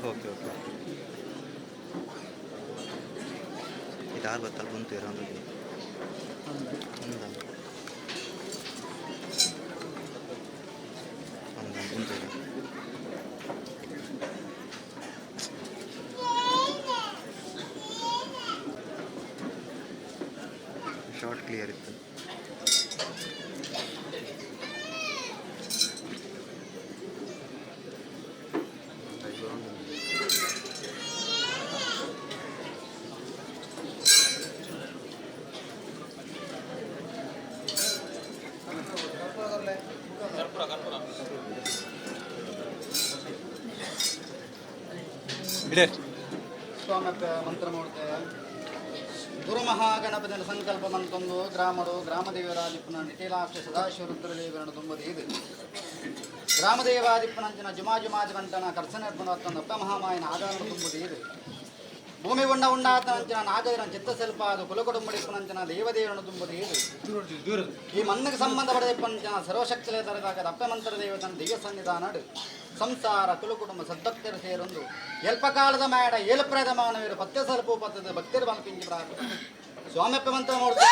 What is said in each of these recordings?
Okay okay. ಇದು ಆರು ಬತ್ತಲ್ಲಿ ಬಂತು ಇರೋ ಒಂದು. ಶಾರ್ಟ್ ಕ್ಲಿಯರ್ ಇತ್ತು. ಸ್ವಾಮಿ ಮಂತ್ರಮೂರ್ತಿ ಗುರುಮಹಾಗಣಪತಿನ ಸಂಕಲ್ಪ ಮಂತೊಂದು ಗ್ರಾಮಡು ಗ್ರಾಮದೇವರಾಜಿಪ್ಪನ ನಿಟಿಲಾಕ್ಷ ಸದಾಶಿವರುದ್ರದೇವರನ್ನು ತುಂಬದು ಇದು. ಗ್ರಾಮದೇವಾದಿಪ್ಪನಂಚಿನ ಜುಮಾ ಜುಮಾದಿ ಬಂಟನ ಕರ್ಸನ ಅಪ್ಪ ಮಹಾಮಾಯನ ಆದಾನ ತುಂಬುದೀರು ಭೂಮಿ ಉಂಡ ಉಂಡಾತನಂಚಿನ ನಾಗದಿನ ಚಿತ್ತಶಿಲ್ಪ ಅದು ಕುಲಕುಟುಂಬಡಿಪ್ಪನಂಚಿನ ದೇವದೇವರನ್ನು ತುಂಬುದೀರು ಈ ಮಣ್ಣಿಗೆ ಸಂಬಂಧ ಪಡೆದಿಪ್ಪನಂಚಿನ ಸರ್ವಶಕ್ತಿಲೆ ತರದಾಗ ಅಪ್ಪ ಮಂತ್ರ ದೇವತನ ದಿವ್ಯ ಸನ್ನಿಧಾನಡು ಸಂಸಾರ ಕುಲಕುಟುಂಬ ಸದ್ಭಕ್ತರು ಸೇರೊಂದು ಎಲ್ಪಕಾಲದ ಮೇಡ ಏಲಪ್ರಾಯದ ಮಾನವರು ಪತ್ಯ ಸಲ್ಪ ಪತ್ತದ ಭಕ್ತರು ಬಂಪಿಂಜಿ ಪ್ರಾಪ ಸ್ವಾಮ್ಯಪ್ಪ ಮಂತ್ರ ಮೂರ್ತಿ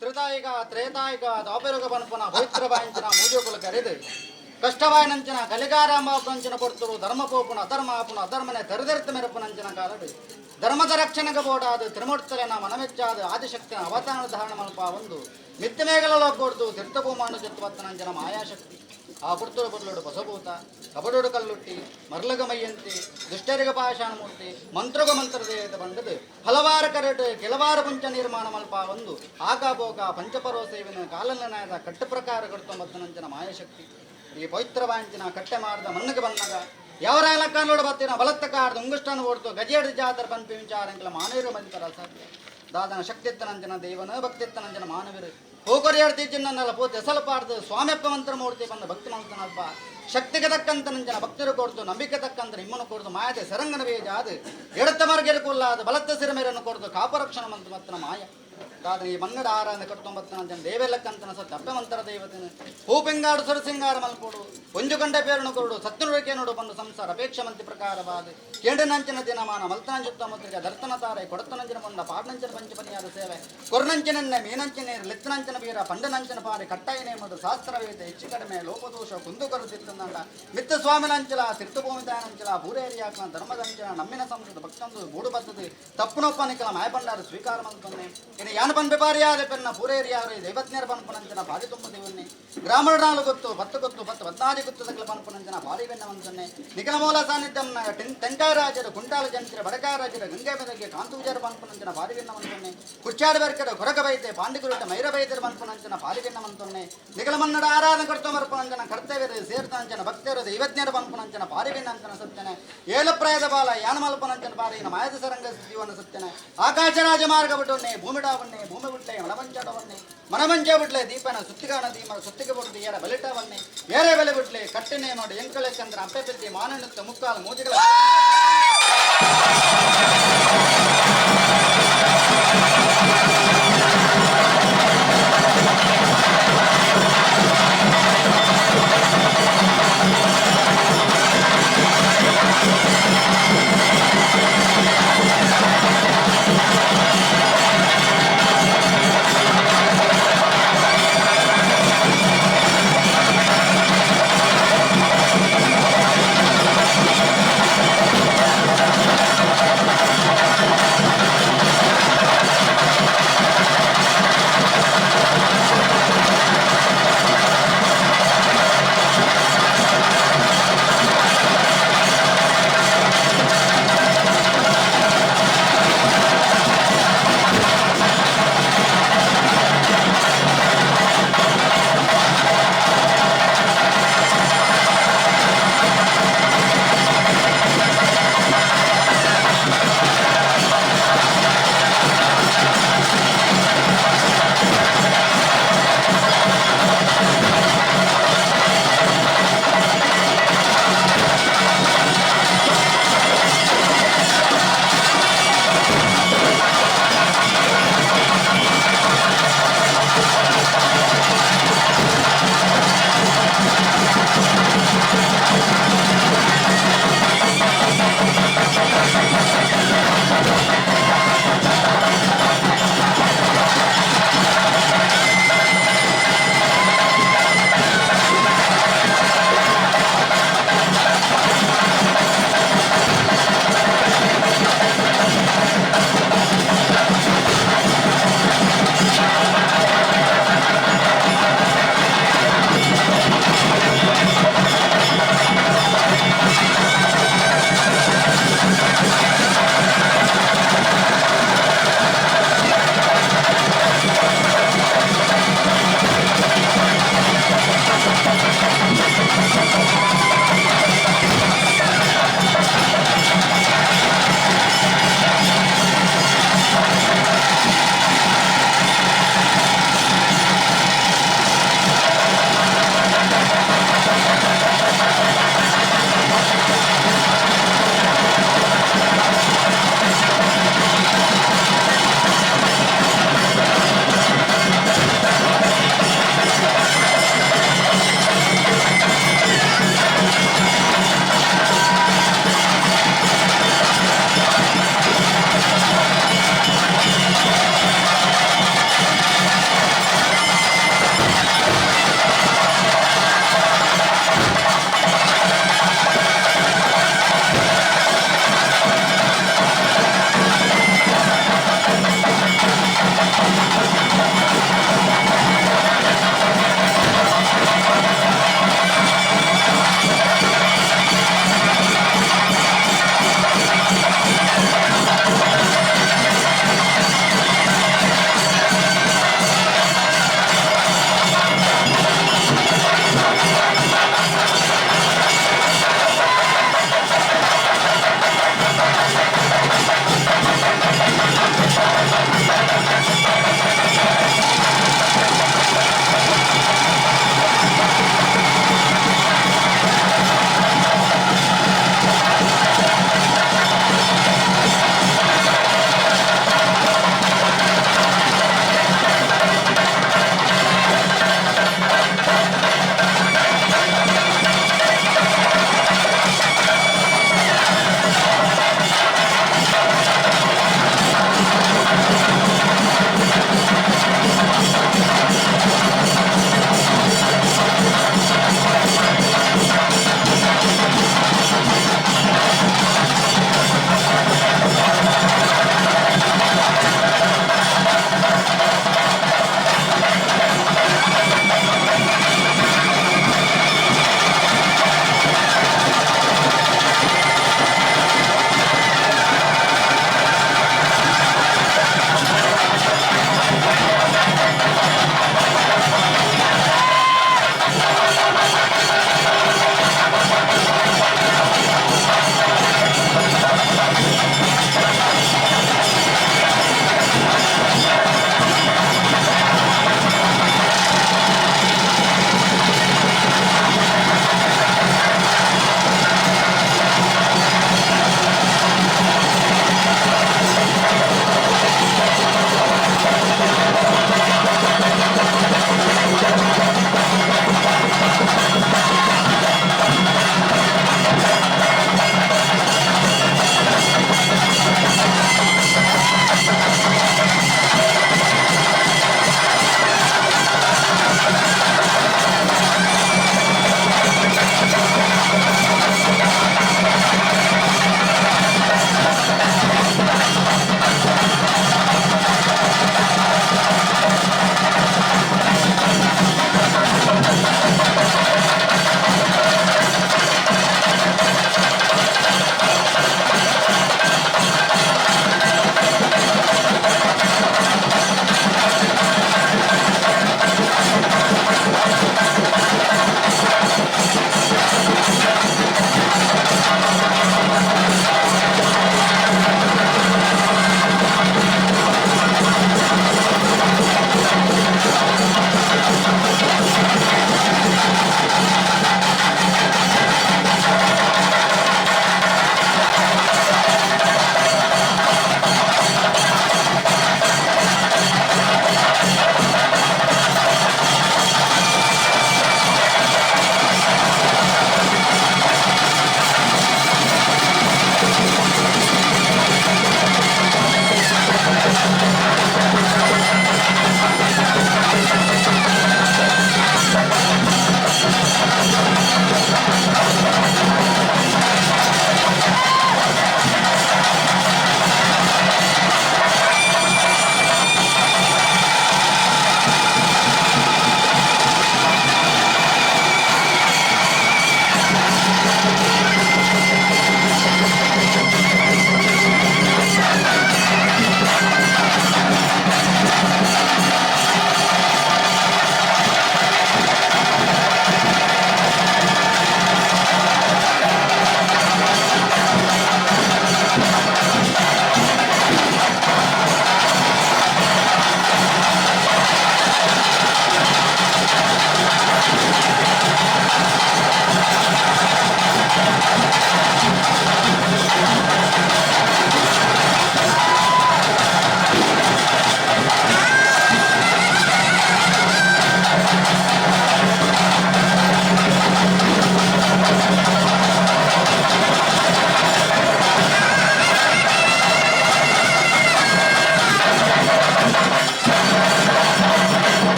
ತ್ರಿತಾಯಿಗ ತ್ರೇತಾಯಿಗ ದಾಪಯುಗ ಪನ್ಪುನ ಪವಿತ್ರ ಬಾಯಿಂಚಿನ ಮೂಜೋಕುಲು ಕರೆದು ಕಷ್ಟವಾಯಿನಂಚಿನ ಕಲಿಗಾರಾಂಬಾಪಂಚಿನ ಪೊರ್ತುರು ಧರ್ಮಪೋಪುನ ಅಧರ್ಮಾಪುನ ಅಧರ್ಮನೆ ತೆರೆದೆರೆತ ಮೆರಪುನಂಚಿನ ಕಾಲಡು ಧರ್ಮದ ರಕ್ಷಣೆಗೆ ಬೋಡಾದ ತ್ರಿಮೂರ್ತಲನ ಮನಮೆಚ್ಚಾದ ಆದಿಶಕ್ತಿನ ಅವತಾರ ಧಾರಣ ಮಲ್ಪ ಒಂದು ಮಿತ್ತಮೇಗಲ ಲೋಕೊಡ್ದು ತೀರ್ಥಭೂಮಾನು ಜತ್ವತ್ತನಂಚಿನ ಮಾಯಾಶಕ್ತಿ ಆ ಪುರ್ತುರು ಬದಲುಡು ಬಸಭೂತ ಕಬಡುಡು ಕಲ್ಲುಟ್ಟಿ ಮರ್ಲಗ ಮೈಯಂತಿ ದುಷ್ಟರಿಗ ಪಾಷಾಣಮೂರ್ತಿ ಮಂತ್ರಗ ಮಂತ್ರದೇವತೆ ಬಂಡದು ಹಲವಾರು ಕರೆಟು ಕೆಲವಾರು ಪುಂಚ ನಿರ್ಮಾಣ ಮಲ್ಪ ಒಂದು ಆಗಾಭೋಗ ಪಂಚಪರ್ವ ಸೇವಿನ ಕಾಲನಾಯದ ಕಟ್ಟು ಪ್ರಕಾರ ಕಡ್ತೊಂಬತ್ತನಂಚಿನ ಮಾಯಾಶಕ್ತಿ ಈ ಪವಿತ್ರವಾಂಚಿನ ಕಟ್ಟೆ ಮಾಡಿದ ಮಣ್ಣಿಗೆ ಬಂದಾಗ ಯಾವರ ಲಕ್ಕನೋಡು ಬತ್ತಿನ ಬಲತ್ತ ಕಾಡ್ದು ಉಂಗುಷ್ಟನ ಓಡ್ತು ಗಜೇಡು ಜಾತ್ರೆ ಪಂಪಿ ವಿಚಾರಂಗಳ ಮಾನವರು ಬಂದಿತರ ಸಾಧ್ಯ ದಾದನ ಶಕ್ತಿತ್ತನಂಜನ ದೇವನ ಭಕ್ತಿತ್ತನಂಜನ ಮಾನವರು ಹೋಕೊರಿಯಾಡ್ತಿ ಚಿನ್ನಲ್ಲ ಪೋತೆ ಎಸಲಪಾರ್ದು ಸ್ವಾಮ್ಯಪ್ಪ ಮಂತ್ರ ಮೂರ್ತಿ ಬಂದ ಭಕ್ತಿ ಮಂತ್ರನಲ್ಪ ಶಕ್ತಿಗೆ ತಕ್ಕಂತ ನಂಜನ ಭಕ್ತರು ಕೊಡ್ತು ನಂಬಿಕೆ ತಕ್ಕಂತ ನಿಮ್ಮನ್ನು ಕೊಡ್ತು ಮಾಯದೆ ಸರಂಗನ ಬೇಜ ಅದು ಎಡತ್ತ ಮರ್ಗೆರಕುಲ್ಲಾದ ಬಲತ್ತ ಸಿರಮೇರನ್ನು ಕೊಡ್ತು ಕಾಪರಕ್ಷಣ ಮಂತ್ರ ಮತ್ತನ ಮಾಯ ದಾದನ ಈ ಮನ್ನಡ ಆರಾಧ ಕಟ್ಟೊಂಬತ್ತನ ದೇವೆಲ್ಲಕ್ಕಂತನ ಸತ್ಯ ಅಪ್ಪ ಮಂತ್ರ ದೇವತನ ಹೂಪಿಂಗಾಡು ಸುರಸಿಂಗಾರ ಮಲ್ಪೋಡು ಒಂಜು ಗಂಡ ಪೇರನು ಕೊರಡು ಸತ್ಯನುಡಿಕೆ ನೋಡು ಬಂದು ಸಂಸಾರ ಅಪೇಕ್ಷೆ ಮಂತಿ ಪ್ರಕಾರವಾದ ಕೇಂಡನಂಚಿನ ದಿನಮಾನ ಮಲ್ತನಂಜುತ್ತ ಮುದ್ರಿಗ ದರ್ತನ ತಾರೆ ಕೊಡತನಂಚಿನ ಮುಂಡ ಪಾಡ್ನಂಚಿನ ಪಂಚಪನಿಯಾದ ಸೇವೆ ಕೊರ್ನಂಚಿನನ್ನೆ ಮೀನಂಚಿನ ನೀರು ಲಿತ್ತನಂಚಿನ ಬೀರ ಪಂಡನಂಚಿನ ಪಾರಿ ಕಟ್ಟಾಯ ನೇಮದು ಶಾಸ್ತ್ರವೇದ ಹೆಚ್ಚು ಕಡಿಮೆ ಲೋಪದೋಷ ಕುಂದುಕೊರ ತಿತ್ತಂದಂಡ ಮಿತ್ತ ಸ್ವಾಮಿನಂಚಲ ತೀರ್ಥಭೂಮಿ ತಾಯನಂಚಲ ಭೂರೇರಿಯಾಕ್ನ ಧರ್ಮದಂಚನ ನಮ್ಮಿನ ಸಂಸದ ಭಕ್ತಂದು ಗೂಡು ಬತ್ತದು ತಪ್ಪುನೊಪ್ಪ ನಿಕಲ ಮಾಯಪಂಡಾರು ಸ್ವೀಕಾರ ಮಂತೊನ್ನೆ ಇನ್ನು ಯಾನ ಪನ್ ಬೆಪಾರಿಯಾದ ಪೆನ್ನ ಪೂರೇರಿಯಾರು ದೈವಜ್ಞರ ಪನ್ಪನಂಚನ ಬಾರಿ ತುಂಬ ದೇವನ್ನೇ ಗ್ರಾಮಣಾಲು ಗೊತ್ತು ಪತ್ತು ಗೊತ್ತು ಪತ್ತು ಪದ್ನಾದಿ ಗೊತ್ತು ಸಕಲ ಪನ್ಪನಂಚನ ಭಾರಿ ಬೆನ್ನವಂತನ್ನೇ ನಿಖಲ ಮೂಲ ಸಾನ್ನಿಧ್ಯಂನ ತೆಂಕಾಯರಾಜರು ಕುಂಟಾಲ ಜಂತ್ರ ಬಡಕಾಯರಾಜರು ಗಂಗೆ ಮೆದಗೆ ಕಾಂತೂಜರ ಪನ್ಪನಂಚನ ಭಾರಿ ಬೆನ್ನವಂತನ್ನೇ ಕುರ್ಚಾಡ ಬೆರ್ಕಡ ಕೊರಗ ಬೈತೆ ಪಾಂಡಿಗುರುಟ ಮೈರ ಬೈತರ ಪನ್ಪನಂಚನ ಭಾರಿ ಬೆನ್ನವಂತನ್ನೇ ನಿಖಲ ಮನ್ನಡ ಆರಾಧನೆ ಕರ್ತಮರ್ಪನಂಚನ ಕರ್ತವ್ಯದ ಸೇರ್ತಂಚನ ಭಕ್ತರು ದೈವಜ್ಞರ ಪನ್ಪನಂಚನ ಭಾರಿ ಬೆನ್ನಂಚನ ಸತ್ಯನೆ ಏಲಪ್ರಾಯದ ಬಾಲ ಯಾನಮಲ್ಪನಂಚನ ಬಾರಿನ ಮಾಯದ ಸರಂಗ ಜೀವನ ಸತ್ಯನೆ ಆಕಾಶರಾಜ ಮಾರ್ಗ ಬಿಟ್ಟೊನ್ನೆ ಭೂಮಿಡಾವನ್ನೇ ಭೂಮಿ ಬಿಟ್ಲೆ ಮಣಮಂಚಾಡವನ್ನೇ ಮಣಮಂಚ ಬಿಟ್ಲೆ ದೀಪನ ಸುತ್ತಿಗಾನ ದೀಮ ಸುತ್ತಿಗೆ ಬಿಡ್ದು ಏರ ಬಲಿಟವನ್ನೇ ಏರೆ ಬೆಲೆ ಬಿಟ್ಲೆ ಕಟ್ಟನೆ ಮಾಡಿ ಎಂಕಳೆ ಚಂದ್ರ ಅಪ್ಪೆ ಪೆದ್ದಿ ಮಾನನುತ್ತ ಮುಕ್ಕಾಲ ಮೂಜಿಗಳ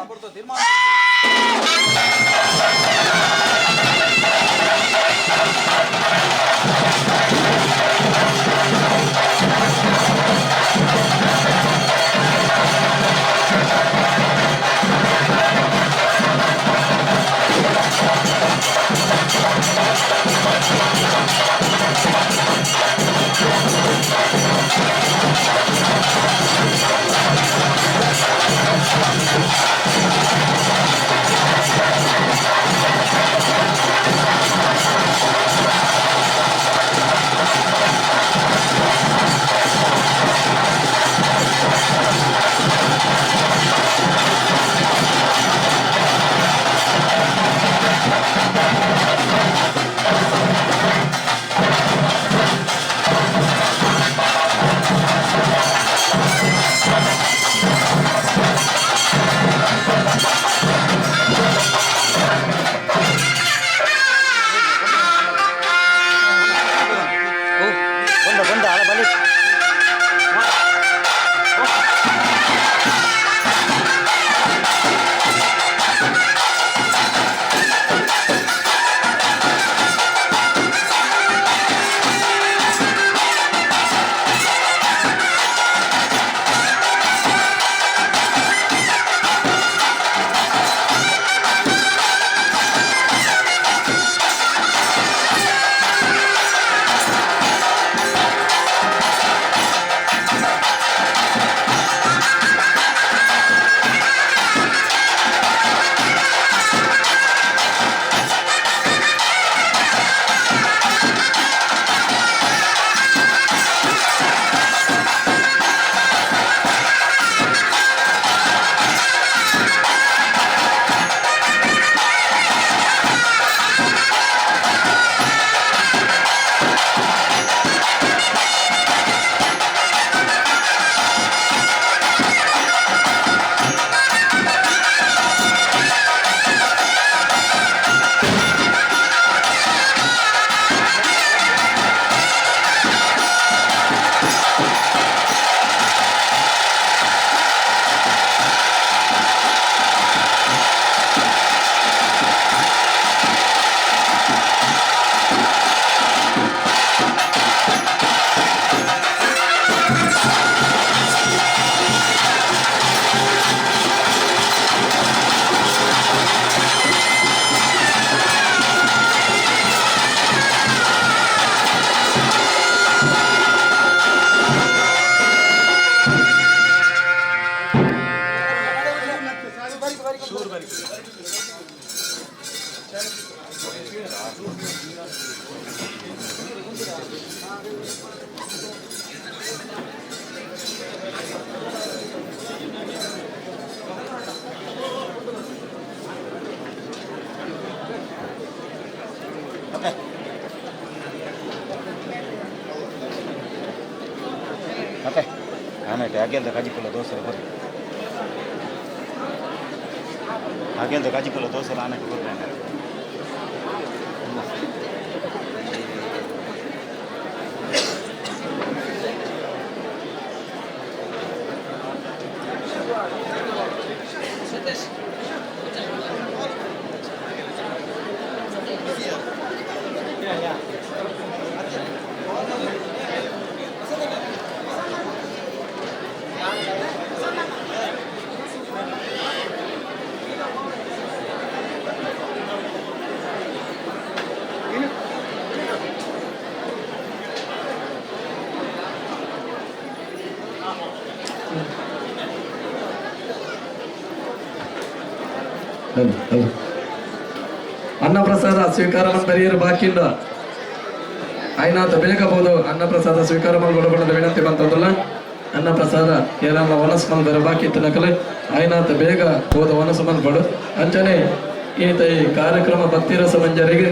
ತೀರ್ಮಾನ. ಮತ್ತೆ ಆಮೇಲೆ ಅಗೆಲ್ದ ಕಾಜಿಪುಲ್ಲ ದೋಸೆ ಬರ್ರಿ, ಅಗೆಲ್ದ ಕಾಜಿಪುಲ್ಲ ದೋಸೆ ಆಮೇಲೆ ಬರ್ರಿ. ಅನ್ನಪ್ರಸಾದ ಸ್ವೀಕಾರ ಬರೆಯರು ಬಾಕಿ ಇಲ್ಲ. ಆಯ್ನಾತ ಬೇಗಬಹುದು ಅನ್ನಪ್ರಸಾದ ಸ್ವೀಕಾರ ಮಾಡಬಲ್ಲ ವಿನಂತಿ ಬಂತಂದ್ರಲ್ಲ. ಅನ್ನಪ್ರಸಾದ ಏನಾರ ವನಸ್ ಬಂದರೆ ಬಾಕಿ ಇತ್ತು ನಕಲೆ ಆಯ್ನಾತ ಬೇಗ ಹೋದ ವನಸು ಬಂದ್ಬಡು. ಅಂಚನೆ ಈತ ಈ ಕಾರ್ಯಕ್ರಮ ಭಕ್ತಿರಸ ಮಂಜರಿಗೆ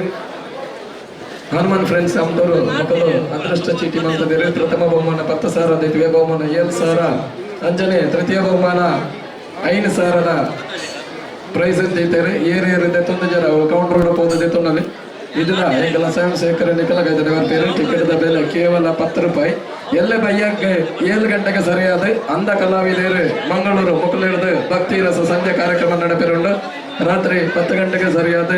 ಹನುಮಾನ್ ಫ್ರೆಂಡ್ಸ್ ಅಂತವರು ಮಕ್ಕಳು ಅದೃಷ್ಟ ಚೀಟಿ ಬಂತದಿರಿ. ಪ್ರಥಮ ಬಹುಮಾನ 10,000, ದ್ವಿತೀಯ ಬಹುಮಾನ 7,000, ಅಂಜನೆ ತೃತೀಯ ಬಹುಮಾನ 5,000 ಪ್ರೈಸ್ ಅಂತ ಇದ್ದಾರೆ. ಏರು ಏರಿದೆ ತೊಂದು ಜನ ಕೌಂಟರ್ ಹೋದ ತೊಂದಲ್ಲಿ. ಇದನ್ನ ಎಂಕಲ ಸ್ವಯಂ ಸೇವಕರ ನಿಕಲ ಕೈತಡೆ ಟಿಕೆಟ್ the ಬೆಲೆ ಕೇವಲ 10 ರೂಪಾಯಿ. ಎಲ್ಲೆ ಬಯ್ಯಕ್ಕೆ 7 ಗಂಟೆಗೆ ಸರಿಯಾದ ಅಂಧ ಕಲಾವಿದರು ಮಂಗಳೂರು ಮುಕುಲಿಡ್ದು ಭಕ್ತಿ ರಸ ಸಂಜೆ ಕಾರ್ಯಕ್ರಮ ನಡೆಪಿರುಂಡು. ರಾತ್ರಿ 10 ಗಂಟೆಗೆ ಸರಿಯಾದ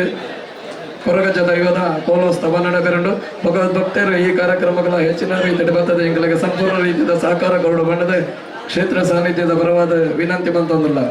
ಕೊರಗಜ್ಜ ದೈವದ ಕೋಲೋತ್ಸವ ನಡೆಪಿರುಂಡು. ಭಗವದ್ ಭಕ್ತರು ಈ ಕಾರ್ಯಕ್ರಮಗಳ ಹೆಚ್ಚಿನ ರೀತಿಯಲ್ಲಿ ಬರ್ತದೆ. ಎಂಗಳಿಗೆ ಸಂಪೂರ್ಣ ರೀತಿಯ ಸಹಕಾರ ಕೊರಡು ಬಣ್ಣದ ಕ್ಷೇತ್ರ ಸಾನ್ನಿಧ್ಯದ ಪರವಾದ ವಿನಂತಿ ಬಂತೊಂದಿಲ್ಲ.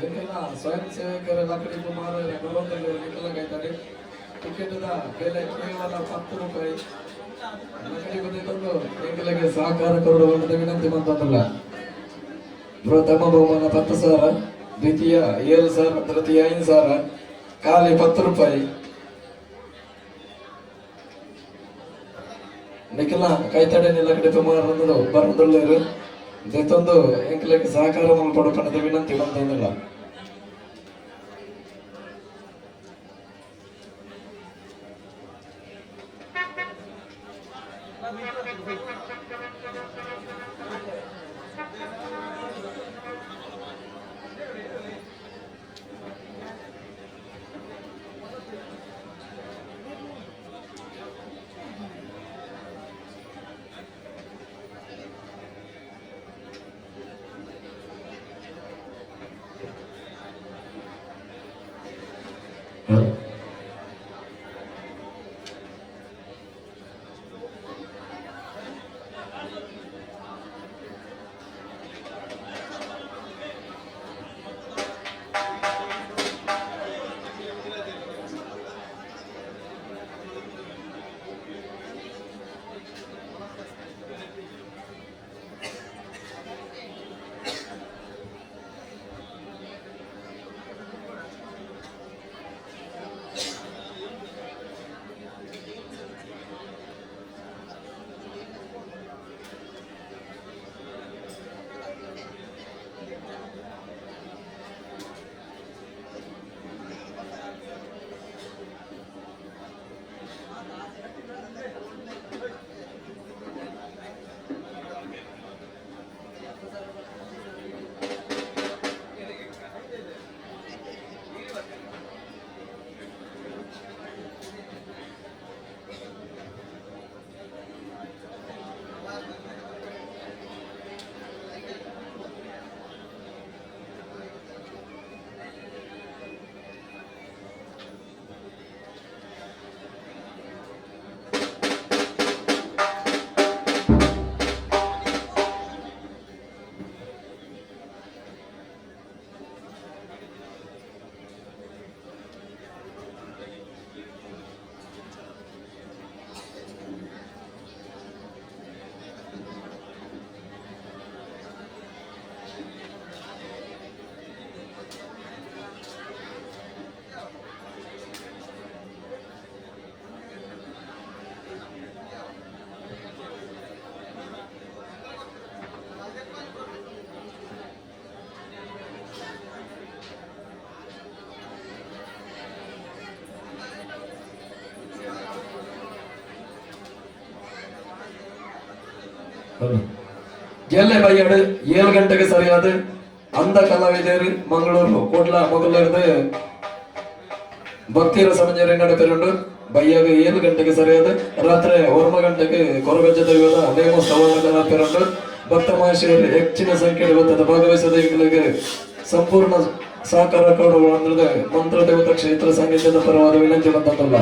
ಎಂಕೆಲ್ಲ ಸ್ವಯಂ ಸೇವಕರ ಲಕಡಿ ಕುಮಾರ ಬರುವಂತ ಕಾಯ್ತಾರೆ. ಟಿಕೆಟ್ದ ಬೆಲೆ ಕೇವಲ 10 ರೂಪಾಯಿ. ಲಕಡಿ ಬಂದಿದ್ದೊಂದು ಎಂಕಲೆಗೆ ಸಹಕಾರ ಕೊಡುವಂತ ವಿನಂತಿ ಮಂತಂದಲ್ಲ. ಪ್ರಥಮ ಬಹುಮಾನ 10,000, ದ್ವಿತೀಯ 7,000, ತೃತೀಯ 5,000. ಖಾಲಿ 10 ರೂಪಾಯಿ. ನಿಖಿಲ ಕೈತಡೆ ನಿಲಕಡೆ ಕುಮಾರ್ ಬರಂದುಳ್ಳೇರು ದೆತ್ತೊಂದು ಎಂಕಲೆಗೆ ಸಹಕಾರ ಮಲ್ಪೊಡು ವಿನಂತಿ ಮಂತಂದಿಲ್ಲ. ಎಲ್ಲೆ ಬೈಯಾಡು 7 ಗಂಟೆಗೆ ಸರಿಯಾದ ಅಂದ ಕಲಾವಿದರು ಮಂಗಳೂರು ಕೋಟ್ಲ ಮೊಗಲರ್ದು ಭಕ್ತಿರ ಸಮಂಜರೆ ನಡಪೆರುಂಡು. ಬಯ್ಯಾಗ 7 ಗಂಟೆಗೆ ಸರಿಯಾದ, ರಾತ್ರಿ 9 ಗಂಟೆಗೆ ಕೊರಗಜ್ಜ ದೈವದ ನೇಮೋತ್ಸವ ನಡಪೆರುಂಡು. ಭಕ್ತ ಮಹಾಶಯರು ಹೆಚ್ಚಿನ ಸಂಖ್ಯೆಯಲ್ಲಿ ಬರ್ತದೆ ಭಾಗವಹಿಸದ ಸಂಪೂರ್ಣ ಸಹಕಾರ ಕೊಡುವ ಮಂತ್ರದೇವತಾ ಕ್ಷೇತ್ರ ಸಾನ್ನಿಧ್ಯದ ಪರವಾದ ವಿನಂತಿ ಬಂದಲ್ಲ.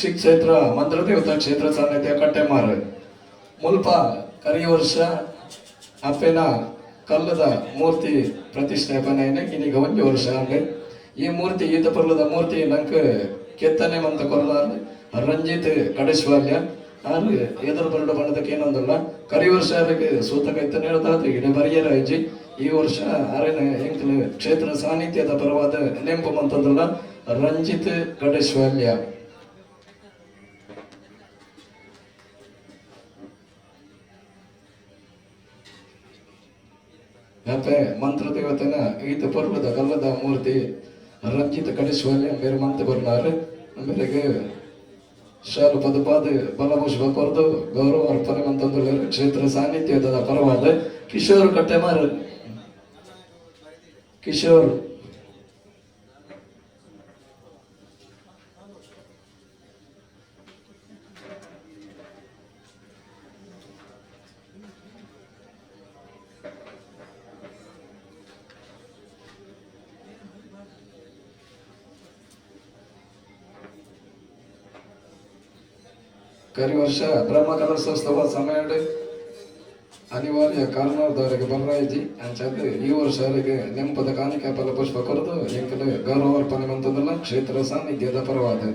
ಶ್ರೀ ಕ್ಷೇತ್ರ ಮಂತ್ರದೇವತಾ ಕ್ಷೇತ್ರ ಸಾನ್ನಿಧ್ಯ ಕಟ್ಟೆಮಾರು ಮುಲ್ಪ ಕರಿ ವರ್ಷ ಅಪ್ಪೆನ ಕಲ್ಲದ ಮೂರ್ತಿ ಪ್ರತಿಷ್ಠಾಪನೆ ಇನ್ನೀಗ ಒಂಜಿ ವರ್ಷ ಆಂಡ್. ಈ ಮೂರ್ತಿ ಈತ ಪರ್ಲದ ಮೂರ್ತಿ ನಂಕ್ ಕೆತ್ತನೆ ಮಂತ ಕೊರ್ಲಾರ್ ರಂಜಿತ್ ಕಡೇಶ್ವಾಲ್ಯ ಆರ್ ಎದುರು ಬರಡು ಬಣ್ಣದಕ್ಕೆ ಏನೊಂದಲ್ಲ. ಕರಿ ವರ್ಷ ಅದಕ್ಕೆ ಸೂತಕ ಇತ್ತನೆ ಹೇಳ್ತಾತು ಇಡೆ ಬರಿಯರ ಇಜ್ಜಿ. ಈ ವರ್ಷ ಅರೆನ ಎಂಕ್ಲು ಕ್ಷೇತ್ರ ಸಾನ್ನಿಧ್ಯದ ಪರವಾದ ನೆಂಪು ಮಂತಂದುಲ್ಲ ರಂಜಿತ್ ಕಡೇಶ್ವಾಲ್ಯ. ಮತ್ತೆ ಮಂತ್ರದೇವತೆನ ಈತ ಪರ್ವದ ಕಲ್ಲದ ಮೂರ್ತಿ ರಂಜಿತ ಕಡಿಸುವಲ್ಲಿ ಬೇರೆ ಮಂತ್ರ ಬರ್ನಾರು ಮೇರೆಗೆ ಶಾಲು ಪದಪಾದ ಬಲಪುಷ್ಪ ಕೊರ್ದು ಗೌರವ ಅರ್ಪಣೆ ಮಂತಂದುಳ್ಳ ಕ್ಷೇತ್ರ ಸಾನ್ನಿಧ್ಯದ ಪರವಾದ ಕಿಶೋರ್ ಕಟ್ಟೆಮಾರು ಕಿಶೋರ್. ಕರಿ ವರ್ಷ ಬ್ರಹ್ಮ ಕಲಶೋತ್ಸವ ಸಮಯ ಅನಿವಾರ್ಯ ಕಾರಣದವರೆಗೆ ಬರ್ರಾಯಿಜಿ ಅಂಚಾದ್ ಈ ವರ್ಷ ಅವರಿಗೆ ನೆಂಪದ ಕಾಣಿಕೆ ಫಲ ಪುಷ್ಪ ಕೊರದು ಎಂಕಲು ಗೌರವ ಅರ್ಪಣೆ ಮಂತದಲ್ಲ ಕ್ಷೇತ್ರ ಸಾನ್ನಿಧ್ಯದ ಪರವಾದ.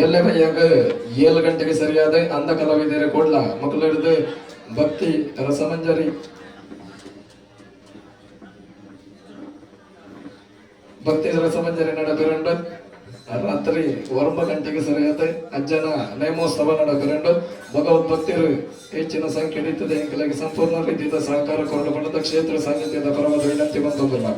ಎಲ್ಲೆ ಬಯ್ಯಾಗ 7 ಗಂಟೆಗೆ ಸರಿಯಾದ ಅಂಧ ಕಲಾವಿದರ ಕೊಡ್ಲ ಮಕ್ಕಳು ಹಿಡಿದು ಭಕ್ತಿ ರಸಮಂಜರಿ ಭಕ್ತಿ ರಸಮಂಜರಿ ನಡಪಿರಂಡು. ರಾತ್ರಿ 9 ಗಂಟೆಗೆ ಸರಿಯಾದ ಅಜ್ಜನ ನೇಮೋತ್ಸವ ನಡಪಿರಂಡು. ಭಗವದ್ ಭಕ್ತರು ಹೆಚ್ಚಿನ ಸಂಖ್ಯೆ ಹಿಡಿತದೆ. ಎಂಕಲಾಗಿ ಸಂಪೂರ್ಣ ರೀತಿಯ ಸಹಕಾರ ಕೊಂಡು ಬಣ್ಣದ ಕ್ಷೇತ್ರ ಸಾನ್ನಿಧ್ಯದ ಪರವಾದ ವಿನಂತಿ ಬಂದೊಂದಿಲ್ಲ.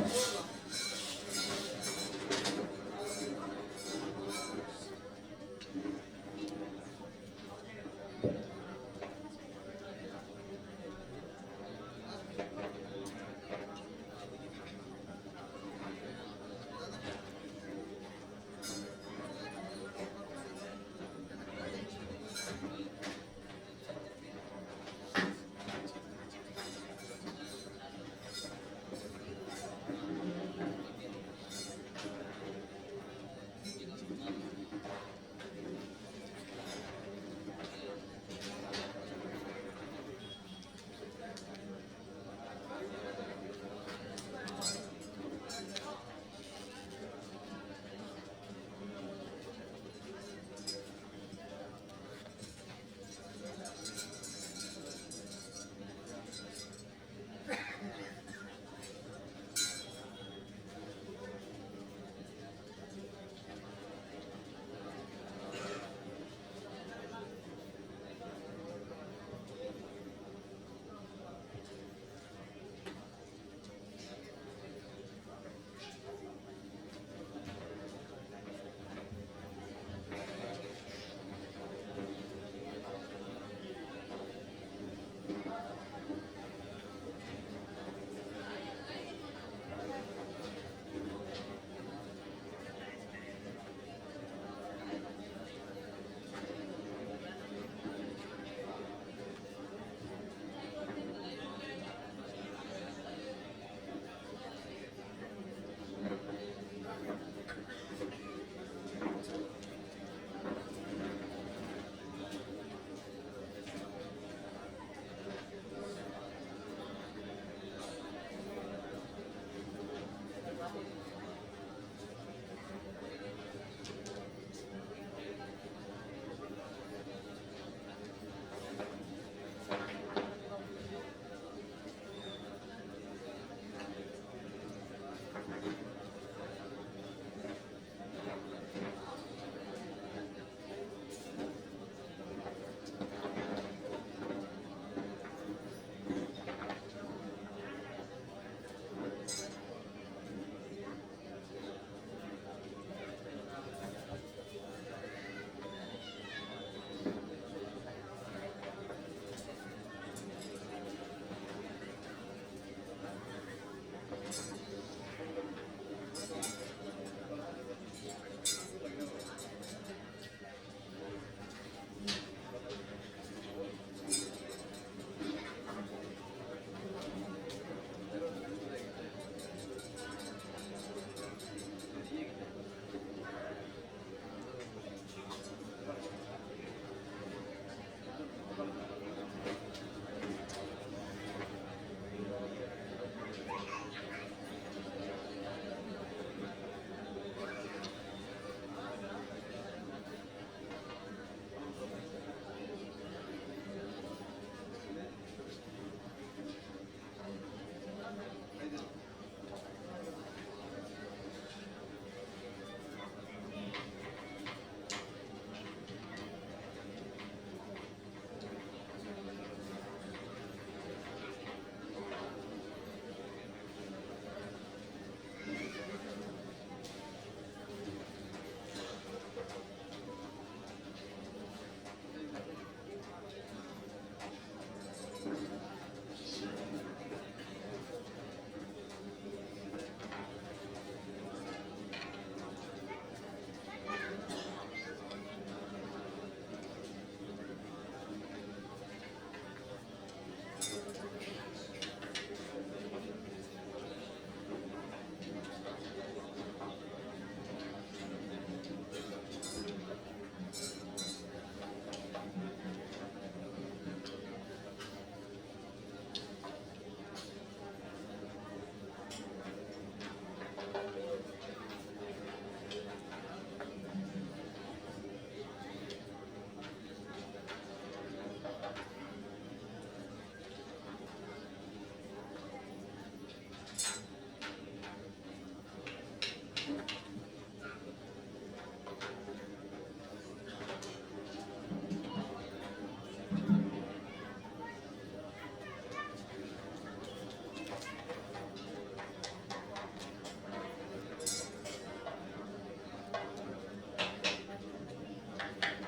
ಿ.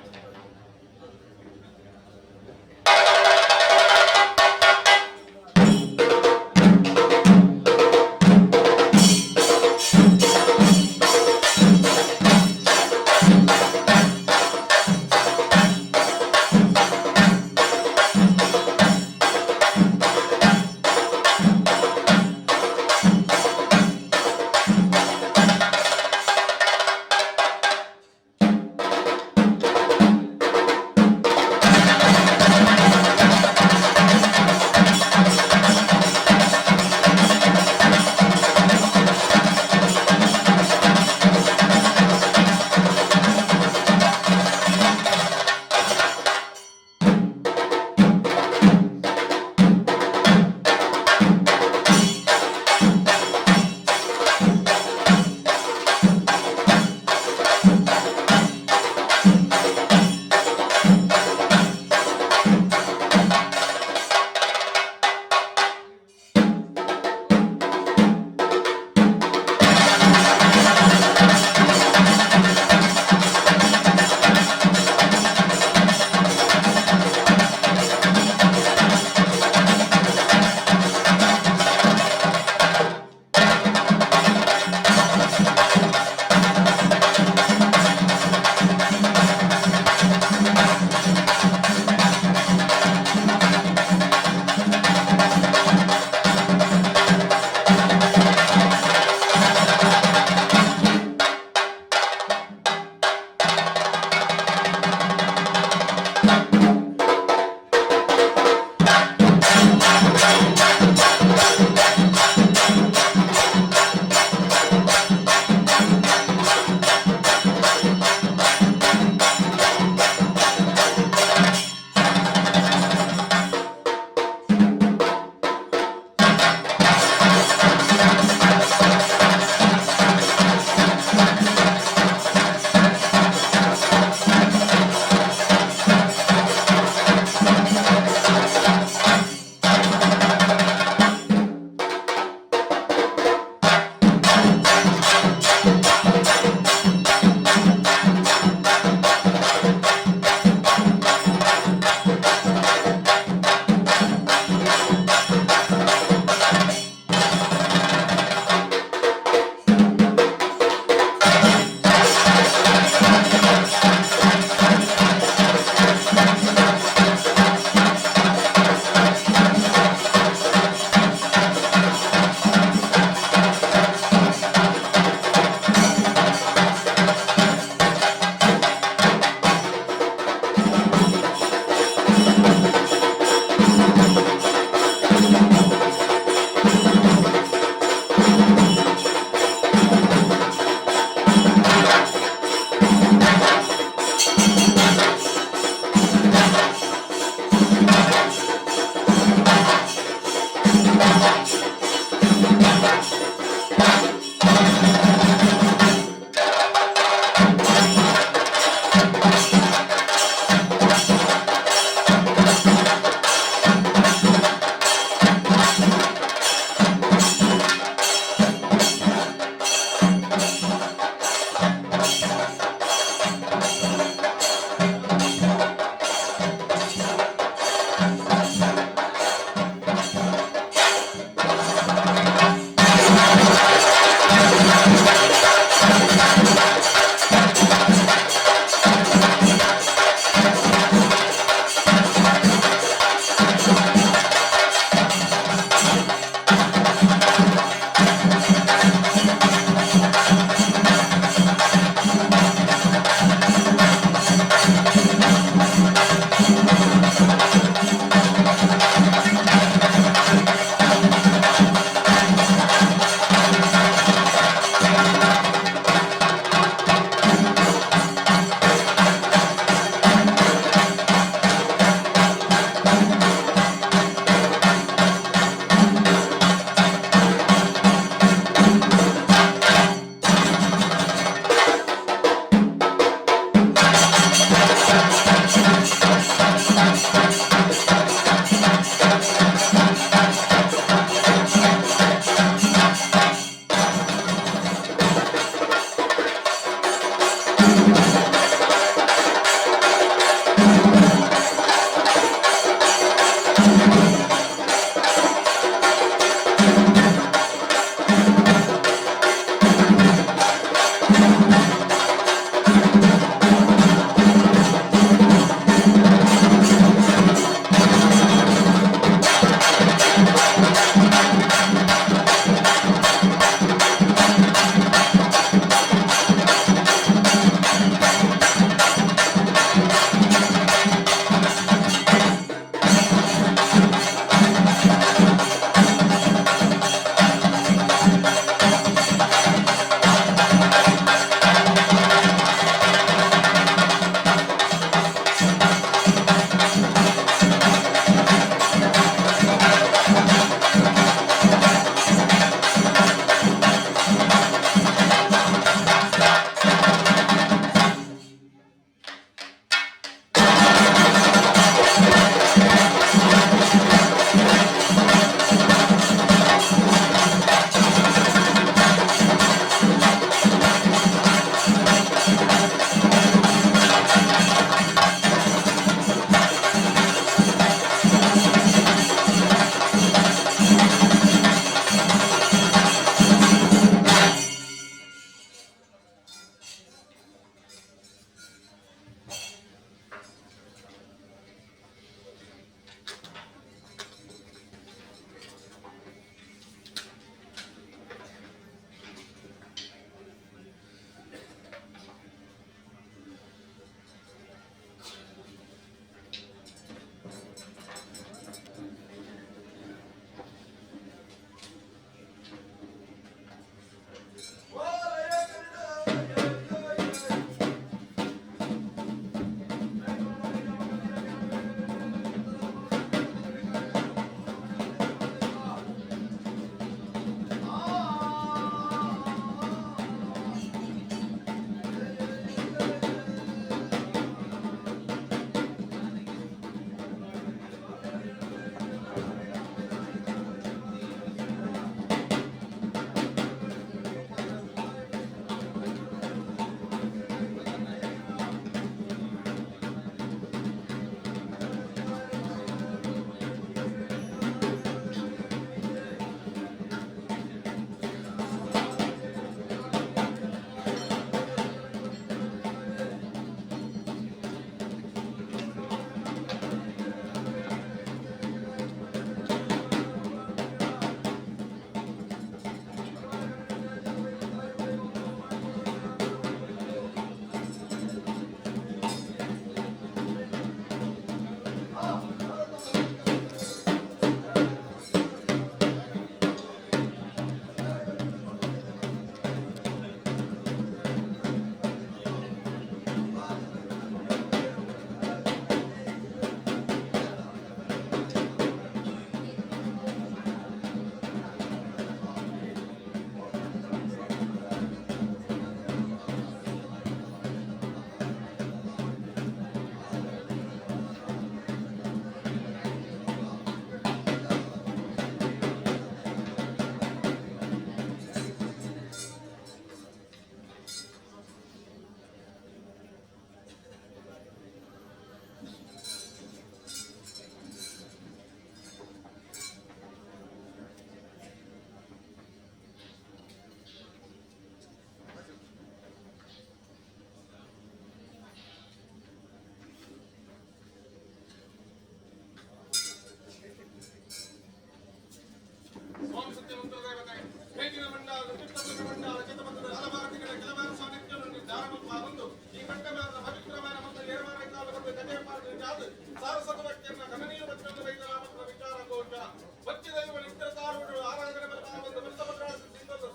ಕಜೆಪಾದ ಸಾರಸತ್ವಕ್ಕೆ ಗಣನೀಯ ಬಚ್ಚನ್ನು ವೈದ್ಯರಾಮನ ವಿಚಾರ ಗೋಚರ ಬಚ್ಚಿದೈವ ನಿತ್ಯತಾರುಡು ಆರಾಧನೆ ಮಲ್ಪಾವಂದು ಮಂತ್ರಮಂಡಲ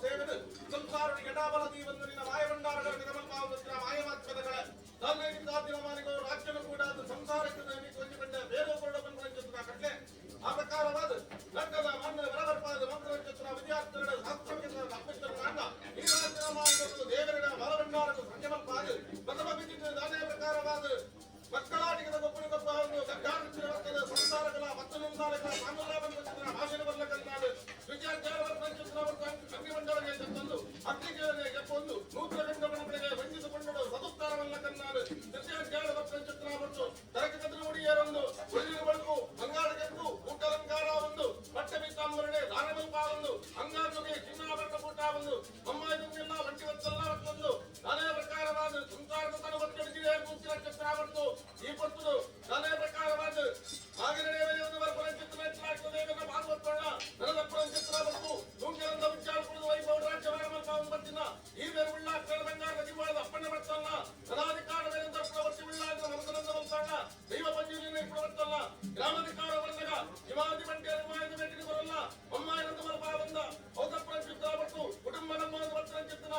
ಸೇವನೆ ಸಂಸಾರ ಎಡಾಬಲ ದೀವಂದು ನಿನ್ನ ಮಾಯಭಂಡಾರಗಳ ನಿಗಮಲ್ಪಾವಂದು ಮಾಯಮಾತ್ಮದಗಳ ದಾದಿನ ರಾಜ್ಯನು ಕೂಡ ಅದು ಸಂಸಾರಕ್ಕೆ ಕೊಂಚಿಕೊಂಡ ಬೇರೆ ಕೂಡ ಬಂದ ಕಟ್ಲೆ ಆ ಪ್ರಕಾರವಾದ ಲಗ್ನದ ಮಣ್ಣ ವರವರ್ಪಾದ ಮಂತ್ರಚತ್ರ ವಿದ್ಯಾರ್ಥಿಗಳ ಶಾಸ್ತ್ರಜ್ಞ ಈ ರಾಜ್ಯನ ಮಾರ್ಗವು ದೇವರಿನ ವರಭಂಡಾರವು ಸಂಜಮಲ್ಪಾದ ಪ್ರಥಮ ವಿಧಿತ ದಾನೇ ಪ್ರಕಾರವಾದ ಮಕ್ಕಳಾಟಿಗದ ಗೊಬ್ಬರ ಗೊಬ್ಬ ಒಂದು ಗಡ್ಡಾನುಚಿರ ಸಂಸಾರಗಳ ಮತ್ತೊಂದಾರಗಳ ಸಾಮಗ್ರಾವಂತ ಭಾಷಣ ಬರ್ಲಕಂತಾಡು ಅಗ್ನಿಮಂಡಲಗೆ ತಂದು ಅಗ್ನಿಗೆ ಎಪ್ಪೊಂದು ನೂತನ ಗಂಡಮಣಗಳಿಗೆ ವಂಚಿಸಿಕೊಂಡು ಸದುತ್ತಾರವಲ್ಲ ಕನ್ನಾಡು ತೃತೀಯಾಧ್ಯಾಯ ಚಿತ್ರ ಮತ್ತು ತರಕ ಮುಡಿಯರೊಂದು ಒಳ್ಳಿನ ಬಳುಕು ಬಂಗಾರ ಕೆಂಪು ಊಟಲಂಕಾರ ಒಂದು ಬಟ್ಟೆ ಪೀತಾಂಬರಣೆ ದಾನಮಲ್ಪ ಒಂದು ಅಂಗಾನುಗೆ ಚಿನ್ನಾಭರಣ ಕೂಟ ಒಂದು ಅಮ್ಮಾಯಿದೊಂದೆಲ್ಲ ಒಂಟಿ ಒತ್ತಲ್ಲ ಮತ್ತೊಂದು ನಾನೇ ಪ್ರಕಾರವಾದ ಸಂಸಾರದ ತನು ಒತ್ತಡಿಸಿದೆ ಕೂತಿನ ಚಿತ್ರ ಬಂತು ಈ ಪೊತ್ತು ನಾನೇ ಪ್ರಕಾರವಾದ ಆಗಿನ ಒಂದು ಬರ್ಪನ ಚಿತ್ರ ಹೆಚ್ಚಾಗ್ತದೆ ಭಾಗವತೋಣ ನನದಪ್ಪನ ಚಿತ್ರ ಬಂತು ನೂಕೆರಂದ ಉಚ್ಚಾರ ಕುಡಿದು ವೈಭವ ರಾಜ್ಯವಾರ ಬರ್ತಿನ ಈ ಬೇರೆ ಉಳ್ಳ ಬಂಗಾರದ ದಿವಾಳದ ಅಪ್ಪಣ್ಣ ಬರ್ತಲ್ಲ ಧನಾಧಿಕಾರ ವರ್ತಿ ಉಳ್ಳ ಮನಸನಂದ ಬಂತಾಣ ದೈವ ಪಂಜುಲಿನ ಇಪ್ಪು ಬರ್ತಲ್ಲ ಗ್ರಾಮಾಧಿಕಾರ ಬಂದಾಗ ಹಿಮಾದಿ ಬಂಟಿ ಅನುಮಾಯದ ಭೇಟಿ ಬರಲ್ಲ ಅಮ್ಮಾಯನಂದ ಬರಪ ಬಂದ ಔದಪ್ಪನ ಚಿತ್ರ ಬರ್ತು ಕುಟುಂಬ ನಮ್ಮ ಬರ್ತನ ಚಿತ್ರನ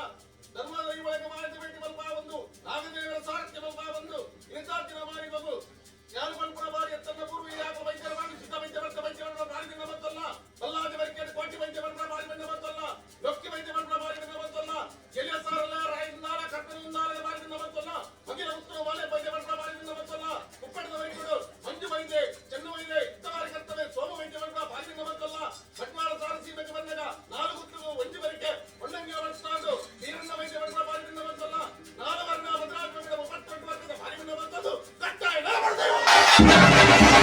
ಧರ್ಮದ ಇವಳಿಗೆ ಮಾಹಿತಿ ಭೇಟಿ ಬಲ್ಪ ಬಂದು ನಾಗದೇವರ ಸಾರಥ್ಯ ಬಲ್ಪ ಬಂದು ಇಂತಾತಿನ ಮಾರಿ ಮಗು ಜ್ಞಾನ ಬಲ್ಪುರ ಬಾರಿ ಎತ್ತನ್ನ ಪೂರ್ವ ಯಾಕ ವೈದ್ಯರ ಮಾಡಿ ಸಿದ್ಧ ವೈದ್ಯ ಬರ್ತ ವೈದ್ಯ ಬಾರಿ ಬಂತಲ್ಲ ಬಲ್ಲಾದಿ ವೈದ್ಯ ಕೋಟಿ ವೈದ್ಯ ಬಂದ್ರ ಬಾರಿ ಬಂದ ಬಂತಲ್ಲ ಲೊಕ್ಕಿ ವೈದ್ಯ ಬಂದ್ರ ಬಾರಿ ಬಂದ ಬಂತಲ್ಲ ಎಲಿಯ ಸಾರಲ್ಲ ರಾಯಿಂದಾಲ ಕರ್ತನಿಂದಾಲ ಬಾರಿ ಬಂದ ಬಂತಲ್ಲ ಮಗಿಲ ಉತ್ತರ ವಾಲೆ ವೈದ್ಯ ಬಂದ್ರ ಬಾರಿ ಬಂದ ಬಂತಲ್ಲ ಉಪ್ಪಣದ ವೈದ್ಯರು ಮಂಜು ವೈದ್ಯ ಚೆನ್ನು ವೈದ್ಯ ಇತ್ತವಾರಿ ಕರ್ತವೆ ಸೋಮ ವೈದ್ಯ ಬಂದ್ರ ಬಾರಿ ಬಂದ ಬಂತಲ್ಲ ಭಟ್ವಾಳ ಸಾರಸೀಮೆಗೆ ಬಂದಾಗ ನಾಲ್ಕು ಒಂಜಿ ಬರಿಕೆ ಒಣ್ಣಂಗಿ ಬರ್ತಾಂಡು ಈರಣ್ಣ ವೈದ್ಯ ಬಂದ್ರ ಬಾರಿ ಬಂದ ಬಂತಲ್ಲ ನಾಲ್ವರ್ಣ ಭದ್ರಾತ್ಮಕದ ಒಪ್ಪತ್ತೆಂಟು ವರ್ಗದ ಬಾರಿ ಬಂದ ಬಂತದ್ದು ಕಟ್ಟಾಯ ಮಾಡ್ತೇವೆ. ಠಠಠಠ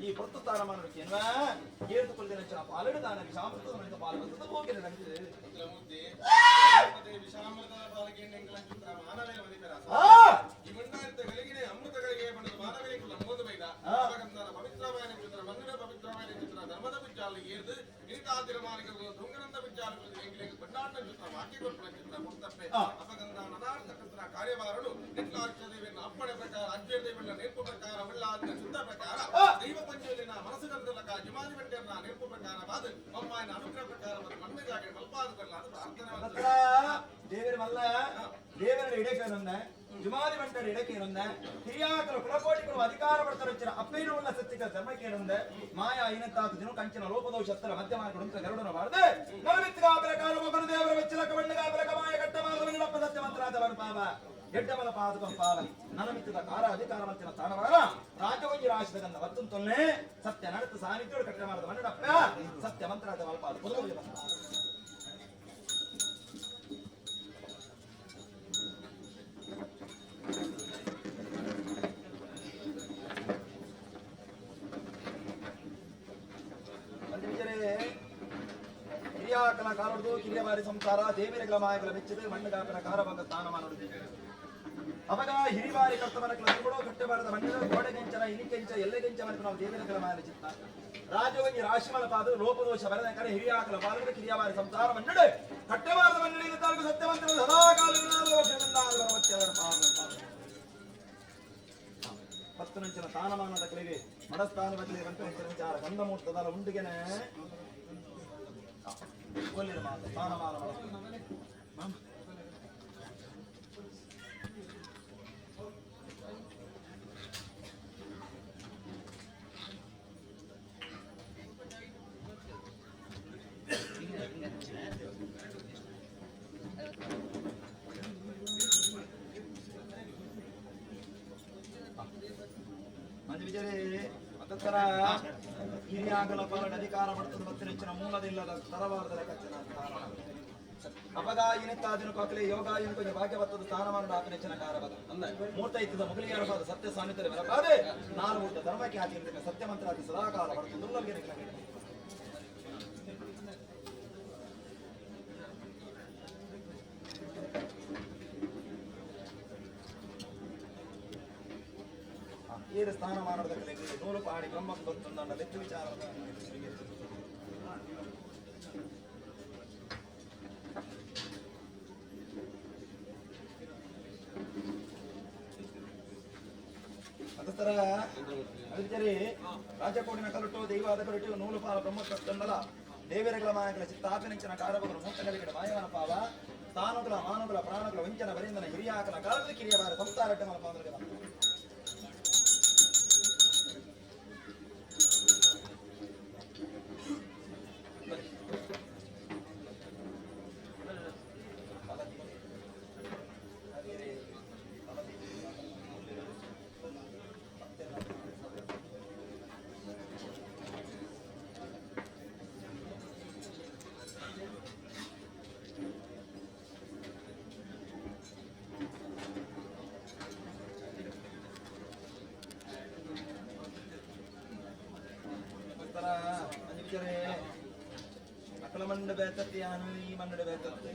ಈ ಪೊರ್ತು ತಾನಮಾನ ಕಾರ್ಯಭಾರನು ದೇವಿನ ಅಪ್ಪಣೆ ಪ್ರಕಾರ ಅಜ್ಜೇರ್ ದೇವಿನ ನೇರ್ಪು ಪ್ರಕಾರ ಒಳ್ಳಾದ ಚಿತ್ತ ಪ್ರಕಾರ ದೈವ ಪಂಚಲಿನ ಮನಸ್ಸು ಕಂದಲಕ ಜುಮಾದಿ ಬೆಟ್ಟೆಯನ್ನ ನೇರ್ಪು ಪ್ರಕಾರ ಬಾದು ಅಮ್ಮಾಯನ ಅನುಗ್ರಹ ಪ್ರಕಾರ ಮತ್ತು ಮಣ್ಣಿಗಾಗಿ ಮಲ್ಪಾದ ಪ್ರಾರ್ಥನೆ. ದೇವರ ಮಲ್ಲ ದೇವರ ಇಡಕೇನೊಂದ ಜುಮಾದಿ ಬಂಟರ ಇಡಕೇನೊಂದ ಹಿರಿಯಾಕಲು ಕುಲಕೋಟಿಗಳು ಅಧಿಕಾರ ಪಡ್ತಾರೆ ಹೆಚ್ಚಿನ ಅಪ್ಪೇನು ಉಳ್ಳ ಸತ್ಯಕ ಧರ್ಮಕ್ಕೇನೊಂದ ಮಾಯಾ ಇನತ್ತಾತು ದಿನ ಕಂಚಿನ ಲೋಪದೋಷ ಹತ್ತರ ಮಧ್ಯ ಮಾರ್ಗ ಗರುಡನ ಬಾರದೆ ನವಮಿತ್ಗಾಪರ ಕಾಲ ಮೊಗನು ದೇವರ ವೆಚ್ಚಲಕ ಬಣ್ಣಗಾಪರ ಕಮಾಯ ಕಟ್ಟ ಮಾರ್ಗಪ್ಪ ಸತ್ಯ ಮಂತ್ರಾದವನು ಪಾವ ಎಡ್ಡಮಲ ಪಾದಕಂ ಪಾವ ನನಮಿತ್ತದ ಕಾರ ಅಧಿಕಾರ ಮಂತಿನ ತಾಣವಾರ ರಾಜವಂಜಿ ರಾಶಿದ ಗಂಧ ವತ್ತುನ್ ತೊಲ್ನೆ ಸತ್ಯ ನಡೆತ ಸಾನ್ನಿಧ್ಯೋಡು ಕಟ್ಟ ಮಾಡದ ಮಣ್ಣಡಪ್ಪ ಸತ್ಯ ಮಂತ್ರಾದ ಮಲ್ಪಾದ ಪುದುಗುಳಿ ಬಂದ. ಹಿರಿಯಾಕಲ ಕಾರೊಡ್ದು ಕಿರಿಯ ಬಾರಿ ಸಂಸಾರ ದೇವಿರಗಳ ಮಾಯಗಳ ಮೆಚ್ಚಿದ ಮಣ್ಣುಗಾಪನ ಕಾರಭಂಗ ಸ್ಥಾನಮಾನೊಡ್ದು ಅವಾಗ ಹಿರಿಬಾರಿ ಕರ್ತವನ ಕೂಡ ಕಟ್ಟಬಾರದ ಮಣ್ಣಿನ ಗೋಡೆಗೆಂಚನ ಇನಿಕೆಂಚ ಎಲ್ಲೆಗೆಂಚ ಮನಕು ನಾವು ದೇವಿರಗಳ ಮಾಯನ ಚಿತ್ತ ರಾಜವಂಗಿ ರಾಶಿಮಲ ಪಾದ ಲೋಪದೋಷ ಬರದ ಕರೆ ಹಿರಿಯಾಕಲ ಪಾಲುಗಳು ಕಿರಿಯ ಬಾರಿ ಸಂಸಾರ ಮನ್ನಡೆ ಕಟ್ಟಬಾರದ ಮನ್ನಡಿ ತಾಲೂಕು ಸತ್ಯವಂತರ ಸದಾಕಾಲ ಪತ್ತು ನಂಚಿನ ಸ್ಥಾನಮಾನದ ಕಲಿಗೆ ಮಡಸ್ಥಾನ ಬದಲಿಗೆ ಬಂತು ವಿಚಾರ ಗಂಧಮೂರ್ತದಲ್ಲ ಉಂಡಿಗೆನೆ ಕೊಲ್ಲಿರ ಮಾತು ಸ್ಥಾನಮಾನ ಮಡಸ್ಥಾನ. ಮಂಜು ಮತ್ತತ್ತರ ಹಿರಿಯಾಗಲ ಪಾಲನ ಅಧಿಕಾರ ಪಡ್ತದ ಮತ್ತು ನೆಚ್ಚಿನ ಮೂಲದಿಲ್ಲದ ತರವಾರದ ಲೆಕ್ಕಚ್ಚಿನ ಸ್ಥಾನಮಾನ. ಅಪಗ ಇನಿತ್ತಾದಿನ ಕಾಕಲೆ ಯೋಗ ಇನ ಭಾಗ್ಯ ಬತ್ತದ ಸ್ಥಾನಮಾನ ಆಪ ನೆಚ್ಚಿನ ಕಾರಬದ ಮೂರ್ತ ಇತ್ತದ ಮುಗಲಿಯಾರಬಾದ ಸತ್ಯ ಸಾನ್ನಿಧ್ಯ ಬರಬಾದೆ ನಾಲ್ಕು ಮೂರ್ತ ಧರ್ಮಕ್ಕೆ ಹಾಕಿ ಸತ್ಯ ಮಂತ್ರಾದಿ ಸದಾಕಾಲ ಬರ್ತದೆ ದುರ್ಲಭ್ಯ. ಏರು ಸ್ಥಾನಮಾನದ ಕಲೆಗೆ ನೂಲು ಪಾಡಿ ಬ್ರಹ್ಮಕ್ಕೆ ಗೊತ್ತುಂದ ಲೆಕ್ಕ ವಿಚಾರ. ಅದರ ಅವಿಚರಿ ರಾಜಕೋಟಿನ ಕಲುಟು ದೈವಾದ ಕಲುಟು ನೂಲು ಪಾಲ ಬ್ರಹ್ಮತ್ತಂಡಲ ದೇವರಗಳ ಮಾಯಗಳ ಚಿತ್ತಾಪಿನಂಚಿನ ಕಾರಬಗಳು ಮೂರ್ತಗಳಿಗೆ ಮಾಯವನ ಪಾವ ಸ್ಥಾನಗಳ ಮಾನುಗಳ ಪ್ರಾಣಗಳ ವಂಚನ ಬರಿಂದನ ಹಿರಿಯಾಕನ ಕಾಲದ ಕಿರಿಯ ಬಾರ ಸಂಸಾರಟ್ಟ ಮಲ ಅಕಲ ಮಂಡ ಬೇತತ್ತಿ ಯಾನು ಈ ಮನ್ನಡ ಬೇತತ್ತಿ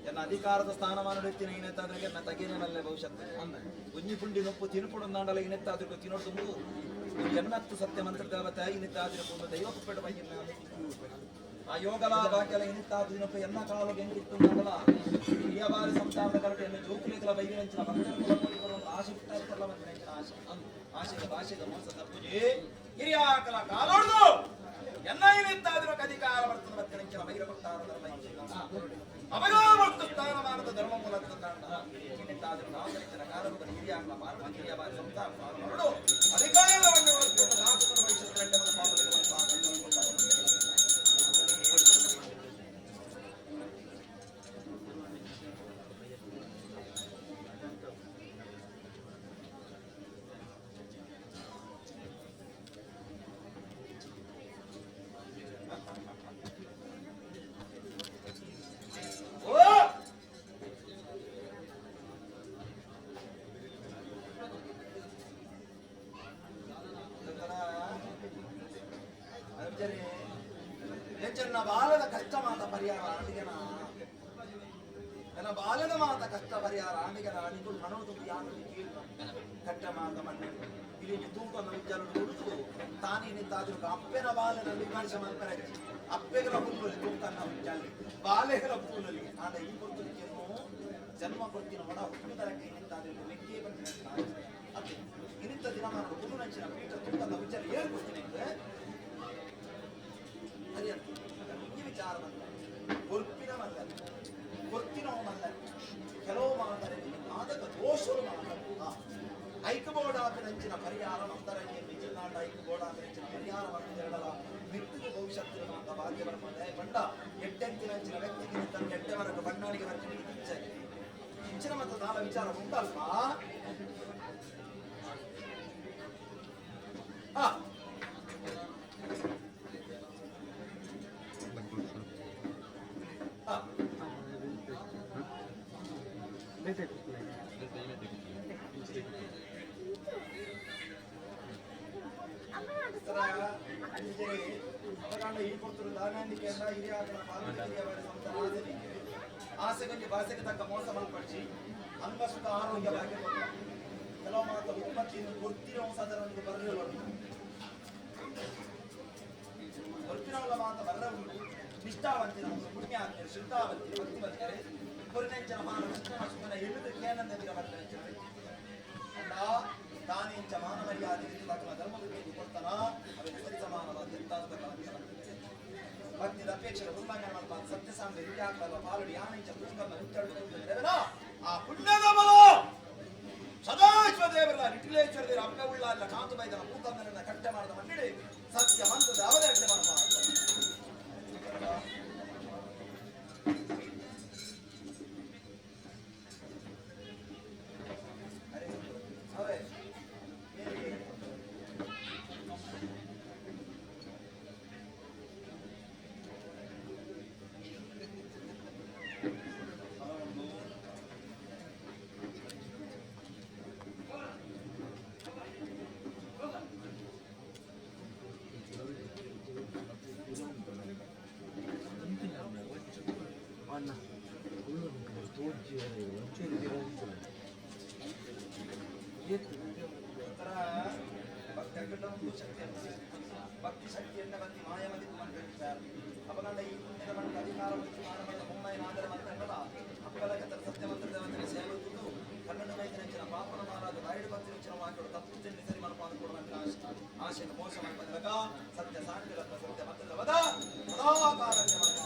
ಎನ್ನ ಅಧಿಕಾರದ ಸ್ಥಾನಮಾನ ಇನೆತ್ತಾದ್ರೆ ಎನ್ನ ತಗೇನೆ ಮಲ್ಲೆ ಭವಿಷ್ಯತ್ತು ಉഞ്ഞಿ ಪುಂಡಿ ನೊಪ್ಪು ತಿನುಪುಡು ಇನೆತ್ತಾದ್ರೆ ತಿನ್ನೋಡು ತುಂಬು ಎನ್ನತ್ತು ಸತ್ಯ ಮಂತ್ರ ದೇವತೆ ಇನೆತ್ತಾದ್ರೆ ಪುಂಡು ದೈವ ಕುಪ್ಪೆಟ ಬೈಯಿನ ಆ ಯೋಗಲ ಬಾಕ್ಯಲ ಇನಿತ್ತಾದ ದಿನಪ್ಪ ಎನ್ನ ಕಾಲು ಎಂಕಿತ್ತು ಮಂಡಲ ಹಿರಿಯ ಬಾರಿ ಸಂಸಾರದ ಕರಟೆ ಎನ್ನ ಜೋಕುಲೇಕಲ ಬೈವಿನಂಚಿನ ಭಕ್ತರ ಕುಲ ಕೋಟಿಗಳು ಆಶೆ ಹುಟ್ಟಾರ ಮಂಚಿನ ಆಶೆ ಆಶೆಗೆ ಭಾಷೆಗೆ ಮೋಸ ತಪ್ಪುಜಿ ಹಿರಿಯಾಕಲ ಕಾಲೊಡ್ದು ಎನ್ನ ಇನಿತ್ತಾದಿನ ಅಧಿಕಾರ ಬರ್ತದ ಮತ್ತಿನಂಚಿನ ಬೈರ ಭಕ್ತಾರ ಧರ್ಮ ಅಪಗಾಮರ್ತು ಸ್ಥಾನಮಾನದ ಧರ್ಮ ಮೂಲ ಇನಿತ್ತಾದಿನ ನಾಲ್ಕನೆಂಚಿನ ಕಾಲುಗಳ ಹಿರಿಯಾಕಲ ಪಾರ್ವತಿ ಹಿರಿಯ ಬಾರಿ ಸಂಸಾರ ಸ್ಥಾನಮಾನಡು ಅಧಿಕಾರವನ್ನು ನಾಲ್ಕು ವಯಸ್ಸು ಎಂಚನ್ನ ಬಾಲದ ಕಷ್ಟ ಮಾತ ಪರಿಹಾರ ಆಂಡಿಗನ ನನ್ನ ಬಾಲದ ಮಾತ ಕಷ್ಟ ಪರಿಹಾರ ಆಂಡಿಗನ ನಿಂಗುಳು ಮನೋ ತುಂಬಿ ಯಾರು ಕಟ್ಟ ಮಾತ ಮಣ್ಣೆ. ಇಲ್ಲಿ ತೂಕನ ವಿಚಾರ ಕೊಡುದು ತಾನೇ ನಿಂತಾದ್ರೂ ಅಪ್ಪೆನ ಬಾಲನ ವಿಮರ್ಶೆ ಮಲ್ಪರೆ ಅಪ್ಪೆಗಲ ಹುಲ್ಲಲ್ಲಿ ತೂಕನ್ನ ವಿಚಾರ ಬಾಲೆಗಲ ಪೂಲಲ್ಲಿ ಆಂಡ ಈ ಪೊರ್ತುಲಿಕೆಯನ್ನು ಜನ್ಮ ಕೊಡ್ತಿನ ಒಡ ಹುಟ್ಟುದರಕ್ಕೆ ನಿಂತಾದ್ರೂ ಮೆಕ್ಕೆ ಬಂದಿನ ಅತ್ತೆ ಇನ್ನಿತ್ತ ದಿನಮಾನ ಹುಲ್ಲು ನಂಚಿನ ಪೀಠ ತೂಕದ ವಿಚಾರ ಏಳು ಕೊಡ್ತೀನಿ ಅಂದ್ರೆ ಸರಿ ಅಂತ ಈ ವಿಚಾರ ಬಂದ ಕೊರ್ಪಿನವಲ್ಲ ಕೊರ್ತಿನವನಲ್ಲ ಕೆಲವು ಮಾತರೆ ಆದಕ ದೋಷರು ಮಾತ್ರ ಐಕಬೋಡಾಪಿನಂಚಿನ ಪರಿಹಾರ ಮಂದರಕ್ಕೆ ಮಿಜಿಲ್ನಾಡ ಐಕಬೋಡಾಪಿನಂಚಿನ ಪರಿಹಾರ ಮಂದಿರಡಲ ಮಿತ್ತಿಗೆ ಭವಿಷ್ಯತ್ತಿನ ಮಾತ ಭಾಗ್ಯ ಬರ್ಪಂಡೆ ಬಂಡ ಎಡ್ಡೆಂತಿನಂಚಿನ ವ್ಯಕ್ತಿಗೆ ತನ್ನ ಎಡ್ಡೆವರೆಗೆ ಬಣ್ಣಾಳಿಗೆ ಬರ್ತೀನಿ ಇಚ್ಛೆ ಇಚ್ಛಿನ ಮತ್ತು ದಾನ ವಿಚಾರ ಉಂಟಲ್ವಾ. ಹಾ ಹಾ ಈ ಪುರ್ತರು ದಾನಾಂಡಿಕೆಯನ್ನ ಹಿರಿಯಾಕನ ಪಾಲ್ಗೊಳ್ಳಿಯವರ ಆಸೆಗೊಂದು ಭಾಷೆಗೆ ತಕ್ಕ ಮೋಸ ಮಲ್ಪಡಿಸಿ ಅಂಗಸುಖ ಆರೋಗ್ಯವಾಗಿ ಕೆಲವು ಮಾತು ಉತ್ಪತ್ತಿಯನ್ನು ಗೊತ್ತಿರೋ ಸದರೊಂದು ಬರಲಿಲ್ಲ ಗೊತ್ತಿರೋಲ್ಲ ಮಾತ ಬರ್ರ ಉಂಟು ನಿಷ್ಠಾವಂತಿನ ಪುಣ್ಯಾತ್ಮರು ಶ್ರದ್ಧಾವಂತಿ ಭಕ್ತಿವಂತರೆ ಕೊರಿನೆಂಚನ ಮಾನ ಕೃಷ್ಣನ ಸುಖನ ಎಳ್ಳುದು ಕೇನಂದ ಬಿರ ಬರ್ನೆಂಚನ ಅಲ್ಲ ತಾನೇಂಚ ಮಾನ ಮರ್ಯಾದೆ ದಾಖಲ ಧರ್ಮದ ಕೊಡ್ತಾನ ಅವೆಲ್ಲ ಸರಿ ಸಮಾನವಾದ ಭಕ್ತಿದ ಅಪೇಕ್ಷೆ ಉಲ್ಲಂಘನೆ ಮಲ್ಪ ಸತ್ಯಸಾಂಗ ಹಿರಿಯಾಕಲ್ಲ ಪಾಲಡಿ ಯಾನೆಂಚ ತೂಕನ್ನ ಹುಚ್ಚಾಡು ಆ ಪುಣ್ಯದ ಬಲ ಸದಾಶಿವ ದೇವರ ನಿಟಿಲೇಶ್ವರ ದೇವರ ಅಪ್ಪೆ ಉಳ್ಳ ಅಲ್ಲ ಕಾಂತು ಬೈದನ ಭೂತಂದನನ್ನ ಕಟ್ಟೆ ಮಾಡಿದ ಮಂಡಿಡಿ ಸತ್ಯ ಮಂತ್ರದ ಅವರೇ ಅಡ್ಡೆ ಮಾಡಬಾರದು. ಭಕ್ತಿ ಶಕ್ತಿಯನ್ನ ಭಕ್ತಿ ಮಾಯಮದಿ ಹೇಳ್ತಾರೆ ಅಪಗಂಡ ಈ ಪುಣ್ಯದ ಮಟ್ಟ ಅಧಿಕಾರ ಮತ್ತು ಮಾನವನ ಮುಮ್ಮೈನ ಆದರ ಮಂತ್ರಗಳ ಅಪ್ಪಲಕತರ ಸತ್ಯಮಂತ್ರ ದೇವತೆಯ ಸೇವಕರು ಕನ್ನಡ ವೈದ್ಯರಂಚಿನ ಪಾಪನ ಮಾರಾದ ಬಾಯಿಡು ಭಕ್ತಿ ಮಾಕಳು ತಪ್ಪು ತಿಂಡಿ ಸರಿ ಮನಪಾದ ಕೊಡುವಂತ ಆಶೆಯನ್ನು ಮೋಸ ಮಲ್ಪದಲಕ ಸತ್ಯ ಸಾಂತಿರತ್ನ ಸತ್ಯ ಮಂತ್ರದ ವದ ಸದಾಕಾಲಕ್ಕೆ ಮಲ್ಪ.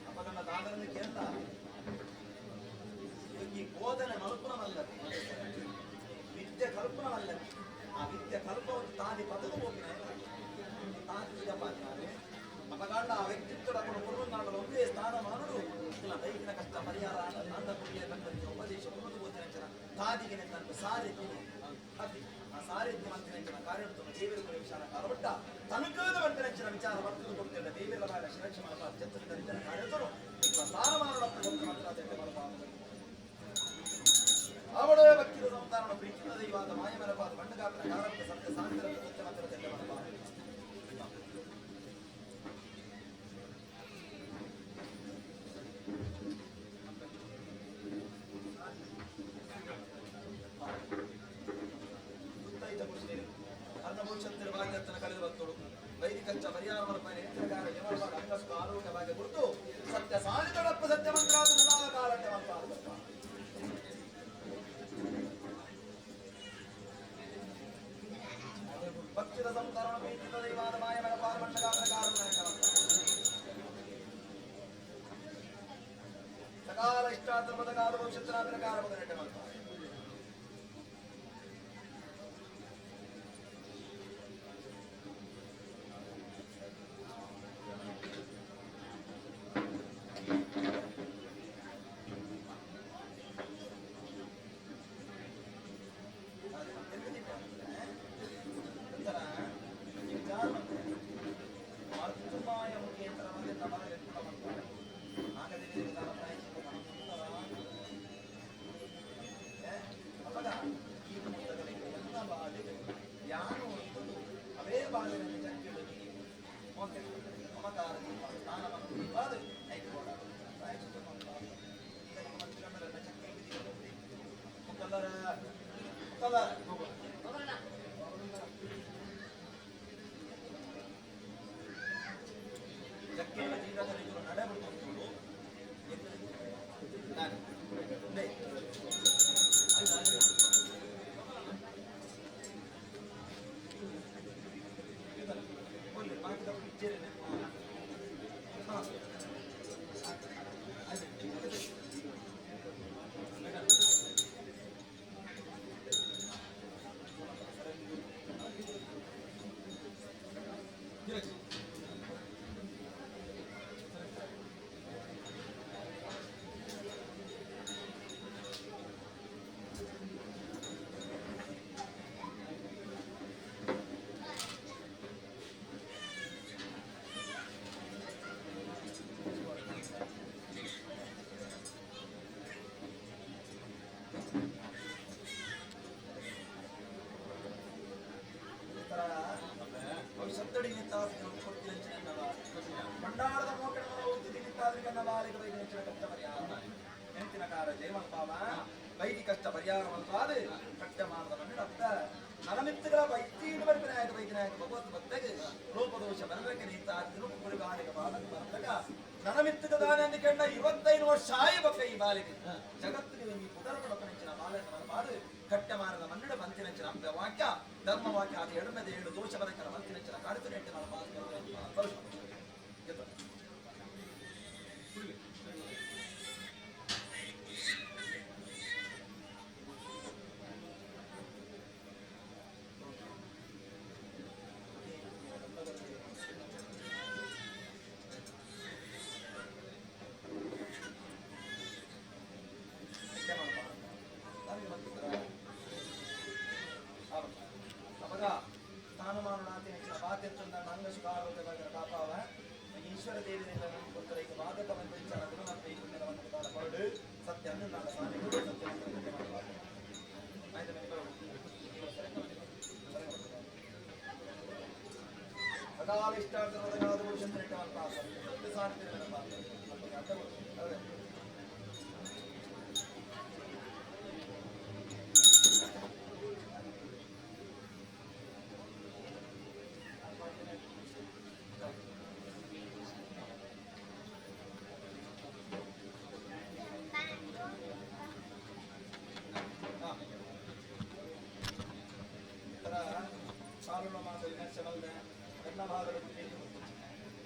ಅಪಗಂಡ ದಾದರನ್ನು ಕೇಳ್ದ ಈ ಬೋಧನೆ ಮಲ್ಪುನವಲ್ಲ ವಿದ್ಯೆ ಕಲ್ಪನವಲ್ಲ ಆ ವಿದ್ಯೆ ಕಲ್ಪವನ್ನು ತಾದಿ ಪದವು ಹೋಗಿನ ತಾದಿ ಸಿಗಪ್ಪ ಅಪಗಾಂಡ ಆ ವ್ಯಕ್ತಿತ್ವದ ಕೊಡು ಒಂದೇ ಸ್ಥಾನಮಾನಡು ಇಲ್ಲ ದೈಹಿಕ ಕಷ್ಟ ಪರಿಹಾರ ಅಂದ ಪುಣ್ಯ ಬಂದ ಉಪದೇಶ ಕೊಡುವುದು ಗೋಚಿನ ತಾದಿಗೆ ನನ್ನ ಸಾರಿದ್ಯ ಅತಿ ಆ ಸಾರಿದ್ಯ ಮಂತಿನ ಕಾರ್ಯವನ್ನು ದೇವರು ವಿಚಾರ ಕಾರಬಟ್ಟ ತನಕದ ಮಂತಿನ ವಿಚಾರ ಬರ್ತದೆ ಕೊಡ್ತಿಲ್ಲ ದೇವಿರ ಬಾಯ ಶಿರಕ್ಷ ಮನಪ ಚತುರ್ಥ ಕಾರ್ಯದರು ಸ್ಥಾನಮಾನಡಪ್ಪ ಗೊತ್ತು ಮಾತ್ರ ಮನಪ ಅವಳೇ ಭಕ್ತಿಯ ಸಂತಾನ ಪ್ರೀತಿಯ ದೈವಾದ ಮಾಯಮರಪಾದ ಬಣ್ಣಗಾತ್ರ ಕಾರಕ ಸತ್ಯ ಸಾಂತರ ಸತ್ಯ ಮಾತ್ರ ತೆಡ್ಡೆ ಮನಪ ಸುತ್ತೈತ ಪುರುಷರು ಅರ್ಣಭೂಷಂತರ ಭಾಗ್ಯತ್ತನ ಕಳೆದು ಬತ್ತೋಡು ವೈದಿಕಚ್ಚ ಪರಿಹಾರ ಮಲ್ಪನೆ ನೇತ್ರಕಾರ ಯಮರ್ಪಾದ ಅಂಗಸ್ಕು ಆರೋಗ್ಯ ಭಾಗ್ಯ ಗುರುತು ಸತ್ಯ ಸಾಲಿದೊಡಪ್ಪ ಸತ್ಯ ಮಂತ್ರಾದ ಕಾಲಂಡೆ ಮಲ್ಪ ಭಕ್ತಿದ ಸಂತರಣ ಪ್ರೀತಿದ ದೈವಾದ ಮಾಯಮಯ ಪಾರಮಂಡಗಾತ್ರ ಕಾರಣ ಸಕಾಲ ಇಷ್ಟಾರ್ಥಪದ ಕಾಲ ಭವಿಷ್ಯತ್ನಾಥನ ಕಾಲ ಮೊದಲೆಟ್ಟೆ ಮಲ್ಪ ಮರ್ತುಮಾಯ ಮುಖೇಂತರ ನಮನ ಭಂಡಾರದ ಮೋಕಣವನ್ನು ಒತ್ತಿದಿನಿತ್ತಾದ್ರಿಗನ್ನ ಬಾಲಿಗೆ ಬೈದಿ ನೆಚ್ಚಿನ ಕಷ್ಟ ಪರಿಹಾರ ನೆಂತಿನ ಕಾರ ಜಯಮಲ್ಪಾವ ಬೈದಿ ಕಷ್ಟ ಪರಿಹಾರ ಮಲ್ಪಾದು ಕಟ್ಟ ಮಾಡದ ಮಣ್ಣಿನ ನರಮಿತ್ತಗಳ ಬೈತೀನ ಬರಿಪನಾಯಕ ಬೈದಿನಾಯಕ ಭಗವತ್ ಭಕ್ತಗೆ ಲೋಪದೋಷ ಬರಬೇಕೆ ನಿಂತ ತಿರುಪುರಿ ಬಾಲಿಗೆ ಬಾಲಕ ಬರತಗ ನನಮಿತ್ತಕ ದಾನ ಕೆಂಡ 25 ವರ್ಷ ಆಯ ಬಕ್ಕ ಈ ಬಾಲಿಗೆ ಜಗತ್ತಿಗೆ ಈ ಪುದರಗಳ ನೆಂಚಿನ ಬಾಲಕ ಮಲ್ಪಾದು ಕಟ್ಟ ಮಾರದ ಮಣ್ಣಿಡ ಬಂತಿನಂಚಿನ ಅಂಬೆ ವಾಕ್ಯ ಧರ್ಮ ವಾಕ್ಯ ಅದು ಎಡಮೆದ ಏಳು ದೋಷ ಬರಕರ ಮಂತಿನಂಚಿನ ಕಾಡುತ್ತ ನೆಟ್ಟಿನ ಅವಾಗ ಸ್ಥಾನಮಾನ ಬಾಧ್ಯಂತ ಅಂಗ ಸುಖಾರೋಗ್ಯವಾಗಿರ ಕಾಪಾವ ಈಶ್ವರ ದೇವರಿಂದ ಕೊಡ್ತಾರೆ ಈಗ ಬಾಧಕ ವಿಚಾರ ಗುಣಮಟ್ಟ ಈ ಪುಣ್ಯವನ್ನು ಕೊಡು ಸತ್ಯ ಅನ್ನು ನಾನು ಸ್ವಾಮಿ ಸತ್ಯ ಸಕಾಲ ಇಷ್ಟಾರ್ಥವಾದ ಸತ್ಯ ಸಾಹಿತ್ಯ. ಸಾಲುಣ ಮಾತ ವಿಮರ್ಶೆ ಮಲ್ದೆ ಎನ್ನ ಭಾಗದ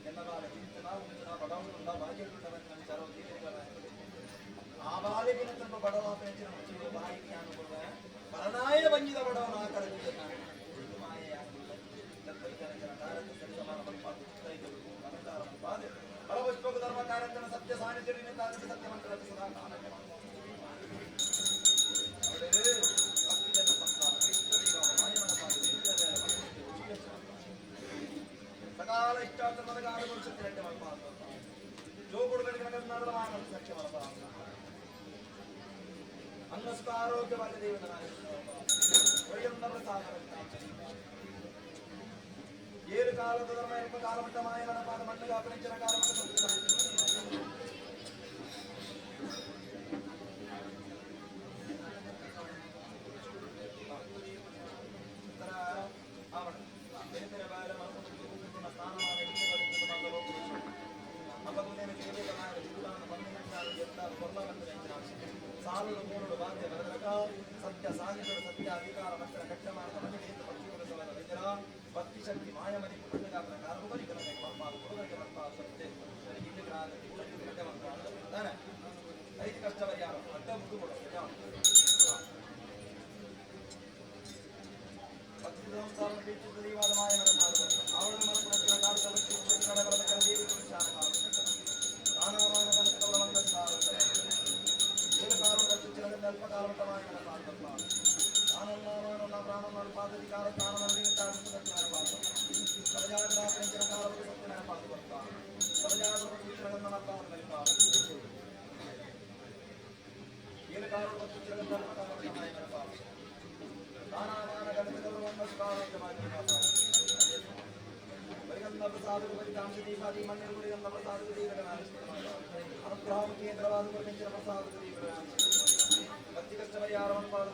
ಎನ್ನ ಬಾಲ ಚಿಂತನ ಉಂಟನ ಬಡವರುಂಡ ಬಾಗಿಲುಂಡ ವಿಚಾರ ಆ ಬಾಲಿಗಿನ ಸ್ವಲ್ಪ ಬಡವ ಪೆಂಚಿನ ಮುಚ್ಚಿಡು ಬಾಯಿಗೆ ಅನುಕೂಲ ಬರನಾಯ ಬಂಜಿದ ಬಡವನ ಆಕರ ಫಲಪುಷ್ಪಕ ಧರ್ಮ ಕಾರ್ಯತನ ಸತ್ಯ ಸಾನ್ನಿಧ್ಯ ಸತ್ಯ ಮಂತ್ರ ಸದಾ ಕಾಲಕ್ಕೆ ಸಕಾಲ ಇಷ್ಟಾರ್ಥ ಮದಗಾಲ ಸತ್ಯ ಮಲ್ಪ ಜೋಗುಡುಗಳಿಗೆ ಸಖ್ಯ ಮಲ್ಪ ಅನ್ನಸ್ಕ ಆರೋಗ್ಯವಾಗಿ ದೇವನ ಏಳು ಕಾಲದ ಧರ್ಮ ಎಲ್ಪ ಕಾಲಮಟ್ಟ ಮಾಯ ಗಣಪಾದ ಮಣ್ಣು ಕಾಪನಿಂಚಿನ ಕಾಲಮಟ್ಟ ಸಾಲುಡು ಮೂರುಡು ಬಾಧ್ಯ ಬರದರಕ ಸತ್ಯ ಸಾಹಿತ್ಯದ ಸತ್ಯ ಅಧಿಕಾರ ಮಕ್ಕಳ ಕಟ್ಟ ಮಾಡದ ಮನೆಗೆ ಪಕ್ಷಿ ಭಕ್ತಿ ಶಕ್ತಿ ಮಾಯಮನಿ ಮಣ್ಣುಗಾಪನ ಕಾರಬರಿಗೆ ಮಲ್ಪಾದ ಹುಡುಗರಿಗೆ ಮಲ್ಪಾದ ಸತ್ಯ ತಾನೆ ಐದು ಕಷ್ಟ ಪರಿಹಾರ ಅಡ್ಡ ಮುದ್ದು ಕೊಡು ಭಕ್ತಿ ಸಂಸಾರ ದೈವಾದ ಮಾಯ ಅವಳ ಮನಪುರ ಕಾಲ ದೇವಿ ಅನುಗ್ರಹ ಕೇಂದ್ರವಾದ ಪ್ರಸಾದ ಭಕ್ತಿ ಕಷ್ಟ ಪರಿಹಾರವನ್ನು ಪಾದ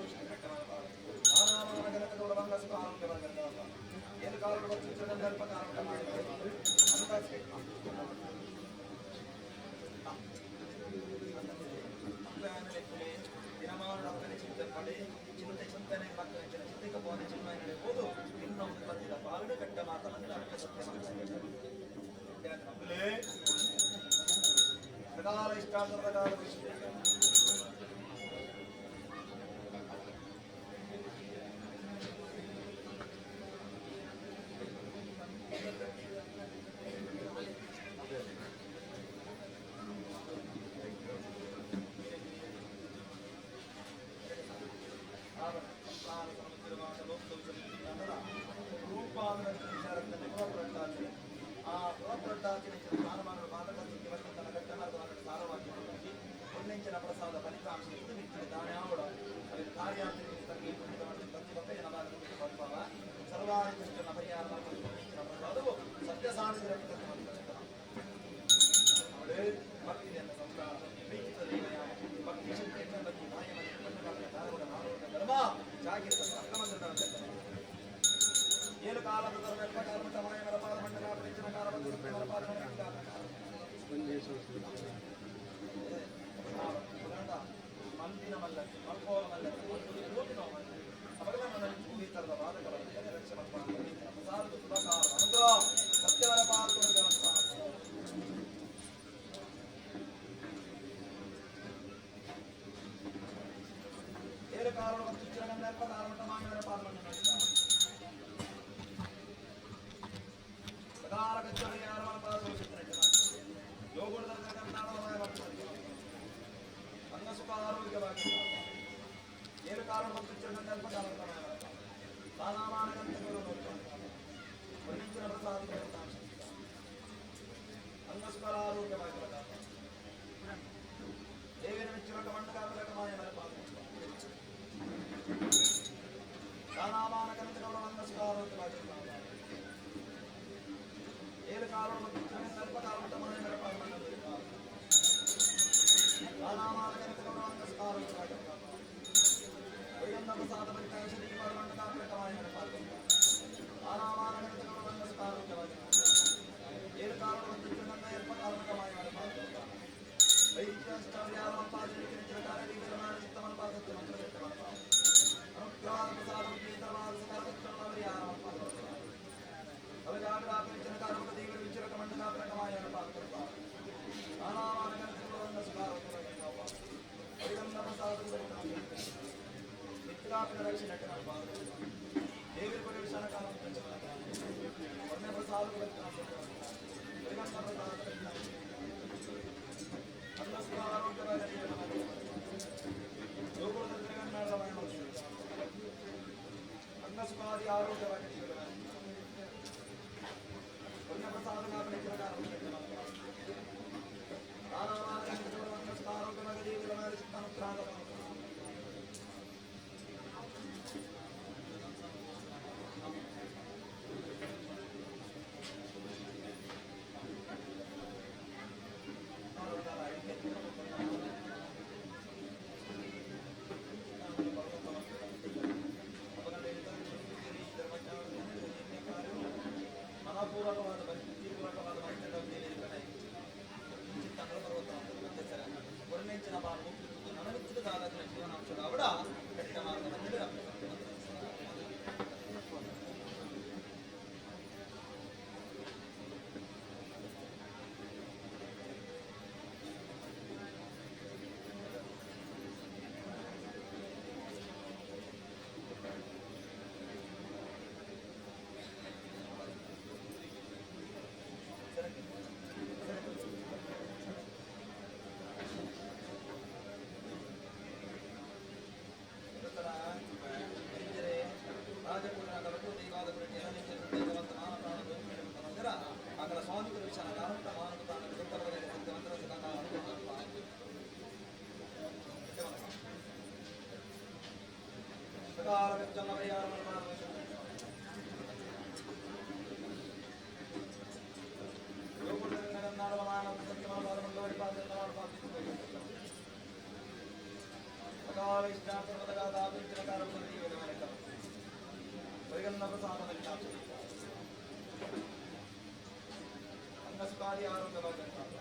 ಸುಖಾದಿ ಆರೋಗ್ಯ ಭಾಗ್ಯ.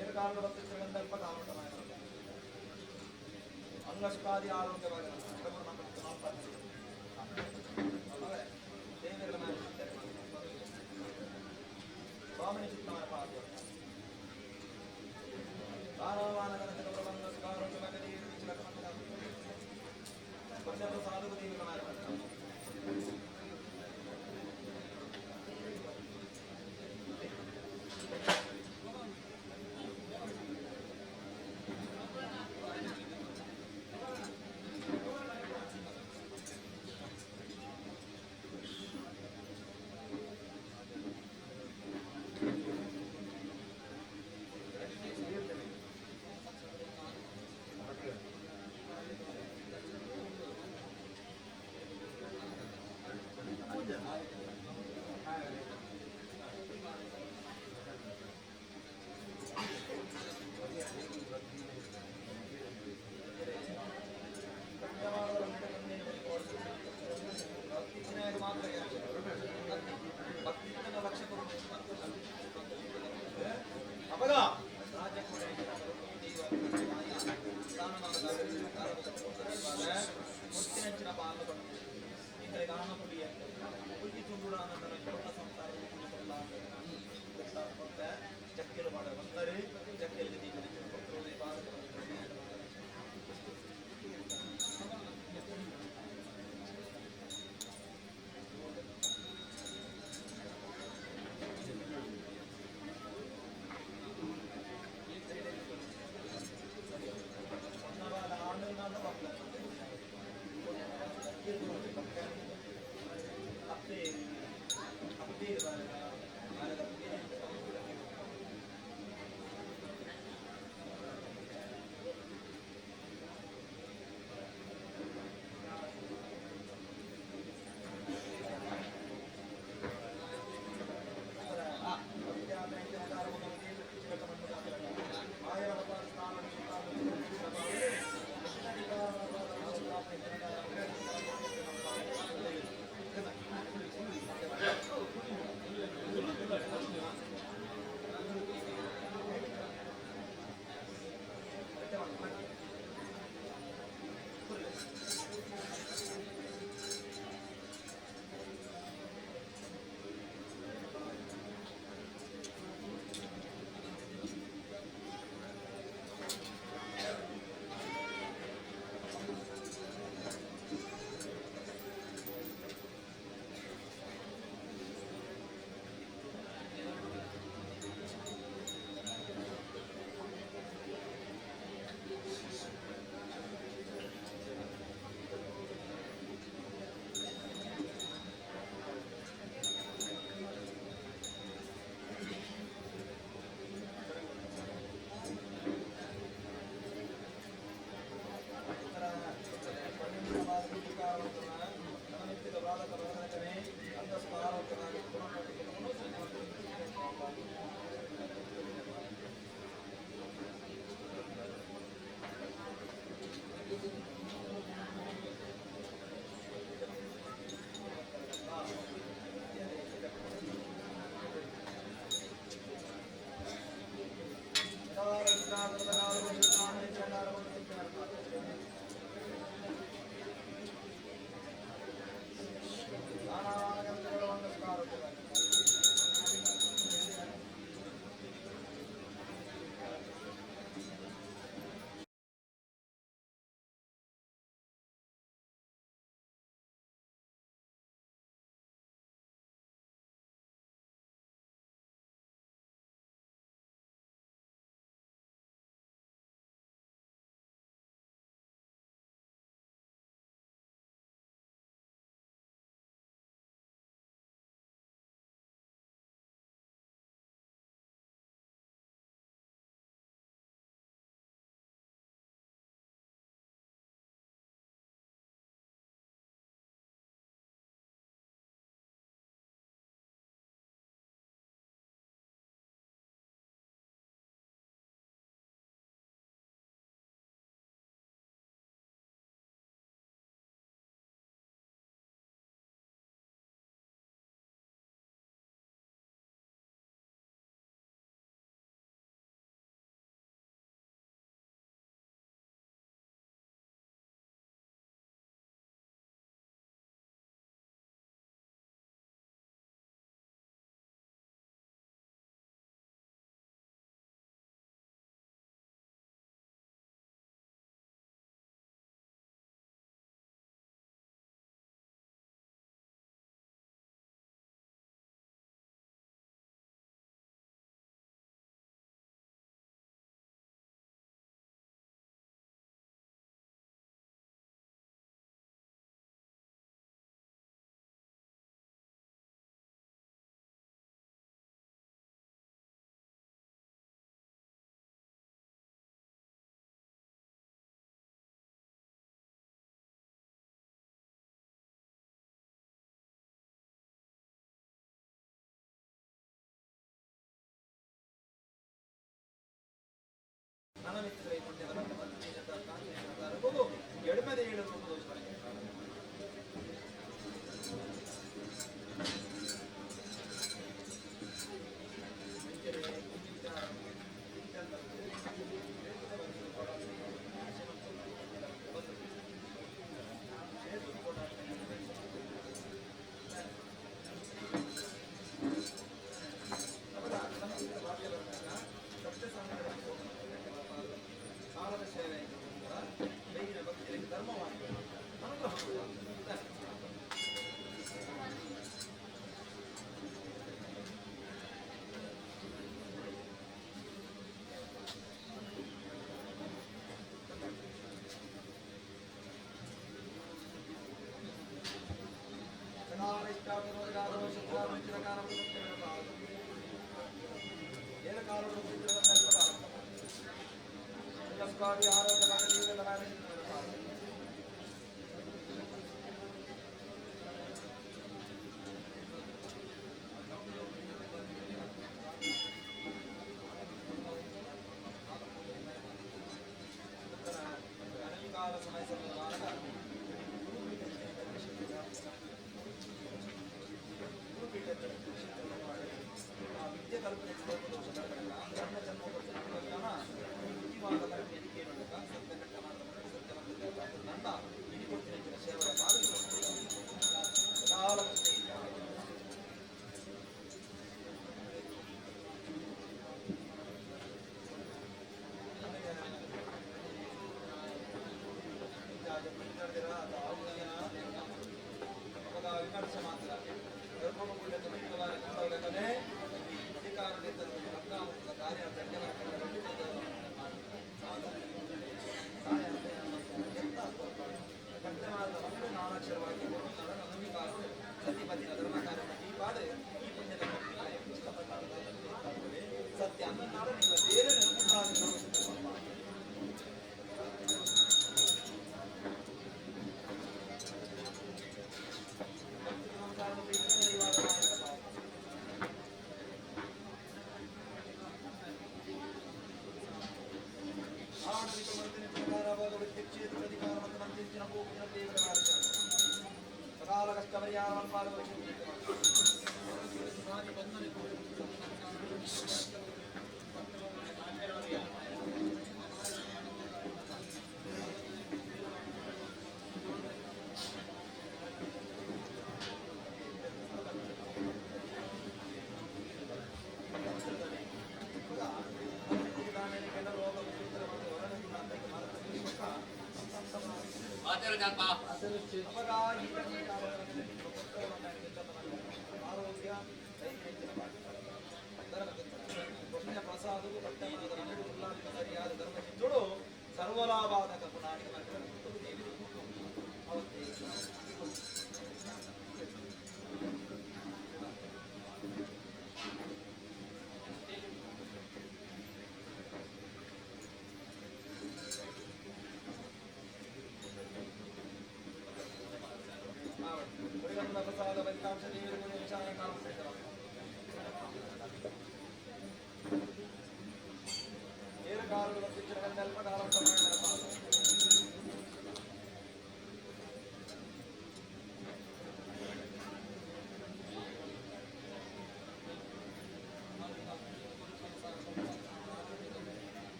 ಏಳು ಬತ್ತಿತ್ತು ಕಾಮಟಮಾಯ ಅಂಗ ಸುಖಾದಿ ಆರೋಗ್ಯ ಭಾಗ್ಯ. ದೇವರ ಸ್ವಾಮಿನಿ ಚಿತ್ತಮಯ ಪಾದ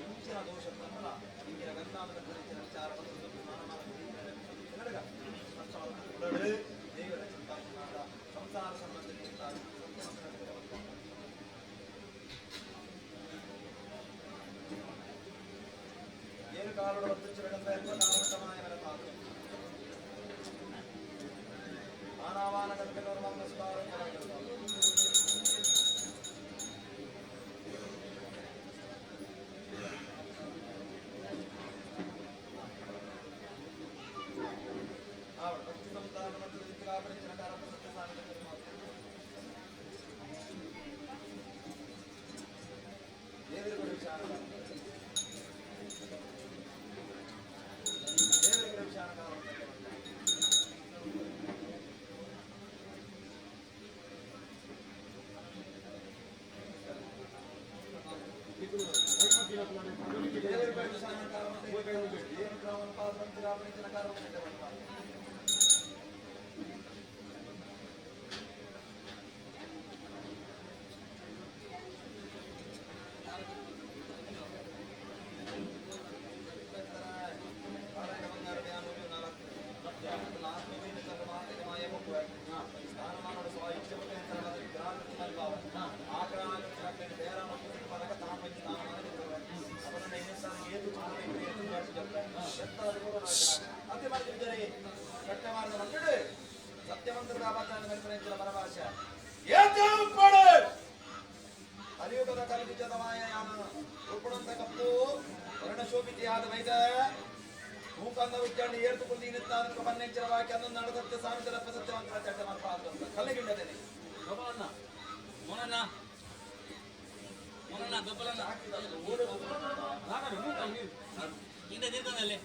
ಇಂಚಿನ ದೋಷ ಇಂಚಿನ ಗಂಧಾಮದ ಕಲಿಯುಗದ ಕಲಿಬಿಜದವಾಯ ಯಾನು ಉಪಣಂತ ಕಪ್ಪು ವರ್ಣಶೋಭಿತಿಯಾದ ವೈದ ಮೂಕಂದ ವಿಜ್ಞಾನ ಏರ್ತುಕೊಂಡು ಇನ್ನಿತ್ತಾದನಕ ಪನ್ನೆಂಚಿನ ವಾಕ್ಯ ಅದನ್ನು ನಡೆದತ್ತೆ ಸಾಮಿತರಪ್ಪ ಸತ್ಯವಂತರ ಚಟ್ಟ ಮಾತ್ರ ಕಲ್ಲಿಗಿಂಡದೇನೆ ಗೋಪಾಲಣ್ಣ ಮೋನಣ್ಣ ಮೋನಣ್ಣ ಗೋಪಾಲಣ್ಣ ಹಿಂದೆ ನಿಂತನಲ್ಲಿ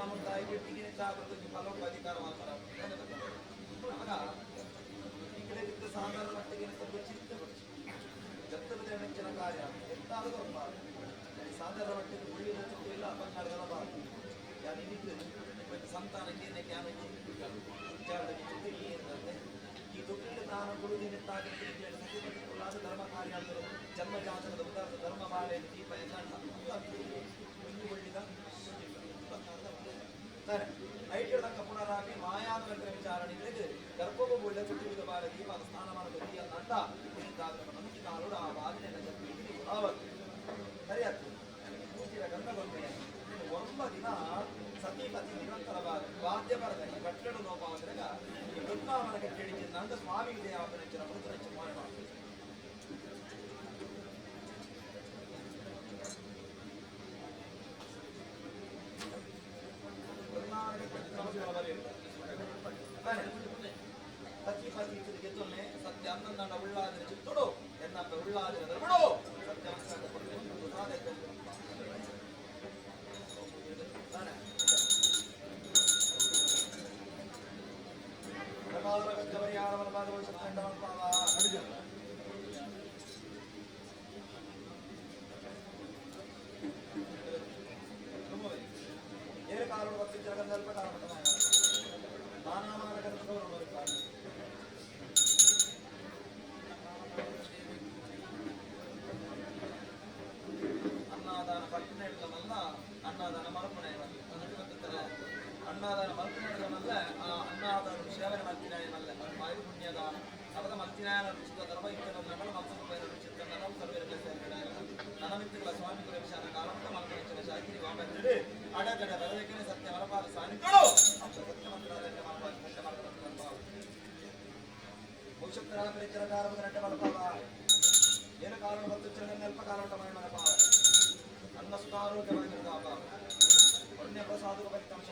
ಗ್ರಾಮದ ಫಲವು ಅಧಿಕಾರ ಈ ಕಡೆ ಬಿದ್ದ ಸಾಧಾರಣ ಮಟ್ಟಿಗೆ ಚಿಂತೆ ಜತ್ತದ ನೆಚ್ಚಿನ ಕಾರ್ಯ ಎತ್ತಾದರೂ ಸಾಧಾರಣ ಮಟ್ಟಿಗೆ ಉಳ್ಳಿನ ಇಲ್ಲ ಬಂಗಾರದಲ್ಲ ಬಾರದು ಯಾರು ಇನ್ನಿದ್ದು ಸಂತಾನಕ್ಕೆ ಈ ತೊಟ್ಟಿಲ ದಾನ ಗುರುದಿನ ಧರ್ಮ ಕಾರ್ಯ ಜನ್ಮ ಜಾತಕದ ಉದಾರ ಧರ್ಮ ಬಾಳೆ ದೀಪ ಎಲ್ಲ ಒಂದು ಒಳ್ಳಿದ ಸರಿ ಐಟದ ಪುನರಾಗಿ ಮಾಯಾದ ವಿಚಾರಣೆಗಳಿಗೆ ಗರ್ಭವು ಒಳ್ಳೆ ಸುಟ್ಟಿದ ಬಾಳೆ ದೀಪ ಅದು ಸ್ಥಾನಮಾನ ಅಂಡ ನಂಬಿಕೆ ಕಾಲೋಡು ಆ ಬಾಗಿಲಿನ ಆವತ್ತು ಸರಿಯಾಗ್ತದೆ ಪೂಜೆಯ ಗಂಧಗೊಂಡೆ ಒಂಬ ದಿನ ಸತೀಪತಿ ನಿರಂತರವಾದ ವಾದ್ಯ ಬರದ ಈ ಕಟ್ಟಡ ಲೋಪಾವದ್ರಾಗ ಈ ಬೃಂದಾವನ ಕಟ್ಟಡಿ ಸ್ವಾಮಿ ವಿಜಯ ಮೃತ ಮೃತ ಸತೀಪತಿ ಗೆದ್ದೊಮ್ಮೆ ಸತ್ಯ ಅನ್ನಂದ ಉಳ್ಳಾದಿನ ಚಿತ್ತುಡು ಎನ್ನಪ್ಪ ಉಳ್ಳಾದಿನ ಧರ್ಮಡು ಅನ್ನದಾನ ಪಟ್ಟಣ ಹಿಡಿದಮಲ್ಲ ಅನ್ನದಾನ ಮರಪುಣ ಅನ್ನದಾನ ಮಲ್ಪುಣ ಹಿಡಿದಮಲ್ಲ ಆ ಅನ್ನದಾನ ಸೇವನೆ ಮಲ್ತಿನಾಯಮಲ್ಲ ವಾಯು ಪುಣ್ಯದಾನ ಅವದ ಮಲ್ತಿನಾಯನ ರುಚಿತ ಧರ್ಮ ಇತ್ತನ ಮಲ್ಸು ರುಚಿತ ನಾವು ಸರ್ವೇರ ನನಮಿತ್ತಗಳ ಸ್ವಾಮಿ ವಿಷಾನ ಕಾಲಂತ ಮಲ್ಪನೆಚ್ಚನ ಶಾಕಿರಿ ವಾಮಂದಿರಿ ಅಡಗಡ ಬರಬೇಕನೆ ಸತ್ಯ ಮರಪಾದ ಸಾನಿಗಳು ಸತ್ಯ ಮಂತ್ರಾಲಯ ಮರಪಾದ ಸತ್ಯ ಮರಪಾದ ಭವಿಷ್ಯತ್ತರ ಪರಿಚರ ಕಾಲದ ನಟ್ಟ ಮಲಪಾವ ಏನು ಕಾರಣ ಮತ್ತು ಚರಣ ಅಲ್ಪ ಕಾಲೋಟ ಮಲಪಾವ ಅನ್ನ ಸುಖಾರೋಗ್ಯವಾಗಿರುತ್ತಾಪ ಪುಣ್ಯ ಪ್ರಸಾದ ಫಲಿತಾಂಶ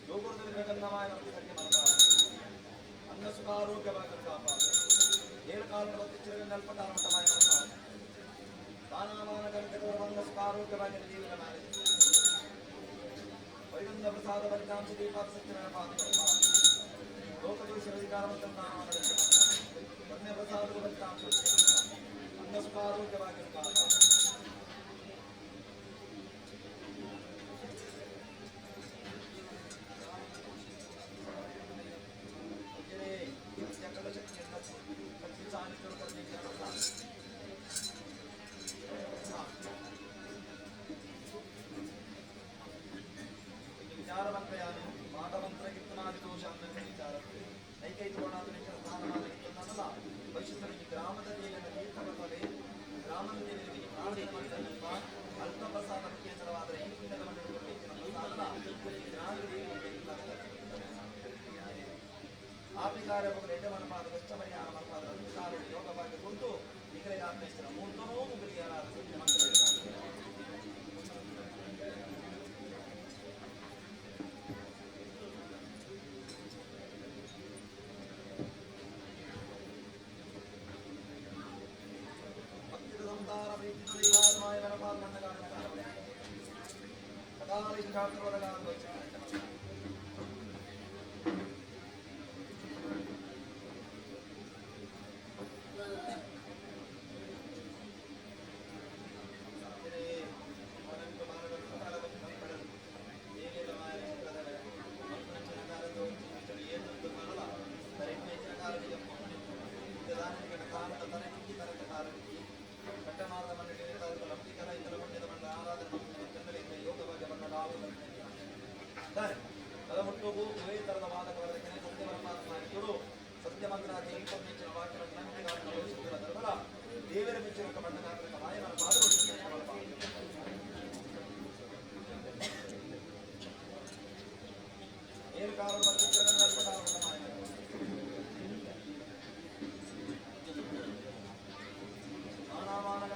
ಯೋಗದಲ್ಲಿ ಗಂಧಮಾಯ ಸತ್ಯ ಮಲಪಾವ ಅನ್ನ ಸುಖಾರೋಗ್ಯವಾಗಿರುತ್ತಾಪ ಏಳು ಕಾರಣ ಮತ್ತು ಚರಣ ಅಲ್ಪ ಕಾಲೋಟ ಮಲಪಾವ ದಾನಮಾನ ಕಲಿತವರ ಸುಖಾರೋಗ್ಯವಾಗಿರುವ ಜೀವನ ಮಾಡಿ ವೈಗುಂಧ ಪ್ರಸಾದ ಫಲಿತಾಂಶ ದೀಪಾದ ಸತ್ಯನ ಲೋಕದೋಷ ಅಧಿಕಾರ ಪುಣ್ಯ ಪ್ರಸಾದ ಫಲಿತಾಂಶ ಅನ್ನ ಸುಖಾರೋಗ್ಯವಾಗಿರುವ ವಿಚಾರವಂತಯಾನು ಮಾತಮಂತ್ರ ಕೀರ್ತನಾದಿ ದೋಷ ಅನ್ನೋ ವಿಚಾರ ಐಕೈದು ಕೋಣಾಧುನಿಕ ಸ್ಥಾನಮಾನ ಕೀರ್ತನಲ್ಲ ಭವಿಷ್ಯದಲ್ಲಿ ಗ್ರಾಮದ ದೇವಿಯ ತೀರ್ಥವಲ್ಲವೇ ಗ್ರಾಮದ ದೇವಿಗೆ ಪ್ರಾರ್ಥನೆ ಮಾಡಿದ ಅಲ್ಪ ಪ್ರಸಾದ ಮುಖ್ಯೇತರವಾದರೆ ಈ ಪುಣ್ಯದ ಪ್ರಸಾದ ಗ್ರಾಮ ದೇವಿಗೆ ಆಪಿಕಾರ ಎಡ್ಡೆ ಮನಪಾದ ಕಷ್ಟ ಪರಿಹಾರ ಮನಪಾದ ಅಧಿಕಾರ ಯೋಗವಾಗಿ ಕುಂತು ನಿಖರ ಆತ್ಮೇಶ್ವರ ಮೂರ್ತನೋ ಮುಗಿಯಾರ ಸತ್ಯ ಮಂತ್ರ ದೇವರ ಮೆಚ್ಚುವ ಬಣ್ಣಗಾರರ ಮಾಯನ ಪಾದಗಳು ಏಳು ಕಾಲ ಮತ್ತು ಅಲ್ಪ ಕಾಲ ಮಾನವಾನ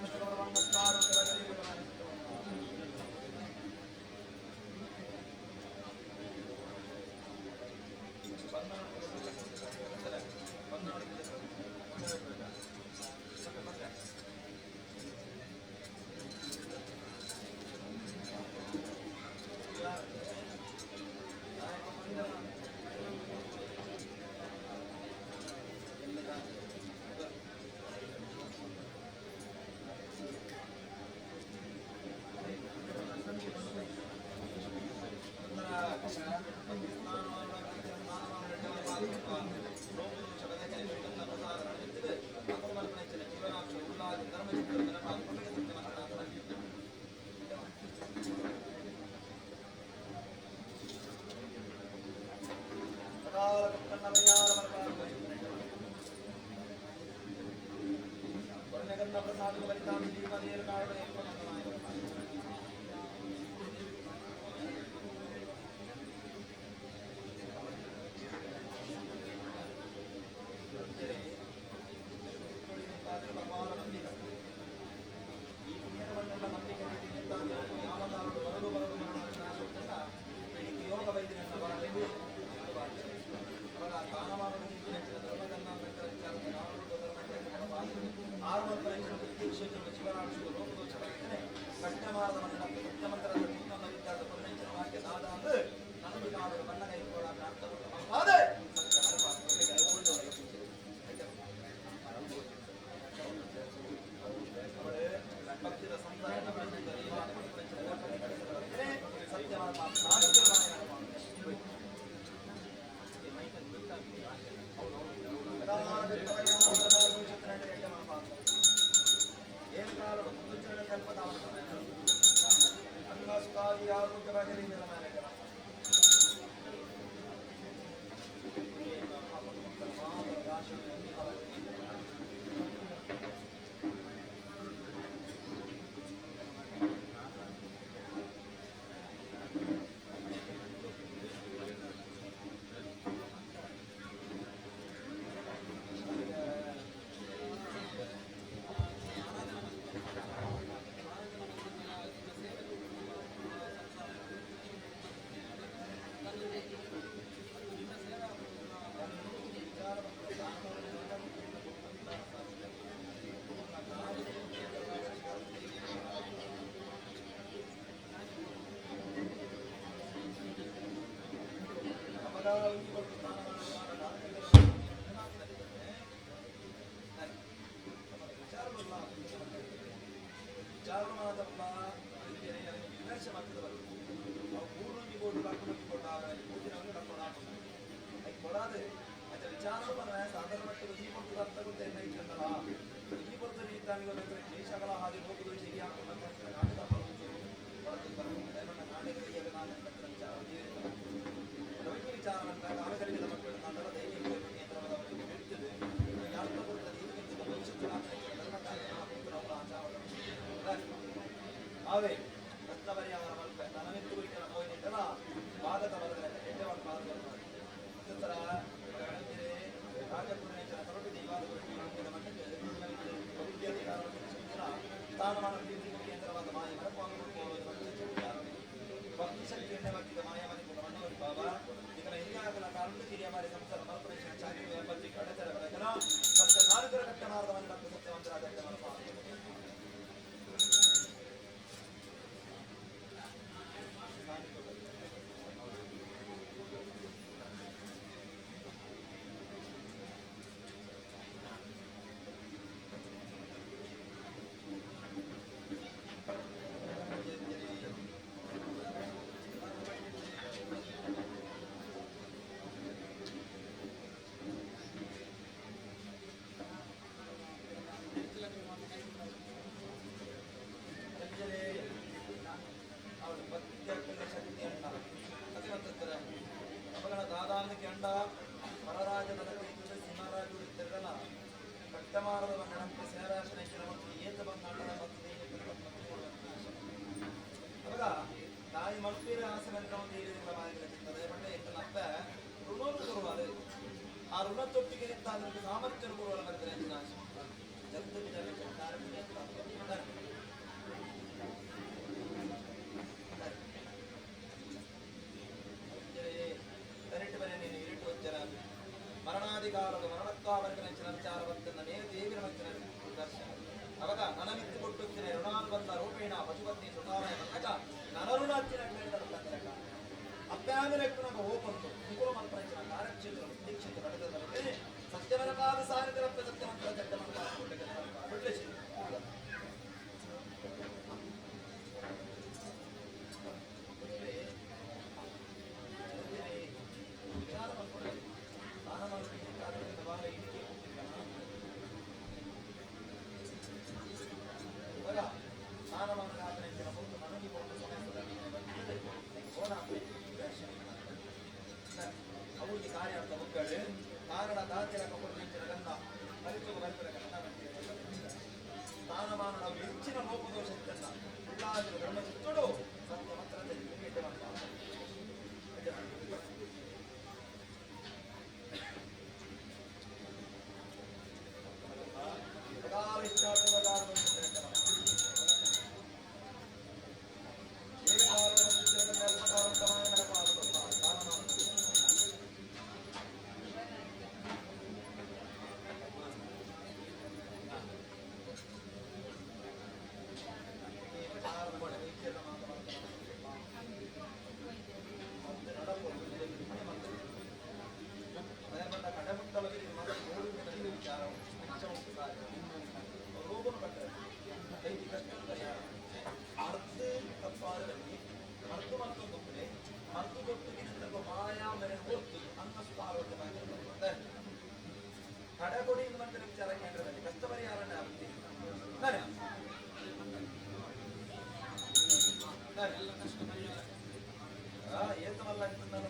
ಏತಮಲ್ಲ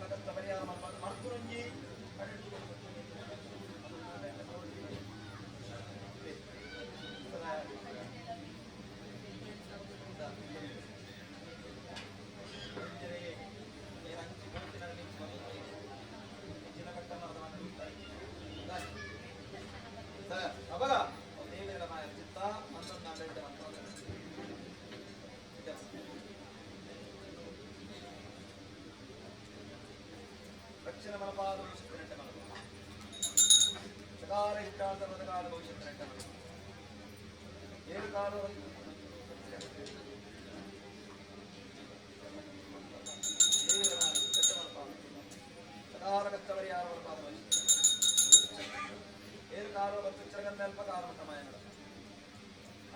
ಕಷ್ಟ ಪರಿಹಾರ ಮರ್ತುಂಜಿ ಅವಾಗ ಚಿತ್ತ ರಕ್ಷಣ ಮನಪಾದ ಭವಿಷ್ಯತ್ತಿನಂಟೆ ಮನಪ ಸಕಾರ ಇಷ್ಟಾರ್ಥ ಮತಕಾಲ ಭವಿಷ್ಯತ್ತಿನಂಟೆ ಮನಪ ಏಳು ಕಾಲ ಸಕಾರ ಕಷ್ಟ ಪರಿಹಾರ ಮನಪಾದ ಭವಿಷ್ಯ ಏಳು ಕಾಲ ಮತ್ತು ಚರಗಂದಲ್ಪ ಕಾಲಮಟ್ಟಮಾಯನ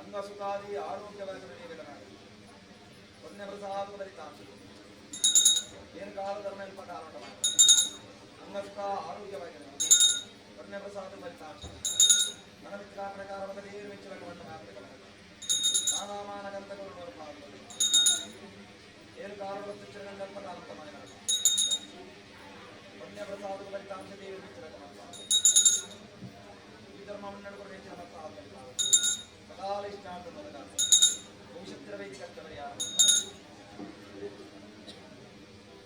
ಅಂಗ ಸುಖಾದಿ ಆರೋಗ್ಯವಾಗಿ ಪುಣ್ಯ ಪ್ರಸಾದ ಫಲಿತಾಂಶ ಏನು ಕಾಲ ಧರ್ಮ ಅಲ್ಪ ಕಾಲಮಟ್ಟಮಾಯನ ಅಂಗಸುಖ ಆರೋಗ್ಯವಾಗಿ ಪುಣ್ಯ ಪ್ರಸಾದ ಫಲಿತಾಂಶ ಮನಮಿತ್ರ ಪ್ರಕಾರ ಏನು ಮೆಚ್ಚಲಕವನ್ನು ನಾನಾಮಾನ ಗಂಧಗಳು ಏಳು ಕಾಲ ಮತ್ತು ಚರಗಂದಲ್ಪ ಕಾಲಮಟ್ಟಮಾಯನ ಪುಣ್ಯ ಪ್ರಸಾದ ಫಲಿತಾಂಶ ದೇವರು ಮೆಚ್ಚಲಕ ಈ ಧರ್ಮವನ್ನು ನಡ್ಕೊಂಡು ಹೆಚ್ಚಿನ ಸಕಾಲ ಇಷ್ಟಾರ್ಥ ಮೊದಲಾದ ಭವಿಷ್ಯತ್ತಿನ ವೈದಿಕ ಪರಿಹಾರ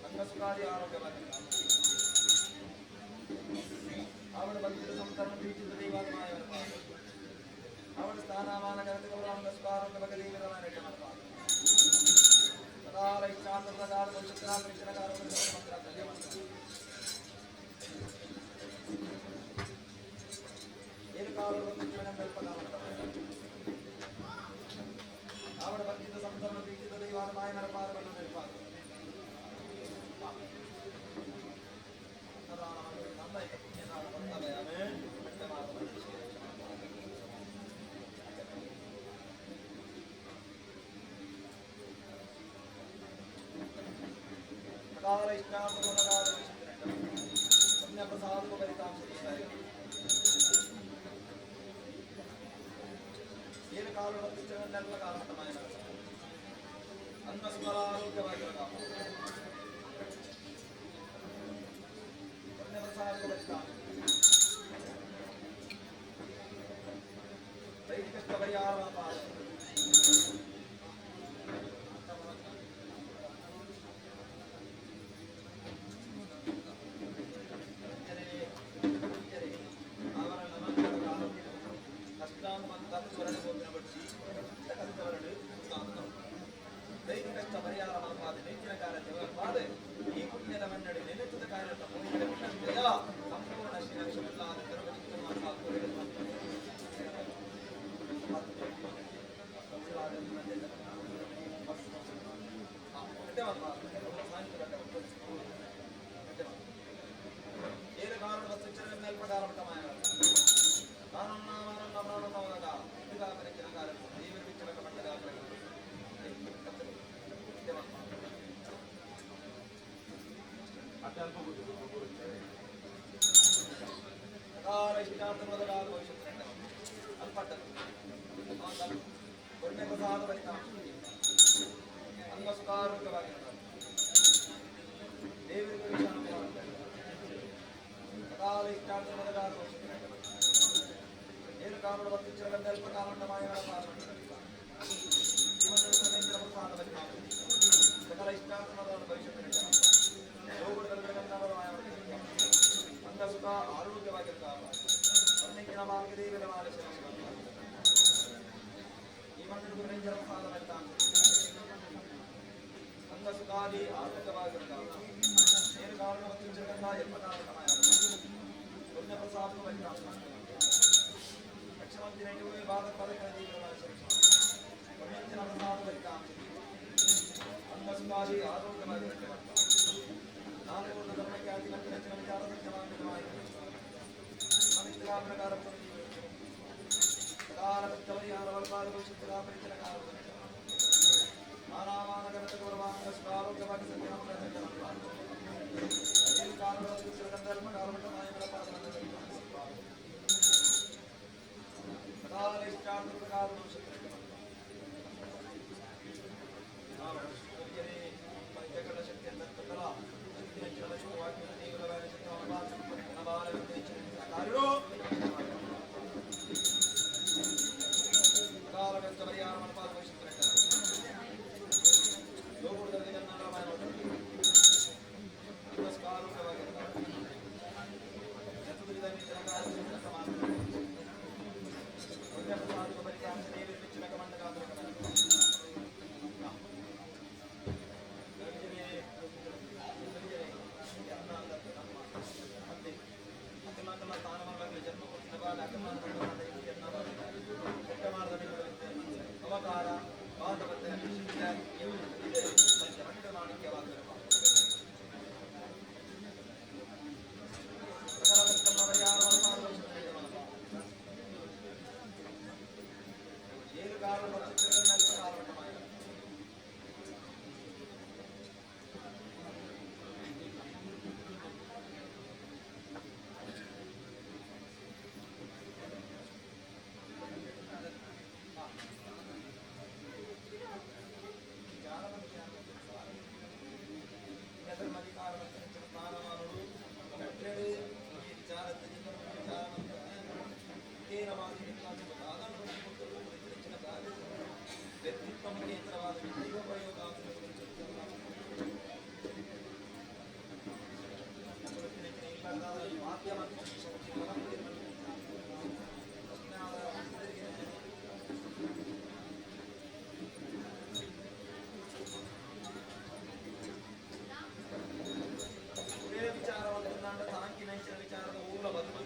ಅಂಗಸುಖಾದಿ ಆರೋಗ್ಯವಾಗಿ ಅವಳು ಬಂದಿದ ಸಂತರಣ ಬೀಚಿದ ದೈವಾದ ಮಾಯವರ ಪಾದ ಅವಳ ಸ್ಥಾನಮಾನ ಗಣತಗೌರ ಅಂಗಸುಖಾರೋಗ್ಯ ಬಗೆ ದೇವರ ಪಾದ ಸಕಾಲ ಇಷ್ಟಾರ್ಥ ಪ್ರಕಾರ ಭವಿಷ್ಯತ್ತಿನ ಪರಿಚನಕಾರ ಮಂತ್ರ ಏನು ಕಾಲ ಅವಳ ಬಂದಿದ್ದ ಸಂತರಣ ಬೀಚಿದ ದೈವಾದ ಮಾಯನರ ಪಾದವನ್ನು ನೆನಪಾದ ಸಕಾಲ ಇಷ್ಟಾರ್ಥ ಪುಣ್ಯ ಪ್ರಸಾದ ಫಲಿತಾಂಶ ಏನು ಕಾಲ ಮತ್ತು ಚರಗಂದಲ್ಪ ಕಾಲಮಟ್ಟಮಾಯನ ಅನ್ನ ಸುಖಾರೋಗ್ಯವಾಗಿರೋ ಪುಣ್ಯ ಪ್ರಸಾದ ಫಲಿತಾಂಶ ದೈಹಿಕ ಪರಿಹಾರ ದೈಹಿಕ ಕಷ್ಟ ಪರಿಹಾರ ಮನಪಾದ ನೆಚ್ಚಿನ ಕಾರ್ಯ ಜಗತ್ಪಾದ ಈ ಪುಣ್ಯದ ಮನ್ನಡಿ ನೆನೆತದ ಕಾರ್ಯ ಸಂಪೂರ್ಣ ಶ್ರೀರಕ್ಷಮಿಲ್ಲಾದ ಏಳು ಕಾರಣ ವಸ್ತು ಸಕಾರ ಇಷ್ಟಾರ್ಥ ಮೊದಲಾದ ಭವಿಷ್ಯತ್ತು ಅಲ್ಪಟ್ಟದು ಪುಣ್ಯ ಪ್ರಸಾದ ಫಲಿತಾಂಶ ಅಂಗ ಸುಖಾರೋಗ್ಯವಾಗಿರುತ್ತದೆ ದೇವರಿಗೆ ವಿಷಾಣ ಸಕಾಲ ಇಷ್ಟಾರ್ಥ ಮೊದಲಾದ ಭವಿಷ್ಯತ್ತು ಏಳು ಕಾರಣ ವಸ್ತು ಚರಗಂದಲ್ಪ ಕಾಲಮಟ್ಟ ಮಾಯಗಳ ಪ್ರಸಾದ ಫಲಿತಾಂಶ ಸಕಲ ಇಷ್ಟಾರ್ಥ ಮೊದಲಾದ ಭವಿಷ್ಯತ್ತು ಅಂಗ ಸುಖ ಆರೋಗ್ಯವಾಗಿರ್ತಾವ ಪನ್ನೆಂಕಿನ ಮಾರ್ಗ ದೇವರ ಮಾಲ ಈ ಮಣ್ಣು ಗುರುಂಜರ ಪ್ರಸಾದ ಫಲಿತಾಂಶ ಅಂಗ ಸುಖಾದಿ ಆರೋಗ್ಯವಾಗಿರ್ತಾವ ಏನು ಕಾರಣ ಮತ್ತು ಜಗನ್ನ ಎಲ್ಪ ಕಾರಣ ಪುಣ್ಯ ಪ್ರಸಾದ ಫಲಿತಾಂಶ ಲಕ್ಷಮಂತಿನ ಬಾಧ ಪದಕ ದೇವರ ಪುಣ್ಯಂಚಿನ ಪ್ರಸಾದ ಫಲಿತಾಂಶ ಅಂಗ ಸುಖಾದಿ ಆರೋಗ್ಯವಾಗಿರ್ತಾವ ನಾನು ಧರ್ಮಖ್ಯಾತಿ ಮತ್ತು ಹೆಚ್ಚಿನ ವಿಚಾರ ಸತ್ಯಮಾನ್ಯವಾಗಿ ಪ್ರಕಾರ ಸಕಾಲ ಪರಿಹಾರ ವಲ್ಪಾದ ಭವಿಷ್ಯತ್ತಿನ ಪರಿಚನಕಾರ ಮಾನಾಮಾನ ಗಣತ ಗೌರವಾಂಗ ಆರೋಗ್ಯವಾಗಿ ಸಕಾಲ ಇಷ್ಟಾರ್ಥ ಪ್ರಕಾರ ಭವಿಷ್ಯತ್ತಿನ ಸಾಧ್ಯ ಶಕ್ತಿ ವಿಚಾರವನ್ನು ತಾಂಕಿನ ವಿಚಾರದ ಊಲ ಬದುಕು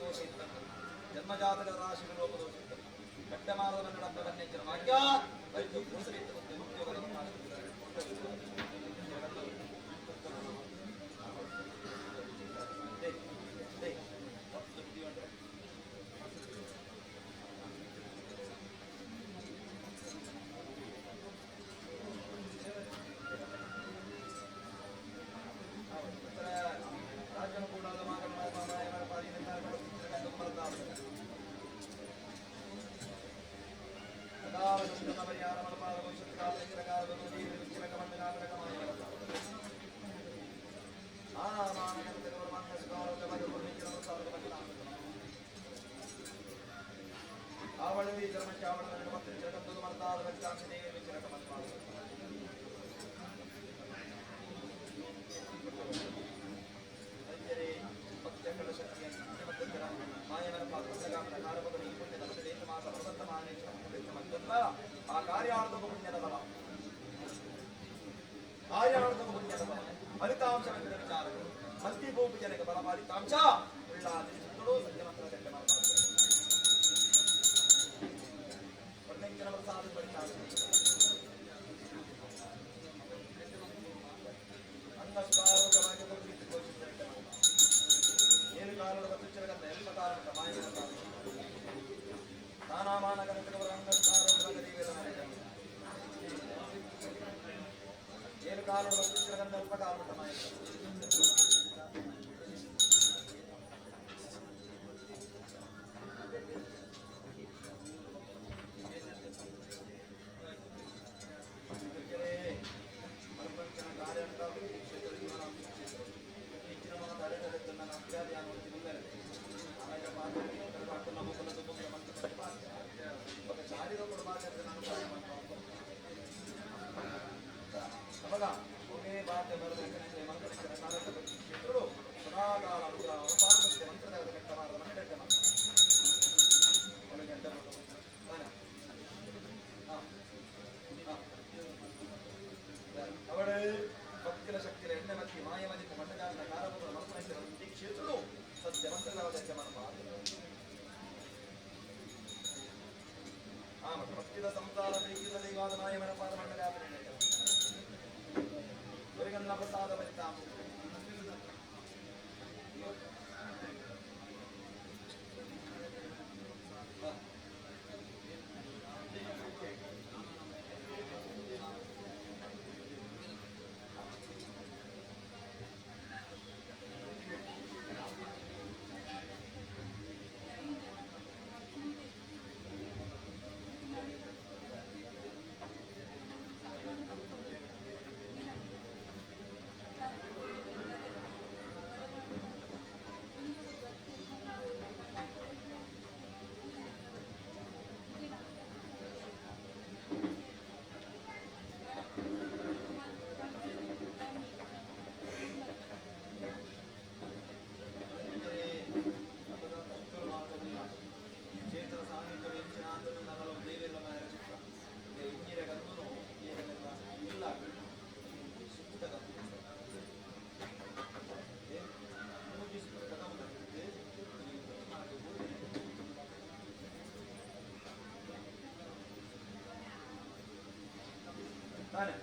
ಲೋಪದೋಷ ಇತ್ತಂತೆ ಜನ್ಮಜಾತಕ ರಾಶಿಗೆ ಲೋಪದೋಷ ಇತ್ತಂತೆ ಕಟ್ಟಮಾರದ ಕನ್ನಡ ಬನ್ನೆಂಚಿನ ವಾಕ್ಯ ವೈದ್ಯ ಪುರುಷರಿತ್ತ ಉದ್ಯೋಗದ ಆ ಕಾರ್ಯಾರ್ಥಕ ಪುಣ್ಯದ ಬಲ ಕಾರ್ಯಾರ್ಥಕ ಪುಣ್ಯದ ಬಲ ಫಲಿತಾಂಶವೆಂದರೆ ವಿಚಾರಗಳು ಮಲ್ತಿ ಜನಕ್ಕೆ ಬಲ ಫಲಿತಾಂಶ ಉಳ್ಳಾದಿ ಸತ್ಯಮಂತ್ರ ಚಟ್ಟೆ ಮಾಡ್ತಾರೆ ಪ್ರಸಾದ ಫಲಿತಾಂಶ ಏಳು ಕಾಲದ ತುಚ್ಚರಗಂಧ ಎಲ್ಲ ಕಾಲದ ಮಾಯನ ನಾನಾಮಾನ ಕನಕವರ ಏಳು ಕಾಲದ ತುಚ್ಚರಗಂಧ ಅಲ್ಪ ಕಾಲದ ಮಾಯ ಅವಳು ಭಕ್ತಿನ ಶಕ್ತಿಯ ಎಣ್ಣೆ ಮತ್ತಿ ಮಾಯಮದಿ ಮಂಡಗಾರನ ಕಾರಪುರ ಮರ್ಪಣಿಸಿದ ಕ್ಷೇತ್ರಳು ಸತ್ಯ ಮಂತ್ರದಾವದ ಆ ಭಕ್ತಿದ ಸಂಸಾರ ಬೇಕಿದ ದೈವಾದ ಮಾಯಮನ ಪಾದ ಮಂಡಗಾರ ಒರಿಗನ್ನ ಪ್ರಸಾದ ಫಲಿತಾಂಶ ಕ್ಷೇತ್ರ ಸಾನ್ನಿಧ್ಯ ಎಂಚಿನ ದೇವೆಲ್ಲ ಚಿತ್ರ ಇಂಜಿರ ಗಂಧನು ಇಲ್ಲ ಸುತ್ತ ಮೂಜಿ ಸುತ್ತ ತಾನೆ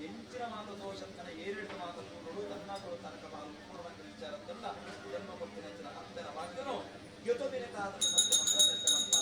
ಎಂಚಿನ ಮಾತ ದೋಷಂತನ ಏರೆಡ್ದು ಮಾತ ತೂಡು ತನ್ನ ತನಕ ಪಾಲು ಪೂರ್ವಂತ ವಿಚಾರದ್ದಲ್ಲ ಜನ್ಮ ಕೊಟ್ಟಿನ ಹೆಚ್ಚಿನ ಅಪ್ಪನ ವಾಕ್ಯನು ಗೆತೋ ದಿನ ಸತ್ಯ ಮಂತ್ರ ಸತ್ಯ ಮಂತ್ರ.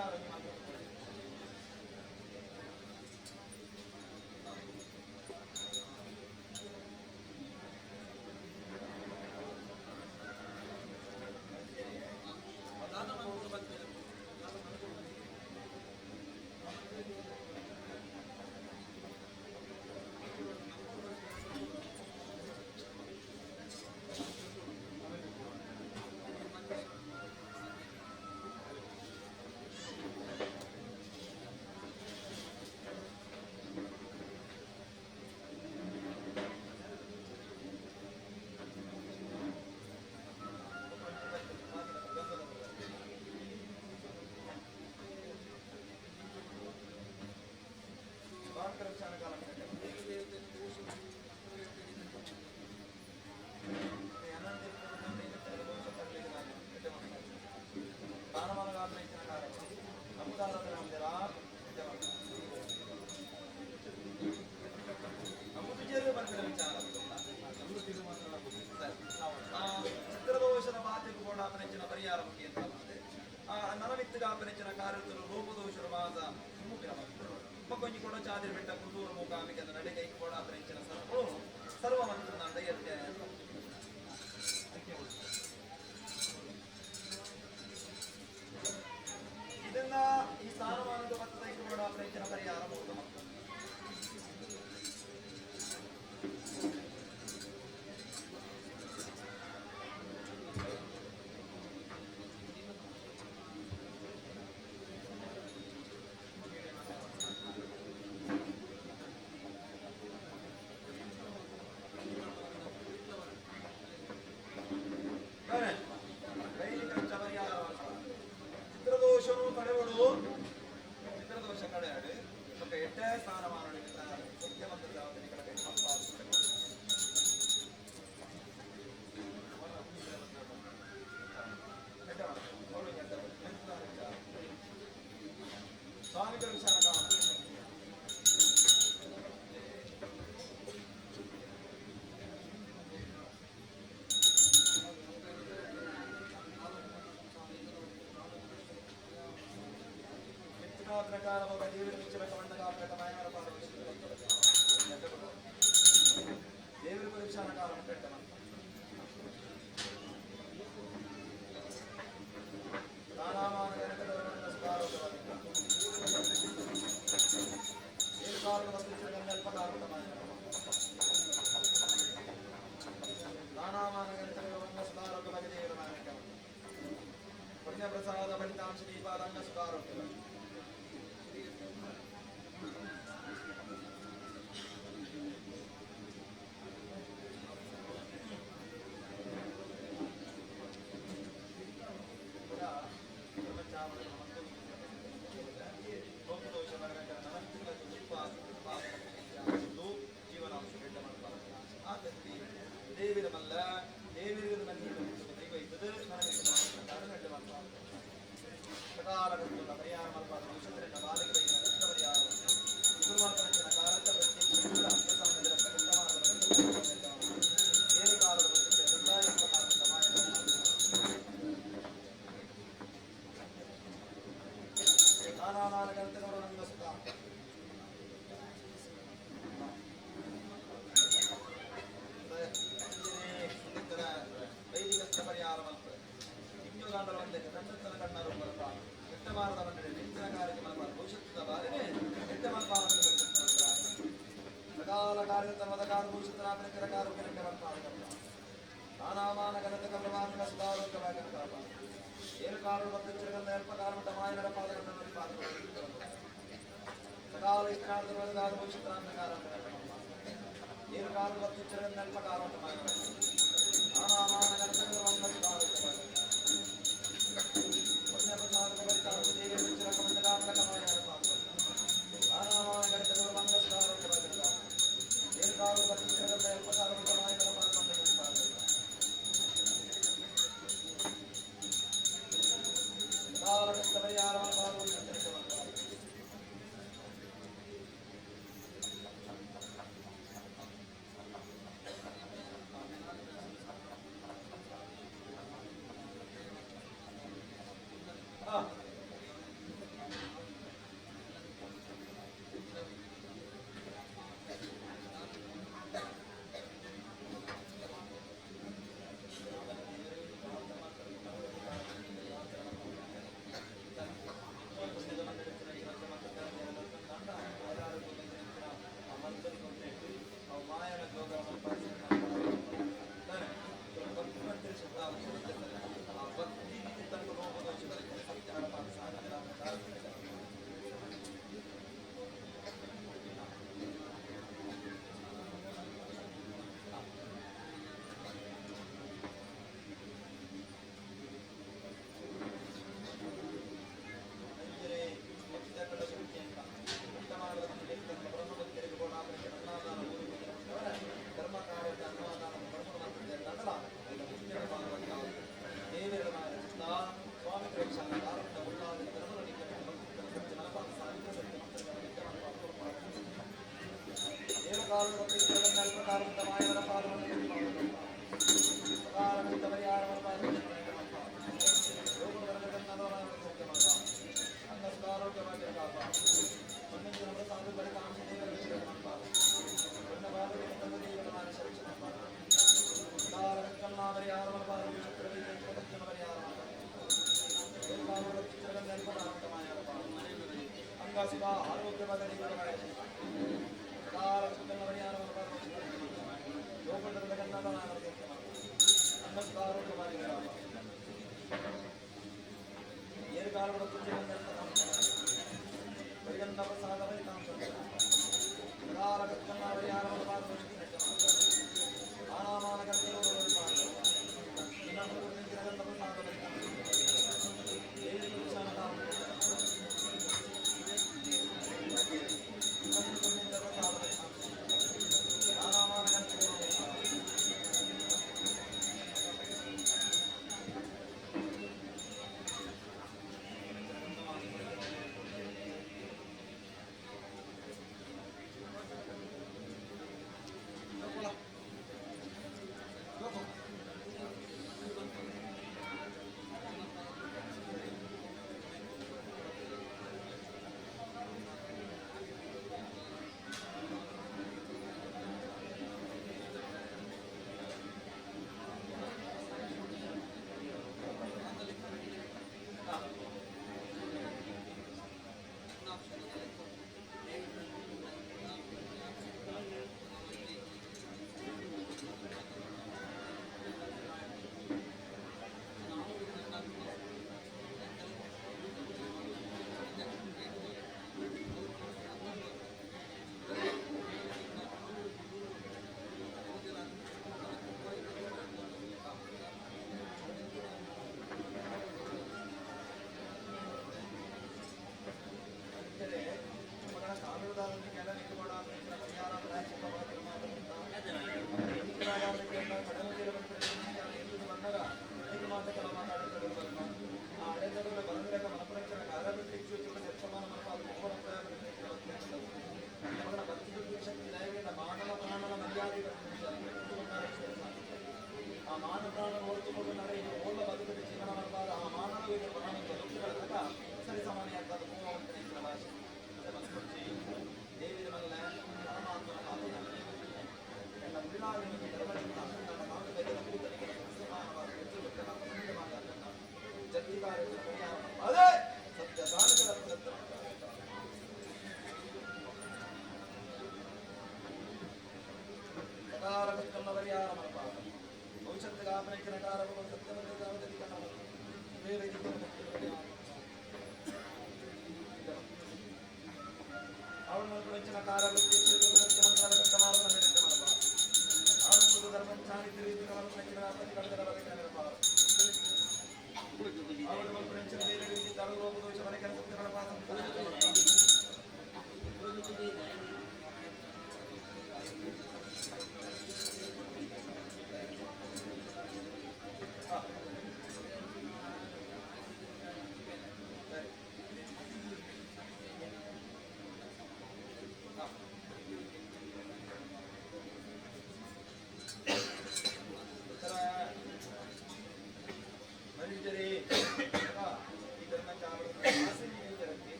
ಪರಿಹಾರ ಚಿತ್ರದೋಷದ ಮಾತೆಗೂ ಕೂಡ ನೆಚ್ಚಿನ ಪರಿಹಾರ ಮುಖ್ಯ ನರವಿತ್ತುಗಾಪನೆಚ್ಚಿನ ಕಾರ್ಯತರು ರೂಪದೋಷರ ಮಾಸ ಕೊಂಜಿ ಕೂಡ ಚಾದಿರ ಬೆಟ್ಟ ಕುದೂರು ಮೂಕಾಂಬಿಕೆ ನಡಿಗೆ ಕೂಡ ನೆಚ್ಚಿನ ಸರ್ವ ಸರ್ವ ಮಂತ್ರ ಇದನ್ನ ಈ ಸ್ಥಾನಮಾನದ ಮತ್ತು ಕೂಡ ನೆಚ್ಚಿನ ಪರಿಹಾರ ಉತ್ತಮ. ಚಿತ್ರದೋಷನು ತಡೆವಡು ಚಿತ್ರದೋಷ ಕಡೆಯಾಡು ఒక ಎಟ್ಟೆ ಸ್ಥಾನಮಾನ ಮುಖ್ಯಮಂತ್ರಿ ಸ್ವಾಮಿಗಳ ವಿಚಾರ ಪ್ರಕಾರ ದೇವರ ವಿಚಾರ ದೇವರ ಪರೀಕ್ಷಾನ ಕಾಲ ಪುಣ್ಯಪ್ರಸಾದ ಫಲಿತಾಂಶ ದೀಪಾದಂಗ ಸುಧಾರೋಗ್ಯ. ದೇವಿರಮಲ್ಲ ದೇವಿರ ಪರಿಹಾರ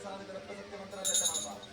ಸಾಧಕ ಸತ್ಯ ಮಂತ್ರ ಮಾಡಬಾರ್ದು.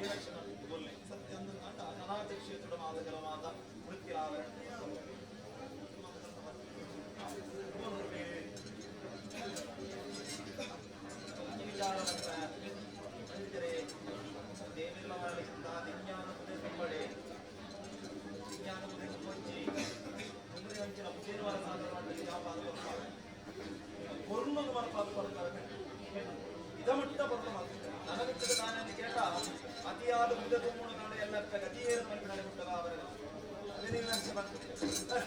ದೇವಕ್ಷಣ ಬೊಲ್ಲೆ ಸತ್ಯ ಅಂದಂಡ ಅನಾಥ ಕ್ಷೇತ್ರದ ಮಾತ ಮಾತ ವೃತ್ತಿರಾವರ ವಿಚಾರ ಅಂದರೆ ದೇವೆಲ್ಲ ವಿಜ್ಞಾನ ತುಂಬಡೆ ವಿಜ್ಞಾನ ತುಂಬೊಂಜಿ ತುಂಬ್ರೆ ಅಂಚಿನ ಪುದೇನ ಸಾಧನೆ ಮಾಡಲಿಕ್ಕೆ ಯಾವ ಪಾದ ಬರ್ತಾರೆ ಕೊರ್ನೊಂದು ಮನಪಾದ ಬರ್ತಾರೆ ಇದಮಟ್ಟ ಬರ್ತ ನನಗಿತ್ತದ ನಾನನ್ನು ಕೇಟ ಅತಿಯಾದ ಮುದ ತುಮ್ಮುಣ ನಾಡು ಎಲ್ಲ ಗತಿಯೇರು ಮನಪಿನಲ್ಲಿ ಮುಟ್ಟದ ಅವರ ಅದೇ ನೀನು ಅಂಚೆ ಬರ್ತದೆ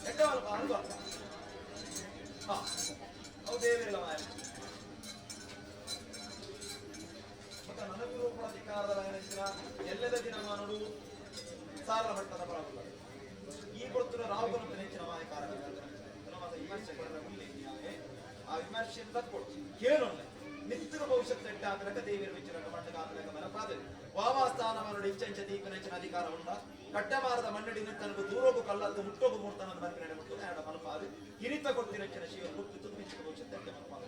ಎಡ್ಡ ಮಲ್ಪ ಅದು ಅರ್ಥ ಹಾ ಅವು ದೇವರಿಲ್ಲ ಮಾಯ ಮತ್ತೆ ನನಗೂ ಅಧಿಕಾರದ ಏನಿದ್ರ ಎಲ್ಲದ ದಿನ ಮಾನಡು ಸಾರಲ ಮಟ್ಟದ ಬರಲ್ಲ ಈ ಕೊಡ್ತಿರೋ ರಾಹುಲ್ ಹೆಚ್ಚಿನ ಮಾಯ ಕಾರಣ ವಿಮರ್ಶೆ ಆ ವಿಮರ್ಶೆ ತಕ್ಕೊಡು ಕೇಳೊಳ್ಳೆ ನಿತ್ಯದ ಭವಿಷ್ಯತ್ ಎಟ್ಟ ಆತನಕ ದೇವಿಯರ ವಿಚಾರ ಮಟ್ಟದ ಆತನಕ ಮನಪಾದ ವಾವಾಸ್ಥಾನ ಮನಡು ಇಚ್ಚಂಚ ದೀಪನ ಹೆಚ್ಚಿನ ಅಧಿಕಾರ ಉಂಡ ಕಟ್ಟಮಾರದ ಮಣ್ಣಡಿ ತನకు ದೂರೋಗು ಕಲ್ಲದ್ದು ಮುಟ್ಟೋಗು ಮೂರ್ತನ ಮನಪಿನ ಮುಟ್ಟು ಎರಡು ಮನಪಾದ ಕಿರಿತ ಕೊಡ್ತಿನ ಹೆಚ್ಚಿನ ಶಿವ ಗುಪ್ತು ತುಂಬಿಸಿದ ಭವಿಷ್ಯತ್ ಎಟ್ಟ ಮನಪಾದ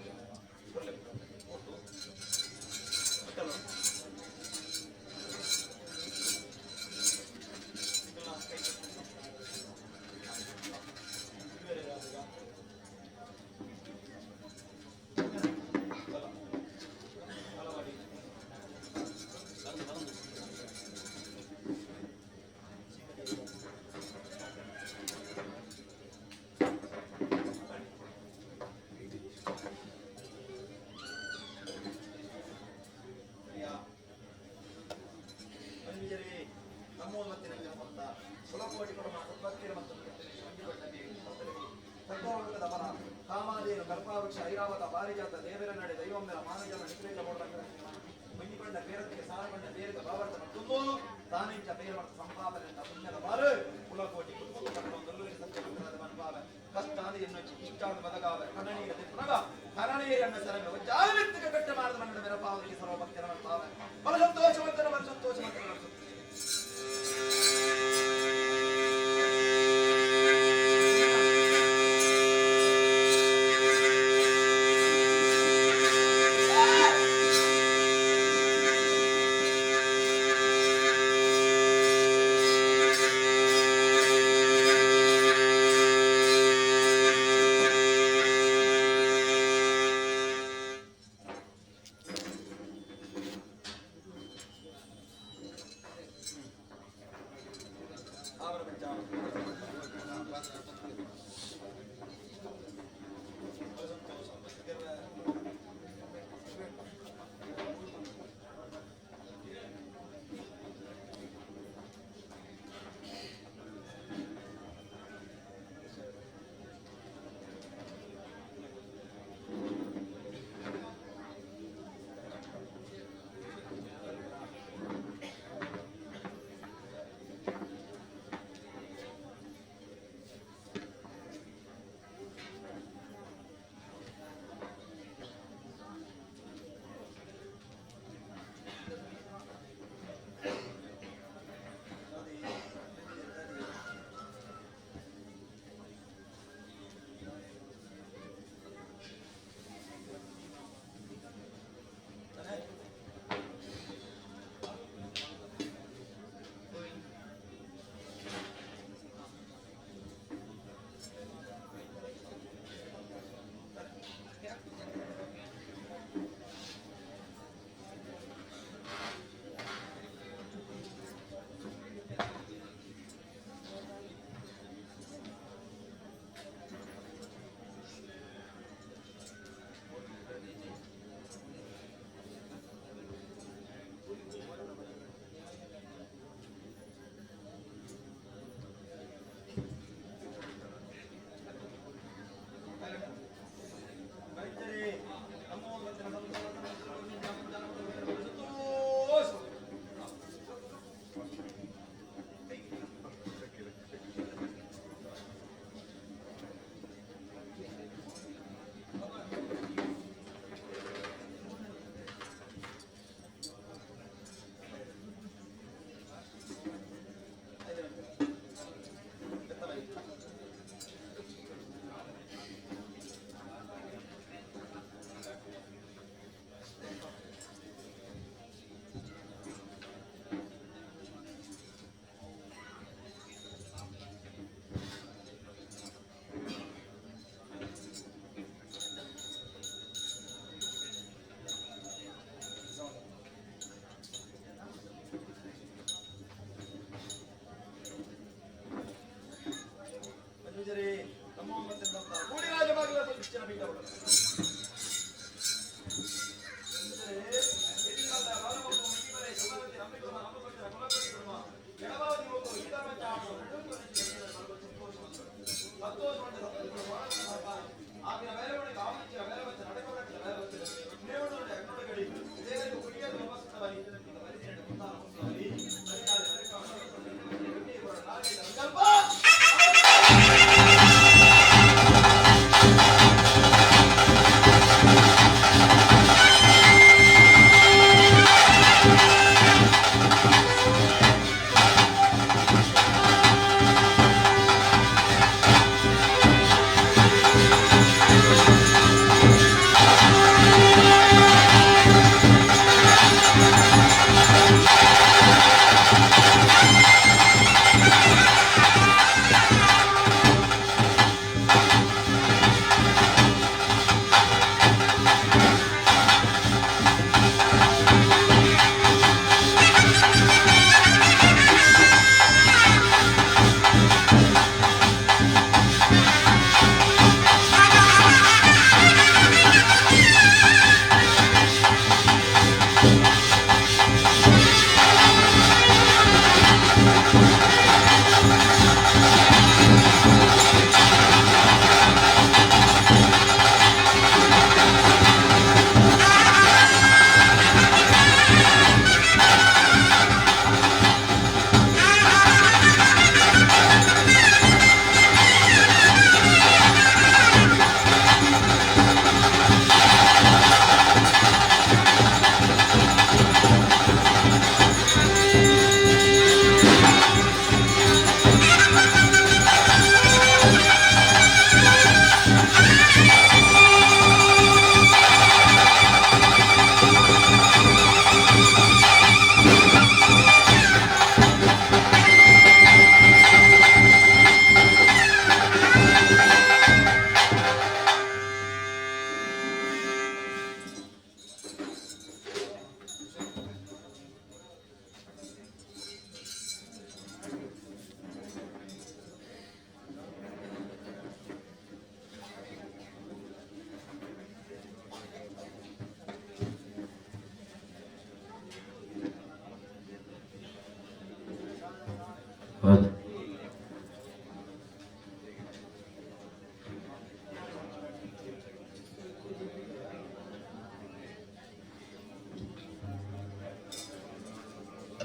ಕಾಮಾದೇನು ಕಲ್ಪಾವೃಕ್ಷ ಐರಾವತ ಪಾರಿಜಾತ ದೇವರ ನಡೆ ದೈವಂದರ ಮಾನಜನ ನಿಗ್ರಹ ಮಂಜಿಕೊಂಡ ಬೇರಕ್ಕೆ ಸಾರಗೊಂಡ ಬೇರದ ಭಾವಾರ್ಥ ಮತ್ತೊಂದು ತಾನಿಂಚ ಬೇರ ಸಂಪಾದನೆ ಪುಣ್ಯದ ಬಾರು ಕುಲಕೋಟಿ ಕುಟುಂಬ ಸತ್ಯ ಮನುಭಾವ ಕಷ್ಟ ಎನ್ನೊಚ್ಚಿ ಇಷ್ಟಾದ ಬದಗಾವ ಕಣನೀರ ತಿಪ್ಪನಗ ಕರಣೀರನ್ನ ಸರಂಗ ಜಾಗೃತಿಕ ಕಟ್ಟ ಮಾಡಿದ ಮನ್ನಡ ಮೇರ ಸರ್ವಭಕ್ತರ ಮನಭಾವ ಬಲ ಸಂತೋಷ ಮಂತರ ಬಲ ಸಂತೋಷ ಮಂತರ.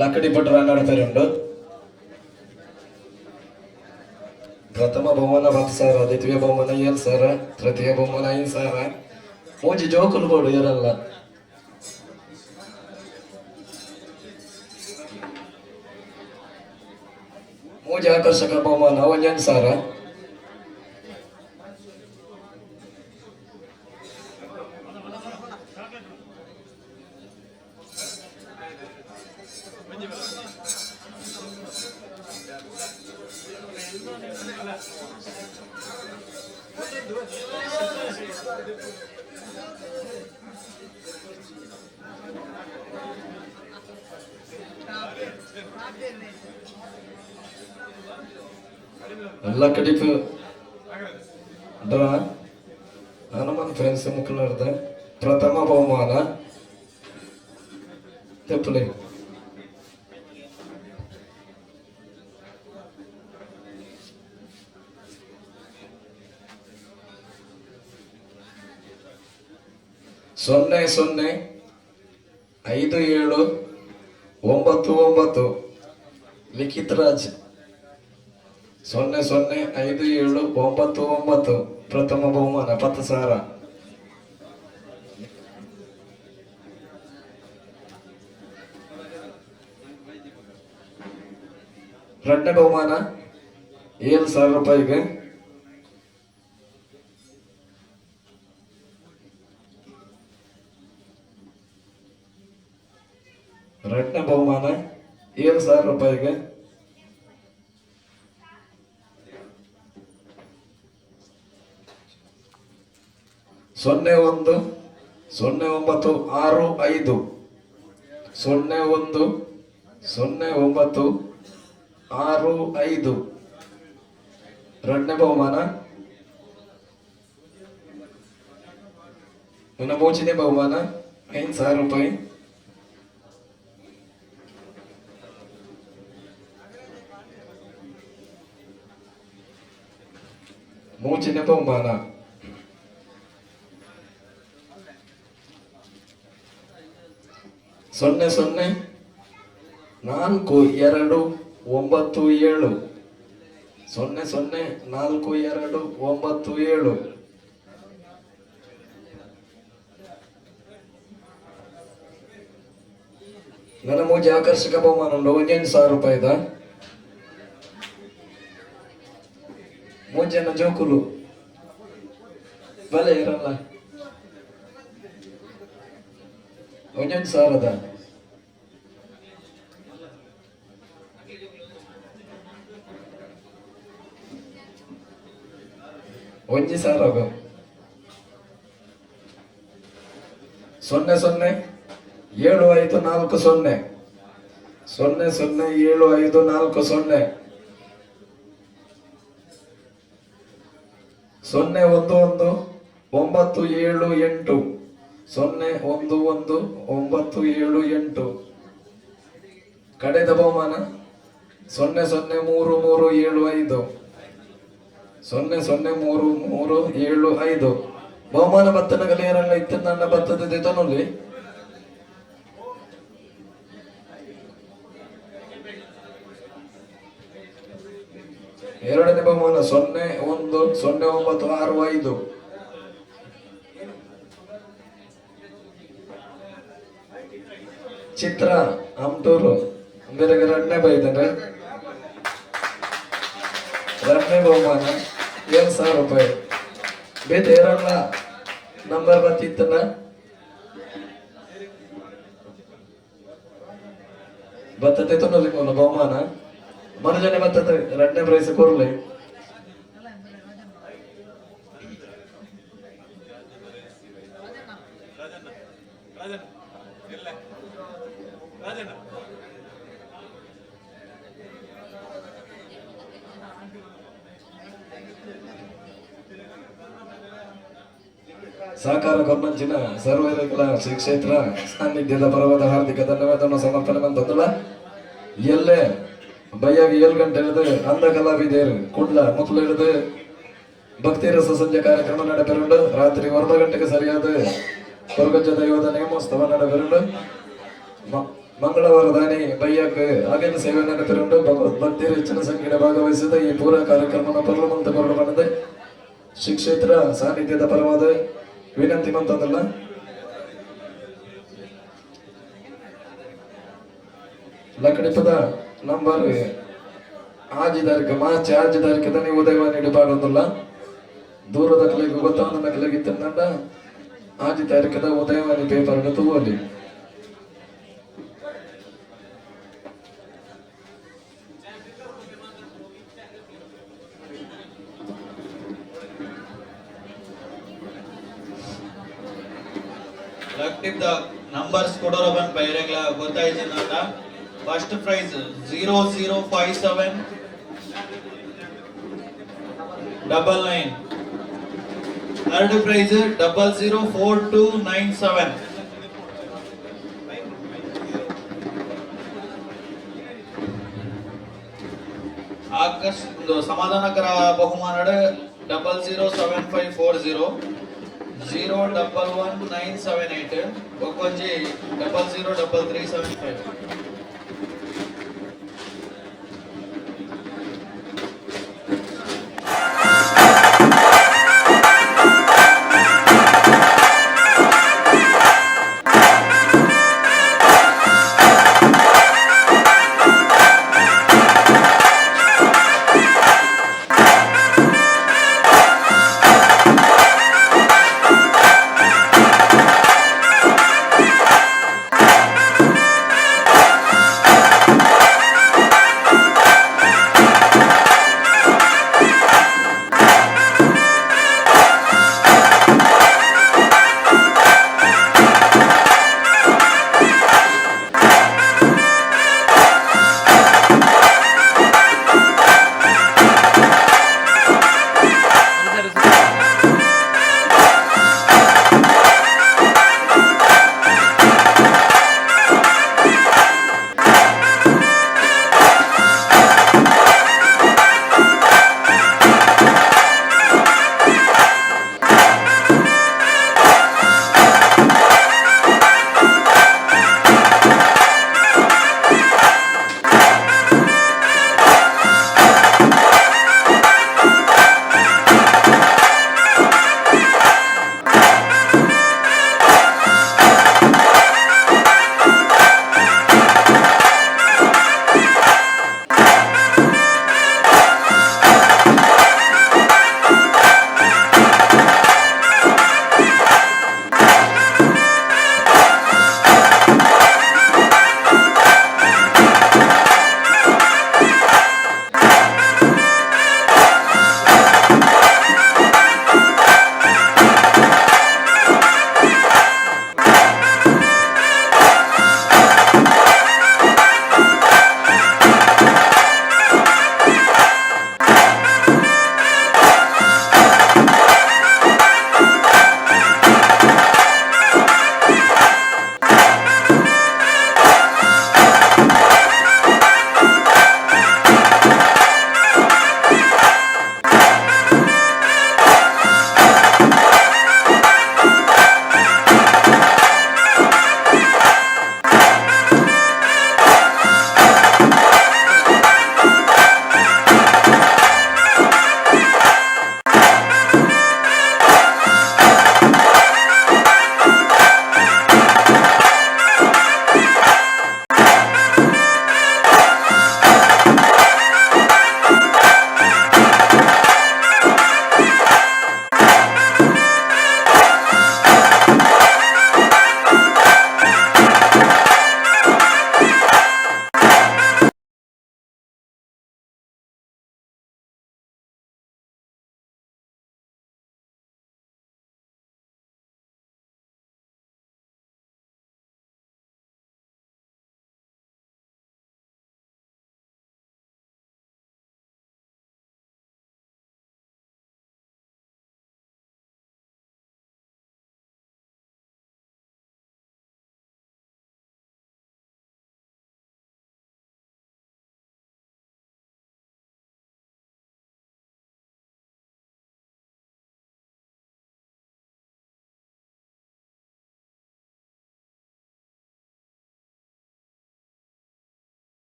ಲಕ್ಕಡಿ ಪಟ್ರ ನಡಪೆರುಂಡು. ಪ್ರಥಮ ಬಹುಮಾನ 10,000, ದ್ವಿತೀಯ ಬಹುಮಾನ 7,000, ತೃತೀಯ ಬಹುಮಾನ 5,000. ಮೂಜಿ ಜೋಕುಲು ಬೋಡು ಏರಲ್ಲ. ಮೂಜಿ ಆಕರ್ಷಕ ಬಹುಮಾನ 1,000. ಲಕ್ಕಡಿಪು ಡ್ರಾ ಹನುಮಾನ್ ಫ್ರೆಂಡ್ಸ್ ಮುಖಲರ್ದ ಪ್ರಥಮ ಬಹುಮಾನ ತೆಪ್ಪುಲೆ. 0 0 5 7 9 9 ಲಿಖಿತ್ ರಾಜ್. 0 0 5 7 9 9 ಪ್ರಥಮ ಬಹುಮಾನ 10,000. ಎರಡನೇ ಬಹುಮಾನ 7,000 ರೂಪಾಯಿಗೆ. ಎರಡನೇ ಬಹುಮಾನ 7,000 ರೂಪಾಯಿಗೆ. 0 1 0 9 6 5 0 1 0 9 6 5 ಎರಡನೇ ಬಹುಮಾನ. ನನ್ನ ಮೂರನೇ ಬಹುಮಾನ 5,000 ರೂಪಾಯಿ. ಮೂರನೇ ಬಹುಮಾನ 0 0 4 2 9 7 0 0 4 2 9 7. ನನ್ನ ಮೂಜಿ ಆಕರ್ಷಕ ಬಹುಮಾನ ಉಂಟು 1,000 ರೂಪಾಯಿದ. ಮೂಜನ ಜೋಕುಲು ಬಲೆ ಇರಲ್ಲ. 1,000ದ. 1,000. 0 0 7 5 4 0 0 0 7 5 4 0 0 1 1 9 7 8 0 1 1 9 7 8. ಕಡೆದ ಬಹುಮಾನ 0 0 3 3 7 5 0 0 3 3 7 5. ಬಹುಮಾನ ಬತ್ತನ ಗಲಿಯರಲ್ಲ ಇತ್ತ ನನ್ನ ಬತ್ತದ ದಿತನಲ್ಲಿ. ಎರಡನೇ ಬಹುಮಾನ 0 1 0 9 6 5. ಚಿತ್ರ ಅಮ್ಟೂರು ಬೇರೆ ಎರಡನೇ ಬೈದಾನೆ. ಎರಡನೇ ಬಹುಮಾನ 7,000 ರೂಪಾಯಿ. ಬೇತೆ ಏರಲ್ಲ ನಂಬರ್ ಬತ್ತಿತ್ತಲ್ಲ. ಬತ್ತತೆ ತೊನ್ನಲಿ ಬಹುಮಾನ ಮನುಜನೆ ಬತ್ತತೆ ಎರಡನೇ ಪ್ರೈಸ್ ಕೊರ್ಲಿ. ಸಹಕಾರ ಕೊರ್ನಂಚಿನ ಸರ್ವೈರಕಲ ಶ್ರೀ ಕ್ಷೇತ್ರ ಸಾನ್ನಿಧ್ಯದ ಪರ್ವದ ಹಾರ್ದಿಕ ಧನ್ಯವಾದವನ್ನು ಸಮರ್ಪಣೆ ಬಂತಂದಲ್ಲ. ಎಲ್ಲೇ ಬಯ್ಯಾಗಿ 7 ಗಂಟೆ ಹಿಡಿದು ಅಂದ ಕಲಾವಿದರು ಕುಡ್ಲ ಮೊದಲು ಹಿಡಿದು ಭಕ್ತಿ ರಸ ಸಂಜೆ ಕಾರ್ಯಕ್ರಮ ನಡೆಪೆರುಂಡು. ರಾತ್ರಿ 9 ಗಂಟೆಗೆ ಸರಿಯಾದ ಕೊರಗಜ್ಜ ದೈವದ ನೇಮೋತ್ಸವ ನಡೆಪೆರುಂಡು. ಮಂಗಳವಾರ ದಾನಿ ಬಯ್ಯಕ್ ಅಗಲ ಸೇವೆ ನಡೆತಿರುಂಡು. ಭಕ್ತರು ಹೆಚ್ಚಿನ ಸಂಖ್ಯೆಯ ಭಾಗವಹಿಸಿದ ಈ ಪೂರ ಕಾರ್ಯಕ್ರಮನ ಪರ್ಲಮಂತ ಕೊರಡು ಬಂದಿದೆ. ಶ್ರೀ ಕ್ಷೇತ್ರ ಸಾನ್ನಿಧ್ಯದ ಪರವಾದ ವಿನಂತಿ ಮಂತದಲ್ಲ. ಲಕಡಿಪದ ನಂಬರ್ 6 ತಾರೀಕು, ಮಾರ್ಚ್ 6 ತಾರೀಕು ನೀವು ಉದಯವಾಣಿ ಪಾಡೊಂದುಲ್ಲ. ದೂರದ ಕಲೆಗೆ ಗೊತ್ತಾದ ಕಲೆಗೆ ಇತ್ತಂಡ 6 ತಾರೀಕದ ಉದಯವಾಣಿ ಪೇಪರ್ ತೂವಲಿ. ಲಕ್ಟಿಪ್ the numbers ಕೊಡೋರ ಬಂದ್ ಬೈರೆಗ್ಲ ಗೊತ್ತಾಯ್ತು. First prize 005799, third prize 004297. Akarsh ಸಮಾಧಾನಕರ ಬಹುಮಾನ 007540, 011978, ಬೊಕ್ಕೊಂಜಿ 003375.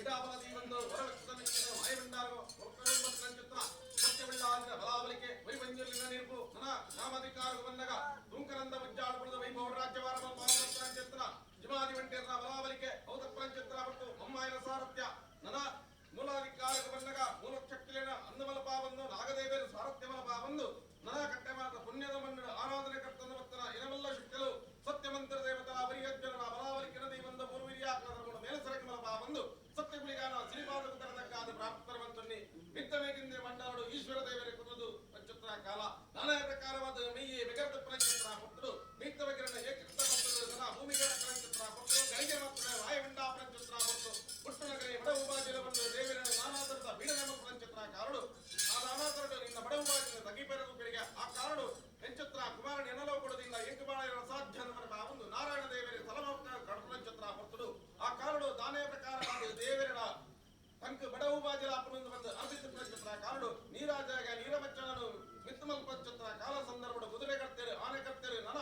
ಇಡಾಬಲ ದೀವಂದು ಹೊರವ್ಯಕ್ತನಿಕ್ಕಿನ ಮಾಯಭಂಡಾರಗು ಒಕ್ಕರುಂಬತ್ತಂಚಿತ್ರ ಸತ್ಯವಿಳ್ಳಾದಿನ ಬಲಾಬಲಿಕೆ ವೈಪಂಜಲಿನ ನೀರ್ಪು ನನ ನಾಮಾಧಿಕಾರಗು ಬಂದಾಗ ತೂಂಕರಂದ ಉಜ್ಜಾಡಪುರದ ವೈಭವ ರಾಜ್ಯವಾರ ಮಲ್ಪಾವಂಚಿತ್ರ ಜಿಮಾದಿ ವಂಟೇರ್ನ ಬಲಾಬಲಿಕೆ ಔತಪ್ರಂಚಿತ್ರ ಮತ್ತು ಮಮ್ಮಾಯನ ಸಾರಥ್ಯ ನನ ಮೂಲಾಧಿಕಾರಗು ಬಂದಾಗ ಮೂಲಶಕ್ತಿಲೇನ ಅನ್ನಮಲಪಾವಂದು ನಾಗದೇವರು ಸಾರಥ್ಯಮಲಪಾವಂದು ನನ ಕಟ್ಟೆಮಾತ ಪುಣ್ಯದ ಮಣ್ಣು ಆರಾಧನೆ ಕರ್ತನ ಭಕ್ತನ ಇನವೆಲ್ಲ ಶಕ್ತಿಲು ಸತ್ಯಮಂತ್ರ ದೇವತರ ಬರಿಯಜ್ಜನ ಬಲಾವಲಿಕೆನ ದೈವಂದ ಪೂರ್ವಿರಿಯಾಕರ ಮೇಲೆ ಸರಕಮಲಪಾವಂದು ಸತ್ಯಗುಳಿಗಾನ ಸಿರಿಪಾದ ಕುತರದಕ್ಕಾದ ಪ್ರಾಪ್ತರವಂತನ್ನಿ ಮಿತ್ತಮೇಗಿಂದೆ ಮಂಡಾಡು ಈಶ್ವರ ದೇವರ ಕುತದು ಪಂಚತ್ರ ಕಾಲ ನಾನಾ ಪ್ರಕಾರವಾದ ಮೈಯೇ ವಿಗರ್ತ ಪ್ರಚತ್ರ ಪುಟ್ಟರು ಮೀತ್ತವಗಿರಣ ಏಕೃತ ಪುಟ್ಟರು ಸದಾ ಭೂಮಿಗಳ ಪ್ರಚತ್ರ ಪುಟ್ಟರು ಗಳಿಗೆ ಮಾತ್ರ ವಾಯುವಿಂಡ ಪ್ರಚತ್ರ ಪುಟ್ಟು ಪುಟ್ಟು ನಗರಿ ಬಡ ಉಪಾಜಿಲವನ್ನು ದೇವರ ನಾನಾತರದ ಬೀಡನ ಪ್ರಚತ್ರ ಕಾರಡು ಆ ನಾನಾತರಡು ನಿನ್ನ ಬಡ ಉಪಾಜಿನ ತಗಿಪೆರಗು ಬೆಳಿಗ್ಗೆ ಆ ಕಾರಡು ಎಂಚತ್ರ ಕುಮಾರನ ಎನಲೋ ಕೊಡದಿಂದ ಏಕಬಾಳ ಸಾಧ್ಯ ಒಂದು ನಾರಾಯಣ ದೇವರ ಸಲಮೋಕ್ತ ಕಡಪಂಚತ್ರ ಪುಟ್ಟರು ಆ ಕಾರಡು ದಾನೇ ಪ್ರಕಾರವಾದ ದೇವರ ತಂಕ ಬಡವು ಬಾಜಿಲ ಅಪ್ಪನೊಂದು ಬಂದು ಅರ್ಪಿತ ಪ್ರಚತ್ರ ಕಾರಡು ನೀರಾಜಾಗ ನೀರಬಚ್ಚನನು ಮಿತ್ತಮಲ್ ಪಂಚತ್ರ ಕಾಲ ಸಂದರ್ಭದ ಕುದುರೆ ಕರ್ತೇರು ಆನೆ ಕರ್ತೇರು ನನ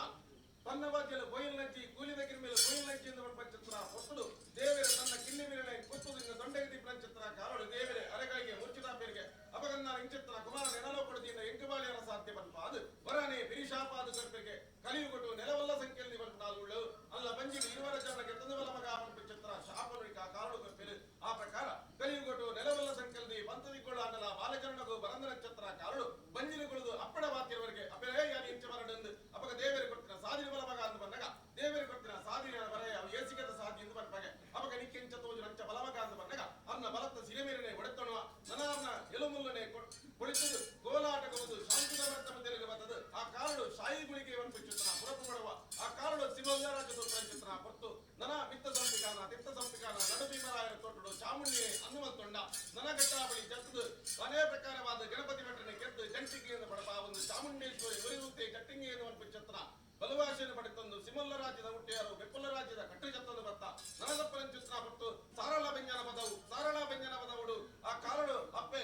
ತನ್ನ ಬಾಜಿಲು ಬೋಯಿಲ್ ನಂಚಿ ಕೂಲಿದ ಕಿರ್ಮೇಲೆ ಬೋಯಿಲ್ ನಂಚಿ ಎಂದು ಪಂಚತ್ರ ಹೊತ್ತಡು ದೇವರ ತನ್ನ ಕಿಲ್ಲಿ ಮೇಲೆ ಕುತ್ತುದಿಂದ ದೊಂಡೆಗತಿ ಪ್ರಚತ್ರ ಕಾರಡು ದೇವರೇ ಅರೆಗಳಿಗೆ ಮೂರ್ಛಿತ ಪೇರಿಗೆ ಅಪಗನ್ನ ಇಂಚಿತ್ರ ಕುಮಾರನ ಎನಲೋ ಕೊಡದಿಂದ ಎಂಕುಬಾಳಿಯರ ಸಾಧ್ಯ ಪನ್ಪ ಅದು ವರನೆ ಬಿರಿಶಾಪಾದ ಕರ್ಪೆಗೆ ಕಲಿಯುಗೊಟ್ಟು ನೆಲವಲ್ಲ ಸಂಖ್ಯೆಯಲ್ಲಿ ಬಂತು ನಾಲ್ಗುಳ್ಳು ಅಲ್ಲ ಬಂಜಿಗೆ ಇರುವರ ಜನಕ್ಕೆ ತಂದುವಲ ಮಗ ಪಂಚತ್ರ ಶಾಪನುಡಿಕ ಕಾರಡು ಕರ್ಪೆರು ಆ ಪ್ರಕಾರ ಕಲಿಯುಗೊಟ್ಟು ನೆಲವಲ್ಲ ಸಂಖ್ಯೆಯಲ್ಲಿ ಪಂತದಿಕೊಳ್ಳ ಅನ್ನಲ ಬಾಲಚರಣಗೂ ಬರಂದ ನಕ್ಷತ್ರ ಕಾರಡು ಬಂಜಿನಗುಳಿದು ಅಪ್ಪಡ ವಾತಿಯವರೆಗೆ ಅಪ್ಪೇ ಯಾರು ಇಂಚ ಬರಡೆಂದು ಅಪಗ ದೇವರಿಗೆ ಕೊಡ್ತಿನ ಸಾಧಿನ ಬಲ ಮಗ ಅಂದು ಬಂದಾಗ ದೇವರಿಗೆ ಕೊಡ್ತಿನ ಸಾಧಿನ ಬರ ಅವು ಏಸಿಗದ ಸಾಧಿ ಎಂದು ಬರ್ಪಾಗೆ ಅಪಗ ನಿಕ್ಕೆಂಚ ತೋಜು ನಂಚ ಬಲಮಗ ಅಂದು ಬಂದಾಗ ಅನ್ನ ಬಲತ್ತ ಸಿರಿಮೇರನೆ ಒಡೆತಣುವ ನನಾರ್ನ ಎಲುಮುಲ್ಲನೆ ಕೊಳಿತದು ಕೋಲಾಟಕವುದು ಶಾಂತಿದ ಬರ್ತಮ ತೆರೆಗೆ ಬರ್ತದೆ ಆ ಕಾರಡು ಶಾಯಿ ಗುಳಿಗೆ ಒಂದು ಚಿತ್ರ ಪುರಪು ಮಾಡುವ ಆ ಕಾರಡು ಸಿಮಲ್ಲಾರಾಜ ಚಿತ್ರ ಹೊತ್ತು ನನ ಮಿತ್ತ ಸಂಪಿಕಾನ ತಿತ್ತ ಸಂಪಿಕಾನ ನಡು ಭೀಮರಾಯರ ತೋಟಡು ಚಾಮುಂಡಿ ಅನ್ನುವಂತೊಂಡ ನನ ಘಟ್ಟಾಬಳಿ ಜತ್ತದು ಅನೇ ಪ್ರಕಾರವಾದ ಗಣಪತಿ ಭಟ್ಟನೆ ಗೆದ್ದು ಜಂಟಿಗೆಯನ್ನು ಪಡಪ ಒಂದು ಚಾಮುಂಡೇಶ್ವರಿ ಉರಿಯುತ್ತೆ ಜಟ್ಟಿಂಗಿ ಎನ್ನುವ ಚಿತ್ರ ಬಲವಾಶೆಯನ್ನು ಪಡೆತಂದು ಸಿಮಲ್ಲ ರಾಜ್ಯದ ಹುಟ್ಟಿಯಾರು ಬೆಪ್ಪುಲ್ಲ ರಾಜ್ಯದ ಕಟ್ಟು ಜತ್ತಂದು ಬತ್ತ ನನದಪ್ಪನ ಚಿತ್ರ ಪಟ್ಟು ಸಾರಳ ವ್ಯಂಜನ ಪದವು ಸಾರಳ ವ್ಯಂಜನ ಪದವುಡು ಆ ಕಾರಡು ಅಪ್ಪೆ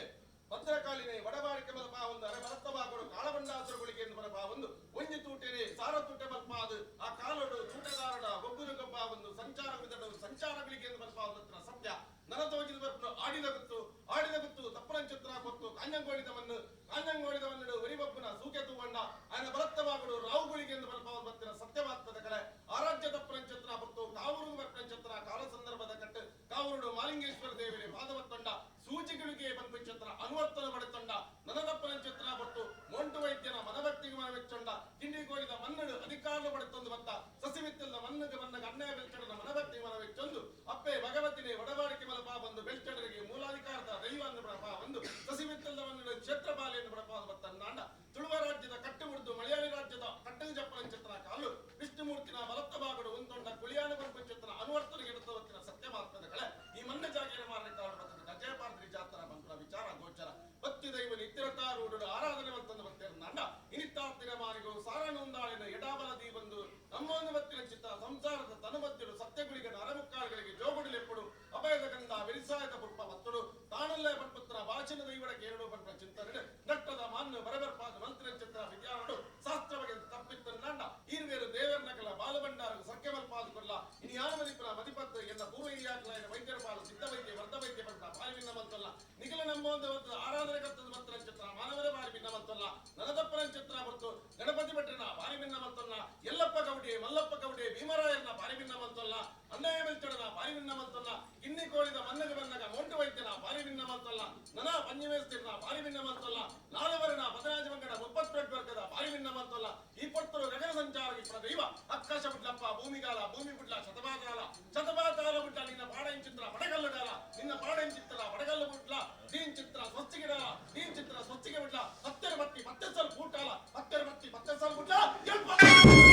ಭದ್ರಕಾಳಿನೇ ವಡಬಾಡಿಕೆ ಮಲ್ಪ ಒಂದು ಅರೆ ಬಲತ್ತವಾಗಡು ಕಾಳಬಂಡಾಸುರಗಳಿಗೆ ಎಂದು ಬರಪ ಒಂದು ಒಂಜಿ ತೂಟೆನೆ ಸಾರ ತೂಟೆ ಮಲ್ಪ ಅದು ಆ ಕಾಲಡು ತೂಟಗಾರಡ ಒಬ್ಬರು ಗಬ್ಬ ಒಂದು ಸಂಚಾರ ವಿದಡು ಸಂಚಾರಗಳಿಗೆ ಎಂದು ಬರಪ ಒಂದು ಸತ್ಯ ನನ ತೋಜಿದ ಬರ್ಪನು ಆಡಿದ ಗುತ್ತು ಆಡಿದ ಗುತ್ತು ತಪ್ಪರಂಚಿತ್ರ ಕೊತ್ತು ಕಾಂಜಂಗೋಳಿದವನ್ನು ಕಾಂಜಂಗೋಳಿದವನ್ನುಡು ಒರಿಬಪ್ಪನ ಸೂಕೆ ತೂವಣ್ಣ ఆయన ಬಲತ್ತವಾಗಡು ರಾವುಗಳಿಗೆ ಎಂದು ಬರಪ ಬತ್ತಿನ ಸತ್ಯವಾಗ್ತದ ಕಲೆ ಆರಾಜ್ಯ ತಪ್ಪರಂಚಿತ್ರ ಹೊತ್ತು ಕಾವೂರು ಬರ್ಪಂಚಿತ್ರ ಕಾಲ ಸಂದರ್ಭದ ಕಟ್ಟು ಕಾವೂರುಡು ಮಾಲಿಂಗೇಶ್ವರ ದೇವರೇ ಪಾದವತ್ತೊಂಡ ಸೂಚಿಗಳಿಗೆ ಬಂಪಿಂಚಿತ್ರ ಅನುವರ್ತನ ಪಡೆತೊಂಡ ನನದಪ್ಪನಂಚಿತ್ರ ಹೊತ್ತು ಮೊಂಟು ವೈದ್ಯನ ಮನಭಕ್ತಿಗೆ ಮನವೆಚ್ಚೊಂಡ ಕಿಂಡಿಗೋಳಿದ ಮನ್ನಡು ಅಧಿಕಾರ ಪಡೆತೊಂದು ಬತ್ತ ಸಸಿಮಿತ್ತಲ್ಲ ಮನ್ನಗ ಮನ್ನಗ ಅಣ್ಣಯ ಬೆಲ್ಚಡನ ಮನಭಕ್ತಿಗೆ ಮನವೆಚ್ಚೊಂದು ಅಪ್ಪೆ ಭಗವತಿನೇ ಒಡವಾಡಿಕೆ ಮಲಪ ಬಂದು ಬೆಲ್ಚಡರಿಗೆ ಮೂಲಾಧಿಕಾರದ ದೈವ ಅಂದು ಬಡಪ ಒಂದು ಸಸಿಮಿತ್ತಲ್ಲ ಮನ್ನಡು ಕ್ಷೇತ್ರಪಾಲೆ ಎಂದು ಬಡಪ ಬತ್ತನ್ನಾಂಡ ತುಳುವ ರಾಜ್ಯದ ಕಟ್ಟು ಮುಡಿದು ಮಲಯಾಳಿ ರಾಜ್ಯದ ಕಟ್ಟದ ಜಪ್ಪನಂಚಿತ್ರ ಕಾಲು ವಿಷ್ಣುಮೂರ್ತಿನ ಬಲತ್ತ ಬಾಗಡು ಒಂದೊಂಡ ಕುಳಿಯಾನ ಬಂಪಂಚಿತ್ರ ಅನುವರ್ತನಿಗೆ ಎಡುತ್ತ ಸತ್ಯ ಮಾತ್ಮದ ಕಳೆ ಈ ಮಣ್ಣ ಜಾಗೀರ ಮಾರನೆ ಕಾಡು ಬರ್ತದೆ ಗಜಯಪಾರ್ದ್ರಿ ಜಾತರ ಬಂಪುರ ವಿಚಾರ ಗೋಚರ ಭಕ್ತಿ ದೈವ ನಿತ್ಯರತಾರೂಢರು ಆರಾಧನೆ ಬಂತಂದು ಬರ್ತಿರನ್ನಾಂಡ ಇನಿತ್ತಾರ್ತಿನ ಮಾರಿಗೂ ಸಾರನೊಂದಾಳಿನ ಎಡಾಬಲ ದೀಬಂದು ನಮ್ಮೊಂದು ಬತ್ತಿನ ಚಿತ್ತ ಸಂಸಾರದ ತನುಮತ್ತಿಡು ಸತ್ಯಗುಳಿಗನ ಅರಮುಕ್ಕಾಳುಗಳಿಗೆ ಜೋಗುಡಿಲೆಪ್ಪಡು ಅಭಯದ ಗಂಧ ವಿರಿಸಾಯದ ಪುಷ್ಪ ಬತ್ತಡು ತಾನಲ್ಲೇ ಪಟ್ಪುತ್ರ ವಾಚನ ದೈವಡ ಕೇರಡು ಪಟ್ಪ ಚಿಂತನೆ ನಟ್ಟದ ಮಾನ್ಯ ಬರಬರ್ಪಾದ ಮಂತ್ರ ಚಿತ್ರ ವಿಜ್ಞಾನಡು ಶಾಸ್ತ್ರ ಬಗೆ ತಪ್ಪಿತ್ತನ್ನಾಂಡ ಈರ್ವೇರು ದೇವರನಕಲ ಬಾಲಭಂಡಾರ ಸಖ್ಯಮಲ್ಪಾದ ಕೊಲ್ಲ ಇನಿ ಯಾನ ಮದಿಪುರ ಮದಿಪತ್ತು ಎನ್ನ ಪೂರ್ವ ಹಿರಿಯಾಕಲಾಯನ ವೈದ್ಯರ ಪಾಲು ಸಿದ್ಧ ವೈದ್ಯ ವರ್ಧ ವೈದ್ಯ ಪಟ್ಟ ಬಾರಿ ಭಿನ್ನವಂತಲ್ಲ ನಿಖಿಲ ನಂಬುವಂತ ಆರಾಧನೆ ಕರ್ತದ ಮಂತ್ರ ಚಿತ್ರ ಮಾನವರ ಬಾರಿ ಭಿನ್ನವಂತಲ್ಲ ನನದಪ್ಪನ ಚಿತ್ರ ಹೊರತು ಗಣಪತಿ ಭಟ್ರನ ಬಾರಿ ಭಿನ್ನವಂತಲ್ಲ ಯಲ್ಲಪ್ಪ ಗೌಡಿ ಮಲ್ಲಪ್ಪ ಗೌಡಿ ಭೀಮರಾಯನ ಬಾರಿ ಭಿನ್ನವಂತಲ್ಲ ಅಣ್ಣಯ್ಯ ಬೆಲ್ಚಡನ ಬಾರಿ ಭಿನ್ನವಂತಲ್ಲ ಗಿನ್ನಿ ಕೋಳಿದ ಮನ್ನಗ ಬನ್ನಗ ಮೋಂಟು ವೈದ್ಯನ ಬಾರಿ ಭಿನ್ನವಂತಲ್ಲ ನನ ಪಂಜಮೇಸ್ತಿರ್ನ ಬಾರಿ ಭಿನ್ನವಂತಲ್ಲ ನಾಲವರನ ಬದರಾಜ ಮಂಗಡ ಮುಪ್ಪತ್ತೆರಡು ವರ್ಗದ ಬಾರಿ ಭಿನ್ನವಂತಲ್ಲ ಈ ಪೊರ್ತರು ಗಗನ ಸಂಚಾರ ಇಪ್ಪರ ದೈವ ಆಕಾಶ ಬಿಡ್ಲಪ್ಪ ಭೂಮಿಗಾಲ ಭೂಮಿ ಬಿಡ್ಲ ಶತಮಾಗಾಲ ಶತಮಾತಾಲ ಬಿಡ್ಲ ನಿನ್ನ ಪಾಡೆಂಚಿತ್ರ ಬಡಗಲ್ಲುಗಾಲ ನಿನ್ನ ಪಾಡೆಂಚಿತ್ರ ಬಡಗಲ್ಲು ಬಿಡ್ಲ ದೀನ್ ಚಿತ್ರ ಸ್ವಚ್ಛಗಿಡಲ ದೀನ್ ಚಿತ್ರ ಸ್ವಚ್ಛಗೆ ಬಿಡ್ಲ ಹತ್ತೆರ ಬತ್ತಿ ಮತ್ತೆ ಸಲ್ ಕೂಟಾಲ ಹತ್ತೆರ ಬತ್ತಿ ಮತ್ತೆ ಸಲ್ ಬಿಡ್ಲ.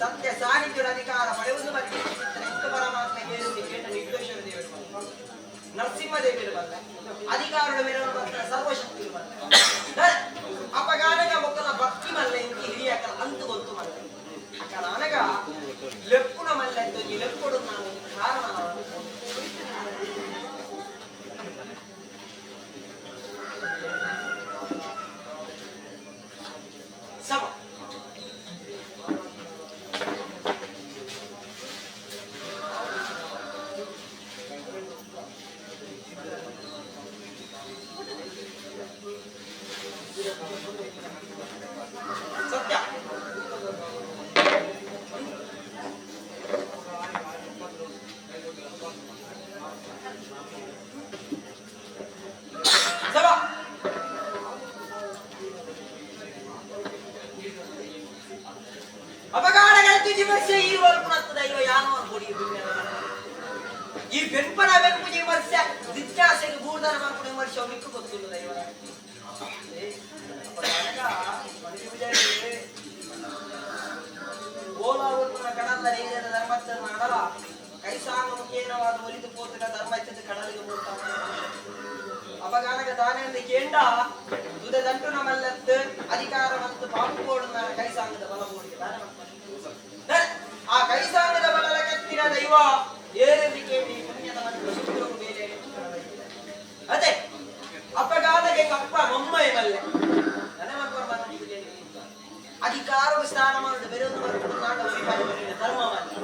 ಸತ್ಯ ಸಾನ್ನಿಧ್ಯದ ಅಧಿಕಾರ ಪಡೆಯುವುದು ಮತ್ತೆ ಪರಮಾತ್ಮ ನಿರ್ದೇಶನ ದೇವರು ನರಸಿಂಹ ದೇವರು ಬಂದ ಅಧಿಕಾರದ ಮೇಲೆ ಸರ್ವಶಕ್ತಿ ಬಂದ ಅಪಗಾನಗ ಮೊಕ್ಕಲ ಭಕ್ತಿ ಮಲ್ಲ ಇಂಕಿ ಹಿರಿಯಕಲ ಅಂತು ಗೊತ್ತು ಮಲ್ಲ ಅಕಲಾನಗ ಲೆಪ್ಪುನ ಮಲ್ಲ ಈ ಲೆಪ್ಪುಡು ನಾನು ಕಾರಣ ಸಮ ಸತ್ಯ ವಿಮರ್ಶೆ ಮಿಕ್ಕು ಗೊತ್ತಿಲ್ಲ ದೈವ. ಅಪಗಾನಗ ಮನವಿ ಪೂಜಾರಿ ಓಲಾ ಒಪ್ಪುನ ಕಡಲ್ಲ ನೀರಿನ ಧರ್ಮತ್ತ ಮಾಡಲ ಕೈಸಾಂಗ ಮುಖೇನವಾದ ಒಲಿದು ಪೋತುಗ ಧರ್ಮ ಇತ್ತದ ಕಡಲಿಗೆ ಹೋಗ್ತಾವ. ಅಪಗಾನಗ ದಾನೆಂದು ಕೇಂಡ ತುದೆ ದಂಟು ನಮಲ್ಲತ್ತು ಅಧಿಕಾರ ಮತ್ತು ಪಾಪು ಕೋಡು ನಾನು ಕೈಸಾಂಗದ ಬಲ ಬೋಡಿಗೆ ದಾನ ಮಾಡ್ತಾರೆ. ಆ ಕೈಸಾಂಗದ ಬಲದ ಕತ್ತಿನ ದೈವ ಏರಲ್ಲಿ ಕೇಳಿ ಪುಣ್ಯದ ಮತ್ತು ಸೂತ್ರವು ಬೇರೆ. ಅದೇ ಅಪಗಾನಗೆ ಕಪ್ಪ ಮೊಮ್ಮೈ ಮಲ್ಲೆ ನನ್ನ ಮಕ್ಕಳು ಅಧಿಕಾರವು ಸ್ಥಾನಮಾನದ ಬೆರೊಂದು ಬರ್ಕೊಂಡು ಧರ್ಮ ಮಾಡಿ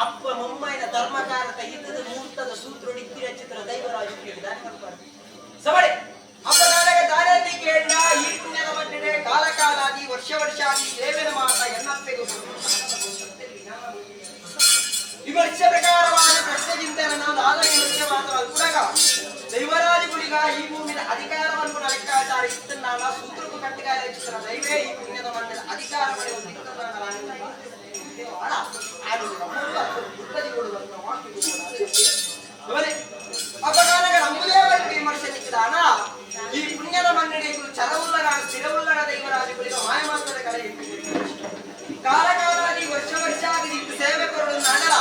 ಅಪ್ಪ ಮೊಮ್ಮೈನ ಧರ್ಮಕಾರ ಇದ್ದದ ಮೂರ್ತದ ಸೂತ್ರ ಇತ್ತಿರ ಚಿತ್ರ ದೈವರಾಜ ಕೇಳಿದಾನೆ ಮಾಡ್ತಾರೆ. ಸಬಳೆ ಅಪಗಾನಗೆ ದಾನಲ್ಲಿ ಕೇಂದ್ರ ಈ ಪುಣ್ಯದ ಮಟ್ಟಿಗೆ ಕಾಲ ಕಾಲಾದಿ ವರ್ಷ ವರ್ಷಾದಿ ಸೇವೆನ ಮಾತ ಎನ್ನಪ್ಪೆಗೂ ವಿಮರ್ಶೆ ಪ್ರಕಾರವಾದ ಪ್ರಶ್ನೆ ಚಿಂತನೆ ನಾನು ಆದ ವಿಮರ್ಶೆ ಮಾತ್ರ ಕೂಡ ದೈವರಾಜ ಗುಡಿಗ ಈ ಭೂಮಿಯ ಅಧಿಕಾರವನ್ನು ಲೆಕ್ಕಾಚಾರ ಇತ್ತನ್ನಾನ ಸೂತ್ರಕ್ಕೂ ಕಟ್ಟಿಗಾರ ಚಿತ್ರ ದೈವೇ ಈ ಪುಣ್ಯದ ಮಣ್ಣಿನ ಅಧಿಕಾರ ಪಡೆಯುವ ಅಪಗಾನಗ ನಮ್ಮದೇ ಬಳಿಕ ವಿಮರ್ಶೆ ಸಿಕ್ಕಿದಾನ ಈ ಪುಣ್ಯದ ಮಣ್ಣಿಗೆ ಚರವುಲ್ಲನ ಸ್ಥಿರವುಲ್ಲನ ದೈವರಾಜ ಗುಡಿಗ ಮಾಯಮಾತ್ರದ ಕಲೆ ಕಾಲ ಕಾಲಾದಿ ವರ್ಷ ವರ್ಷ ಆಗಿ ಸೇವೆ ಕೊರಡು ನಾಡಲ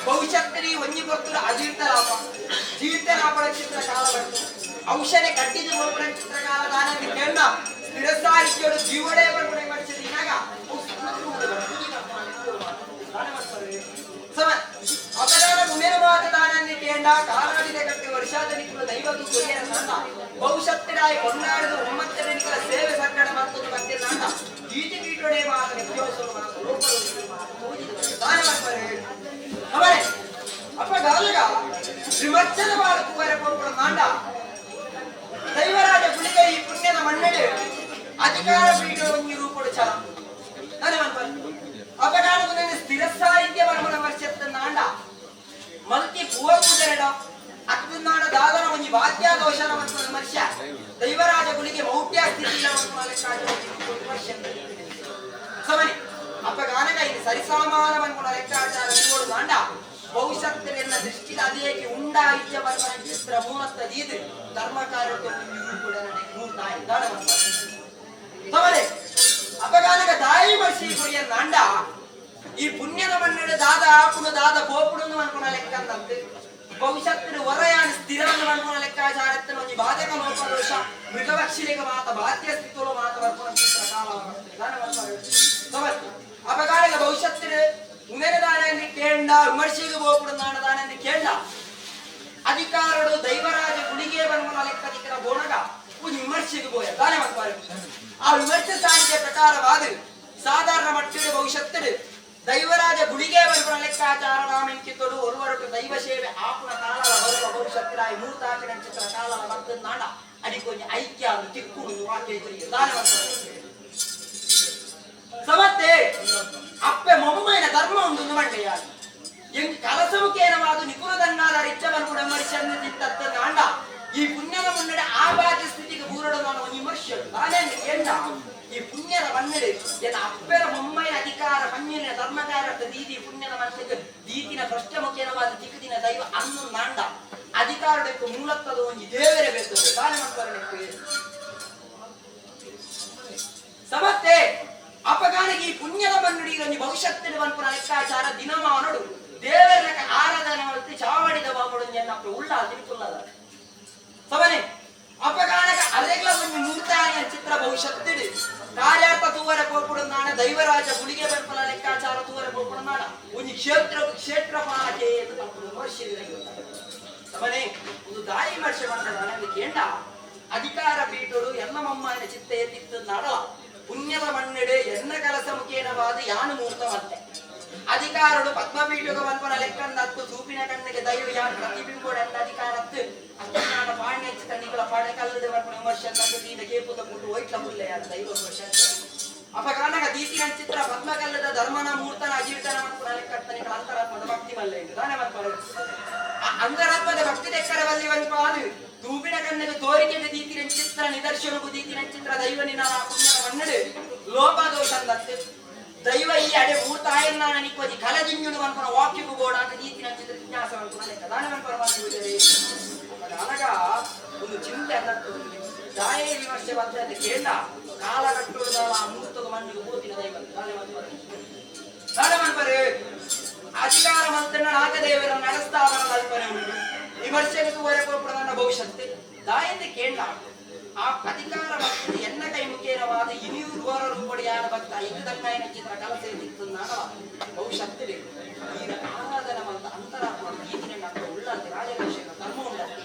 ಭವಿಷ್ಯತ್ತರಿ ಒಂಜಿ ಕೊರ್ತುರ ಅಜೀರ್ತಲಾಪ ಜೀರ್ತಲಾಪನ ಚಿತ್ರ ಕಾಲ ಬಂತು ಔಷಧಿ ಕಟ್ಟಿದ ಹೋಗುವ ಚಿತ್ರಕಾಲ ದಾನ ಕೇಳ ಸ್ಥಿರ ಸಾಹಿತ್ಯಡು ಜೀವಡೇ ಬರ್ಪಣೆ ಮಾಡಿಸಿದ ಇನ್ನಾಗ ಸಮ ಅಪರಾಧ ಉಮೇರವಾದ ದಾನన్ని ಕೇಂಡ ಕಾಲಾಡಿದ ಕಟ್ಟಿ ವರ್ಷಾದ ನಿಕ್ಕಲು ದೈವದು ಕೊರಿಯರ ನಾಂದ ಭವಿಷ್ಯತ್ತಿಡಾಯಿ ಕೊಂಡಾಡಿದ ಒಮ್ಮತ್ತಡೆ ನಿಕ್ಕಲ ಸೇವೆ ಸಂಕಟ ಮತ್ತೊಂದು ಮತ್ತೆ ನಾಂದ ಗೀತೆ ಗೀಟೊಡೆ ಮಾತ ನಿತ್ಯೋತ್ಸವ ಮಾತ ಲೋಕರು ದಾನ ಮಾಡ್ತಾರೆ. ಅವರೇ ಅಪ್ಪ ಗಾಲಗ ವಿಮರ್ಶನ ಬಾಳಕುವರೆ ಪೋಪುರ ನಾಂಡ ದೈವರಾಜ ಗುಳಿಗ ಈ ಪುಣ್ಯದ ಮಣ್ಣಡು ಅಧಿಕಾರ ಪೀಠ ಒಂಜಿ ರೂಪಡು ಚಲ ನಾನೇ ಮನ್ಪರೆ ಅಪಗಾನ ಮುಂದೆ ಸ್ಥಿರ ಸಾಹಿತ್ಯ ಬರ್ಮನ ವರ್ಷತ್ತ ನಾಂಡ ಮಲ್ತಿ ಪೂವ ಪೂಜರೆಡ ಅಕ್ಕನಾಡ ದಾದನ ಒಂಜಿ ವಾದ್ಯ ದೋಷನ ಮತ್ತು ವಿಮರ್ಶ ದೈವರಾಜ ಗುಳಿಗೆ ಮೌಢ್ಯ ಸ್ಥಿತಿ ವಿಮರ್ಶೆ ಸಮನಿ ಅಪಗಾನಗ ಇದು ಸರಿಸಮಾನ ಮನ್ಪುನ ಲೆಕ್ಕಾಚಾರ ನಿಗೋಡು ನಾಂಡ ಭವಿಷ್ಯತ್ತಿನ ದೃಷ್ಟಿದ ಅದೇಕೆ ಉಂಡ ಇಚ್ಛ ಬರ್ಮನ ಚಿತ್ರ ಮೂಲತ್ತ ದೀದು ಧರ್ಮ ಕಾರ್ಯಕ್ಕೆ ಕೂಡ ಮೂರ್ತಾಯಿ ದಾನ ಸಮನೆ ಅಪಗಾನಗ ತಾಯಿ ವರ್ಷಿ ಕುರಿಯ ನಾಂಡ ಈ ಪುಣ್ಯದ ಮಣ್ಣಡು ದಾದ ಆಪುನು ದಾದ ಪೋಪುಡುನು ಅನ್ಕೊಣ ಲೆಕ್ಕಂದಂತೆ ಭವಿಷ್ಯತ್ತಿನ ಹೊರಯಾನ ಸ್ಥಿರವನ್ನು ಅನ್ಕೊಣ ಲೆಕ್ಕಾಚಾರತ್ತಿನ ಒಂಜಿ ಬಾಧಕ ಲೋಪದೋಷ ಮೃಗಪಕ್ಷಿಲಿಗೆ ಮಾತ ಬಾಧ್ಯ ಸ್ಥಿತುಲು ಮಾತ ಬರ್ಪುಣ ಚಿತ್ರ ಕಾಲ ಅಪಗಾನಗ ಭವಿಷ್ಯತ್ತಿನ ಉಮೇನ ದಾನ ಕೇಂಡ ವಿಮರ್ಶೆಗೆ ಹೋಗ್ಬಿಡು ನಾಣ ದಾನ ಕೇಂಡ ಅಧಿಕಾರಡು ದೈವರಾಜ ಗುಡಿಗೆ ಬನ್ಮನ ಲೆಕ್ಕದಿಕ್ಕರ ಬೋಣಗ ಒಂದು ವಿಮರ್ಶೆಗೆ ಬೋಯ ದಾನೆ ಮಾಡ್ತಾರೆ. ಆ ವಿಮರ್ಶೆ ಸಾಹಿತ್ಯ ಪ್ರಕಾರವಾದ ಸಾಧಾರಣ ಮಟ್ಟಿಗೆ ಭವಿಷ್ಯತ್ತಿಡು ದೈವರಾಜ ಗುಡಿಗೆ ಬನ್ಪುನ ಲೆಕ್ಕಾಚಾರ ನಾಮೆಂಕಿತೊಡು ಒರುವರಟು ದೈವ ಸೇವೆ ಆಪುನ ಕಾಲದ ಬರುವ ಭವಿಷ್ಯತ್ತಿರಾಯಿ ಮೂರ್ತಾಕಿನ ಚಿತ್ರ ಕಾಲದ ಮತ್ತು ನಾಡ ಅಡಿಕೊಂಜಿ ಐಕ್ಯ ಅಂದು ತಿಕ್ಕುಡು ವಾಕ್ಯ ದಾನೆ ಮಾಡ್ತಾರೆ. ಸಮತ್ತೆ ಅಪ್ಪೆ ಮೊಮ್ಮೈನ ಧರ್ಮ ಒಂದು ಮಂಡೆಯ ಎಂಗ್ ಕಲಸಮುಖೇನವಾದ ನಿಪುಣದನ್ನಾದ ರಿಚ್ಚ ಬನ್ಪುಡ ಮನುಷ್ಯನ ಚಿತ್ತತ್ತ ನಾಂಡ ಈ ಪುಣ್ಯದ ಮುನ್ನಡೆ ಆ ಬಾಧ್ಯ ಸ್ಥಿತಿಗೆ ಬೂರಡು ನಾನು ಒಂದು ವಿಮರ್ಶೆ ನಾನೇ ಎಂದ ಈ ಪುಣ್ಯದ ಮನ್ನಡೆ ಎನ್ನ ಅಪ್ಪೆರ ಮೊಮ್ಮೈನ ಅಧಿಕಾರ ಮಣ್ಣಿನ ಧರ್ಮಕಾರರ್ಥ ದೀದಿ ಪುಣ್ಯದ ಮನಸ್ಸಿಗೆ ದೀತಿನ ಭ್ರಷ್ಟ ಮುಖೇನವಾದ ತಿಕ್ಕುದಿನ ದೈವ ಅನ್ನು ನಾಂಡ ಅಧಿಕಾರಕ್ಕೆ ಮೂಲತ್ತದ ಒಂದು ದೇವರೇ ಬೇಕು ತಾನೇ ಮಾಡ್ತಾರೆ. ಸಮತ್ತೆ ಅಪಗಾನಿಗೆ ಈ ಪುಣ್ಯದ ಮನ್ನುಡಿ ಒಂದು ಭವಿಷ್ಯತ್ತಿನ ಬನ್ಪುನ ಲೆಕ್ಕಾಚಾರ ದಿನಮಾನಡು ದೇವರ ಆರಾಧನೆ ಮಾಡುತ್ತೆ ಚಾವಡಿದ ಬಾಮುಡು ಎನ್ನಪ್ಪ ಉಳ್ಳ ತಿರುಕುಲ್ಲದ ಸಮನೆ ಅಪಗಾನಕ ಅರೆಗ್ಲ ಒಂದು ಮೂರ್ತಾಯ ಚಿತ್ರ ಭವಿಷ್ಯತ್ತಿಡು ಕಾರ್ಯಾರ್ಥ ತೂವರ ಪೋಪುಡು ನಾಣ ದೈವರಾಜ ಗುಳಿಗೆ ಬರ್ಪಲ ಲೆಕ್ಕಾಚಾರ ತೂವರ ಪೋಪುಡು ನಾಣ ಒಂದು ಕ್ಷೇತ್ರ ಕ್ಷೇತ್ರ ಪಾಲಕೆ ಎಂದು ತಪ್ಪು ವಿಮರ್ಶೆ ಸಮನೆ ಒಂದು ದಾರಿ ವಿಮರ್ಶೆ ಮಾಡ್ತದ ಕೇಂಡ ಅಧಿಕಾರ ಪೀಠಡು ಎಲ್ಲ ಮಮ್ಮನ ಚಿತ್ತ ಎತ್ತಿತ್ತು ನಾಡಲ ಪುಣ್ಯದ ಮಣ್ಣೆಡೆ ಎನ್ನ ಕಲಸ ಮುಖೇನವಾದ ಯಾನು ಮೂರ್ತವಂತೆ ಅಧಿಕಾರಡು ಪದ್ಮಪೀಠಗ ಮನ್ಪನ ಲೆಕ್ಕಂದತ್ತು ಸೂಪಿನ ಕಣ್ಣಿಗೆ ದೈವ ಯಾನು ಪ್ರತಿಬಿಂಬೋಡ ಅಧಿಕಾರತ್ತು ಅತ್ತಿನಾಡ ಪಾಣ್ಯ ತಣ್ಣಿಗಳ ಪಾಣೆ ಕಲ್ಲದೆ ಮನ್ಪನ ವಿಮರ್ಶೆ ದೀನ ಕೇಪುದ ಮುಟ್ಟು ಒಯ್ಟ್ಲ ಮುಲ್ಲೆ ಯಾನು ದೈವ ವಿಮರ್ಶೆ ಅಪಗಾನಗ ದೀತಿನ ಚಿತ್ರ ಪದ್ಮಕಲ್ಲದ ಧರ್ಮನ ಮೂರ್ತನ ಅಜೀರ್ತನ ಮನ್ಪನ ಲೆಕ್ಕತ್ತನಿಗಳ ಅಂತರಾತ್ಮದ ಭಕ್ತಿ ಮಲ್ಲೆ ಎಂದು ತಾನೇ ಮನ್ಪನ ಅಂತರಾತ್ಮದ ಭಕ್ತಿ ತೆಕ್ಕರ ಬಲ್ಲಿ ವನ್ಪಾದು ತೂಪಿನ ಕಣ್ಣಿಗೆ ತೋರಿಕೆಗೆ ದೀತಿನ ಚಿತ್ರ ನಿದರ್ಶನಕ್ಕೂ ದೀತಿನ ಚಿತ್ರ ದೈವ ನಿನ್ನ ಪುಣ್ಯದ ಮಣ್ಣಡು ಲೋಪದೋಷಂದತ್ತು ದೈವ ಈ ಅಡೆ ಮೂರ್ತಾಯನ್ನ ನಿಕ್ಕೋಜಿ ಕಲದಿಂಜುಡು ಅನ್ಕೊನ ವಾಕ್ಯಕ್ಕೂ ಬೋಡ ಅಂತ ದೀತಿನ ಚಿತ್ರ ಜಿಜ್ಞಾಸ ಅನ್ಕೊನ ಲೆಕ್ಕ ದಾನ ಅನ್ಕೊನ ಅನಗ ಸಾಧ್ಯ ಕೇಂಡ ಕಾಲ ಕಟ್ಟುವುದಲ್ಲ ಆ ಮೂರ್ತದ ಮಣ್ಣಿಗೆ ಪೋತಿನ ದೈವ ದಾನೆ ಮನ್ಪರೆ ಅಧಿಕಾರ ಮಂತ್ರನ ನಾಗದೇವರ ನಡೆಸ್ತಾವನ ಕಲ್ಪನೆ ಉಂಟು ವಿಮರ್ಶೆಗೆ ತೂವರೆ ಕೊರಪುಡ ಭವಿಷ್ಯತ್ತೆ ದಾಯಿಂದ ಕೇಂಡ ಆ ಅಧಿಕಾರ ಮತ್ತು ಎನ್ನ ಕೈ ಮುಖೇನವಾದ ಇನಿಯೂರು ವರ ರೂಪಡಿಯಾನ ಭಕ್ತ ಐದು ದಂಗಾಯನ ಚಿತ್ರ ಕಲಸೆ ದಿಕ್ಕುನ್ನಾಡವ ಭವಿಷ್ಯತ್ತಿದೆ ಈ ಆರಾಧನೆ ಮಂತ ಅಂತರಾತ್ಮ ಗೀತಿನ ಉಳ್ಳಂತೆ ರಾಜರೇಷನ ಧರ್ಮ ಉಂಡಂತೆ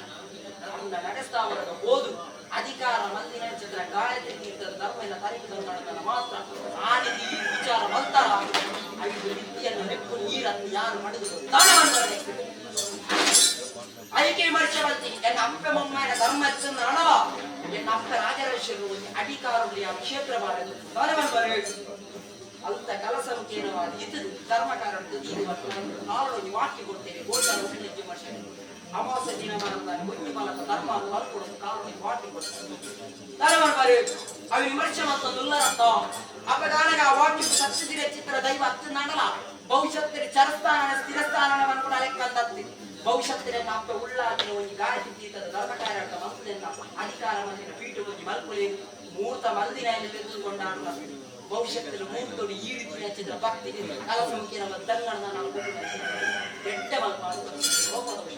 ಅವನ್ನ ನಡೆಸ್ತಾವರ ಹೋದು ಅಧಿಕಾರ ಮಂದಿನ ಚಿತ್ರ ಗಾಯತ್ರಿ ತೀರ್ಥದ ಧರ್ಮ ಎಲ್ಲ ತರಿಕು ತಂದಾಡನ ಮಾತ್ರ ಆ ರೀತಿ ವಿಚಾರ ಮಂತರ ಐದು ವಿದ್ಯೆಯನ್ನು ನೆಪ್ಪು ನೀರನ್ನು ಯಾರು ಪಡೆದು ದಾನ ಮಾಡ್ತಾರೆ ಐಕೆ ವಿಮರ್ಶವಂತಿ ಎನ್ನ ಅಪ್ಪೆ ಮೊಮ್ಮನ ಧರ್ಮ ಅಣವ ಎನ್ನ ಅಪ್ಪ ರಾಜರೇಶ್ವರರು ಅಧಿಕಾರದಲ್ಲಿ ಆ ಕ್ಷೇತ್ರ ಬಾರದು ದಾನ ಮಾಡ್ತಾರೆ ಅಂತ ಕಲಸ ಮುಖೇನವಾದ ಇದು ಧರ್ಮ ಕಾರಣದ ಕಾರಣ ವಾಕ್ಯ ಕೊಡ್ತೇನೆ ಗೋಚಾರ ವಿಮರ್ಶೆ ಅಮಾವಾಸ್ಯ ದಿನ ಮಾಡ್ತಾನೆ ಒಂಜಿ ಮಲಕ ಧರ್ಮ ಮಲ್ಕೊಡೋದು ಕಾರಣ ವಾಕ್ಯ ಕೊಡ್ತಾರೆ ದಾನ ಮಾಡ್ಬಾರೆ ಅవి ವಿಮರ್ಶೆ ಮತ್ತು ನುಲ್ಲರತ್ತ ಅಪಗಾನಗ ಆ ವಾಕ್ಯ ಸತ್ಯದಿರ ಚಿತ್ರ ದೈವ ಹತ್ತು ನಾಡಲ ಭವಿಷ್ಯತ್ತಿನ ಚರಸ್ಥಾನ ಸ್ಥಿರಸ್ಥಾನವನ್ನು ಕೂಡ ಲೆಕ್ಕಂದತ್ತಿ ಭವಿಷ್ಯತ್ತಿನ ಅಪ್ಪ ಉಳ್ಳಾದಿನ ಒಂಜಿ ಗಾಯತ್ರಿ ತೀರ್ಥದ ಧರ್ಮ ಕಾರ್ಯಾರ್ಥ ಮಂತ್ರದಿಂದ ಅಧಿಕಾರ ಮಂದಿನ ಪೀಠ ಒಂಜಿ ಮಲ್ಪುಲಿ ಮೂರ್ತ ಮಲ್ದಿನ ತೆಗೆದುಕೊಂಡಾಡುವ ಭವಿಷ್ಯದಲ್ಲಿ ಮೂರ್ತೋಡಿ ಈ ರೀತಿ ಹಚ್ಚಿದ್ರ ಭಕ್ತಿ ಕಲಸ ಮುಖೇನ ದಂಗಣ ನಾವು ಎಡ್ಡೆ ಮಲ್ಪ ಲೋಪದೋಷ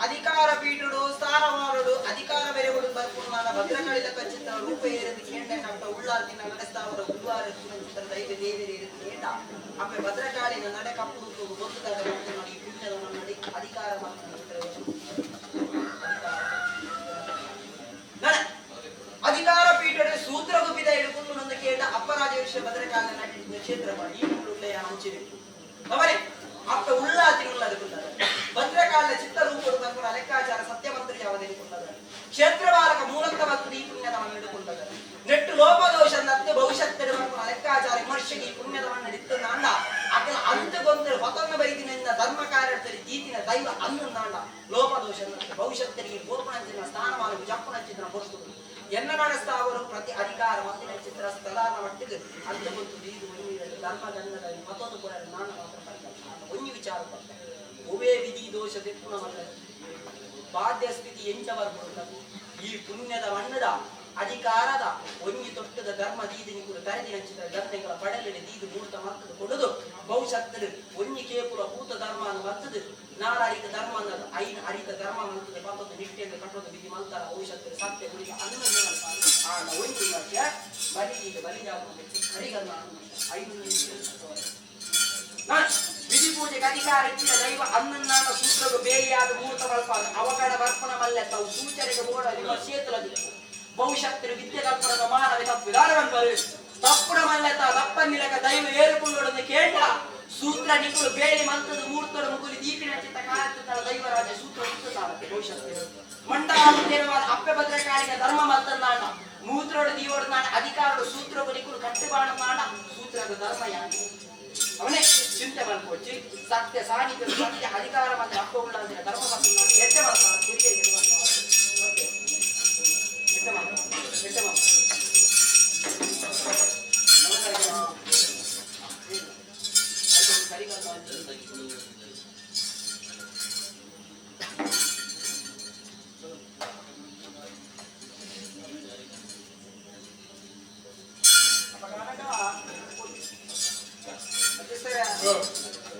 ಅಧಿಕಾರ ಪೀಠುಡು ಸ್ಥಾನಮಾನಡು ಅಧಿಕಾರ ಬೆರೆಗುಡು ಬರ್ಪುಣ ಭದ್ರಕಾಳಿದ ಕಚ್ಚಿತ ರೂಪ ಏರದು ಕೇಂಡ ನಟ್ಟ ಉಳ್ಳಾರ್ದಿನ ನಡೆಸ್ತಾವರ ಉಳ್ವಾರ ಚಿತ್ರ ದೈವ ದೇವಿರ ಇರದು ಕೇಂಡ ಅಪ್ಪೆ ಭದ್ರಕಾಳಿನ ನಡೆ ಕಪ್ಪು ಗೊತ್ತುದಾದ ನೋಡಿ ಪುಣ್ಯದ ನಡೆ ಅಧಿಕಾರ ಅಧಿಕಾರ ಪೀಠಡು ಸೂತ್ರ ಗುಬ್ಬಿದ ಹಿಡ್ಕೊಂಡು ನಂದು ಕೇಂಡ ಅಪ್ಪರಾಜ ಭದ್ರಕಾಳ ನಟ ಕ್ಷೇತ್ರ ಈ ಉಳ್ಳೆಯ ಹಂಚಿದೆ ಅವರೇ ಅಪ್ಪ ಉಳ್ಳಾತಿ ಉಳ್ಳದು ಭದ್ರಕಾಳ ಚಿತ್ತರೂಪಡು ಬರ್ಪುಣ ಲೆಕ್ಕಾಚಾರ ಸತ್ಯವಂತರು ಯಾವುದೆಂದುಕೊಂಡದ ಕ್ಷೇತ್ರವಾರಕ ಮೂಲಕ ಮತ್ತು ಈ ಪುಣ್ಯದವನ್ನು ಹಿಡುಕೊಂಡದ ನೆಟ್ಟು ಲೋಪದೋಷ ನತ್ತೆ ಭವಿಷ್ಯತ್ತೆಡು ಬರ್ಪುಣ ಲೆಕ್ಕಾಚಾರ ವಿಮರ್ಶೆಗೆ ಈ ಪುಣ್ಯದವನ್ನು ಹಿಡಿತು ನಾಂಡ ಅಕಲ ಅಂತಗೊಂದರ ಹೊತನ್ನ ಬೈದಿನಿಂದ ಧರ್ಮ ಕಾರ್ಯದಲ್ಲಿ ಜೀತಿನ ದೈವ ಅನ್ನು ನಾಂಡ ಲೋಪದೋಷ ಭವಿಷ್ಯತ್ತರಿಗೆ ಗೋಪಣಂಚಿನ ಸ್ಥಾನಮಾನ ಜಪ್ಪಣಂಚಿನ ಹೊರತು ಎನ್ನ ನಡೆಸ್ತಾವರು ಪ್ರತಿ ಅಧಿಕಾರ ಮಂದಿನ ಚಿತ್ರ ಸ್ಥಳಾನ ಮಟ್ಟಿಗೆ ಅಂತಗೊಂದು ದೀದು ಧರ್ಮ ಗಂಧದ ಮತ್ತೊಂದು ಕೂಡ ನಾನು ಮಾತ್ರ ಒಂಜಿ ವಿಚಾರ ಬರ್ತಾರೆ ಒವೇ ವಿಧಿ ದೋಷ ತೆಪ್ಪುನವಲ್ಲ ಬಾಧ್ಯ ಸ್ಥಿತಿ ಎಂಚ ಬರ್ಬೋದು ಈ ಪುಣ್ಯದ ಮಣ್ಣದ ಅಧಿಕಾರದ ಒಂಜಿ ತೊಟ್ಟದ ಧರ್ಮ ದೀದಿನಿ ಕೂಡ ತರೆದಿ ಹಂಚಿದ ಧರ್ಮಗಳ ಪಡಲಿನ ದೀದು ಮೂರ್ತ ಮತ್ತದ ಕೊಡುದು ಬಹುಶತ್ತದು ಒಂಜಿ ಕೇಪುಲ ಭೂತ ಧರ್ಮ ಅನ್ನು ಬರ್ತದೆ ನಾರಾರಿತ ಧರ್ಮ ಅನ್ನೋದು ಐನ ಅರಿತ ಧರ್ಮ ಮಂತದ ಪತ್ತದ ನಿಷ್ಠೆಯಿಂದ ಕಟ್ಟೋದು ವಿಧಿ ಮಂತರ ಔಷಧ ಸತ್ಯ ಗುಡಿಗೆ ಅನ್ನ ಆಣ ಒಂಜಿ ವರ್ಷ ಬಲಿ ಈಗ ಬಲಿ ಕರಿಗನ್ನ ಐದು ವಿಧಿ ಪೂಜೆಗೆ ಅಧಿಕಾರ ಇಚ್ಚಿದ ದೈವ ಅನ್ನನ್ನಾಟ ಸೂತ್ರವು ಬೇಲಿಯಾದ ಮೂರ್ತ ಮಲ್ಪಾದ ಅವಗಡ ಬರ್ಪಣ ಮಲ್ಲೆ ತಾವು ಸೂಚನೆಗೆ ಬೋಡ ವಿಮರ್ಶೇತಲ ಭವಿಷ್ಯತ್ತಿನ ವಿದ್ಯೆ ಕಲ್ಪನದ ಮಾನವ ತಪ್ಪಿದಾರವಂತರು ತಪ್ಪುಡ ಮಲ್ಲೆತ ತಪ್ಪ ನಿಲಕ ದೈವ ಏರುಕೊಳ್ಳೋಡನ್ನು ಕೇಂಡ ಸೂತ್ರ ನಿಕುಲು ಬೇಲಿ ಮಂತದ ಮೂರ್ತದ ಮುಗುಲಿ ದೀಪಿನ ಚಿತ್ತ ಕಾಲದ ದೈವರಾಜ ಸೂತ್ರ ಮುಕ್ತದಾರಕ್ಕೆ ಭವಿಷ್ಯತ್ತಿನ ಮಂಡಾನುತೇನವಾದ ಅಪ್ಪೆ ಭದ್ರಕಾಳಿಗೆ ಧರ್ಮ ಮಲ್ತನ್ನಾಣ ಮೂತ್ರೋಡು ದೀವೋಡು ನಾಣ ಅಧಿಕಾರಡು ಸೂತ್ರವು ನಿಕುಲು ಕಟ್ಟುಬಾಣ ಮಾಡ ಸೂತ್ರದ ಧರ್ಮ ಯಾಕೆ ಅವನೇ ಚಿಂತೆ ಮಲ್ಪೋಚಿ ಸತ್ಯ ಸಾಣಿಕ ಸತ್ಯ ಅಧಿಕಾರ ಮತ್ತು ಅಪ್ಪಗುಳ್ಳ ಧರ್ಮ ಮತ್ತು ಎಡ್ಡೆ ಮಾಡ್ತಾರೆ ಹಿರಿಯರಿಗೆ ಎಡ್ಡೆ ಮಾಡ್ತಾರೆ ಎಡ್ಡೆ ಮಾಡ್ತಾರೆ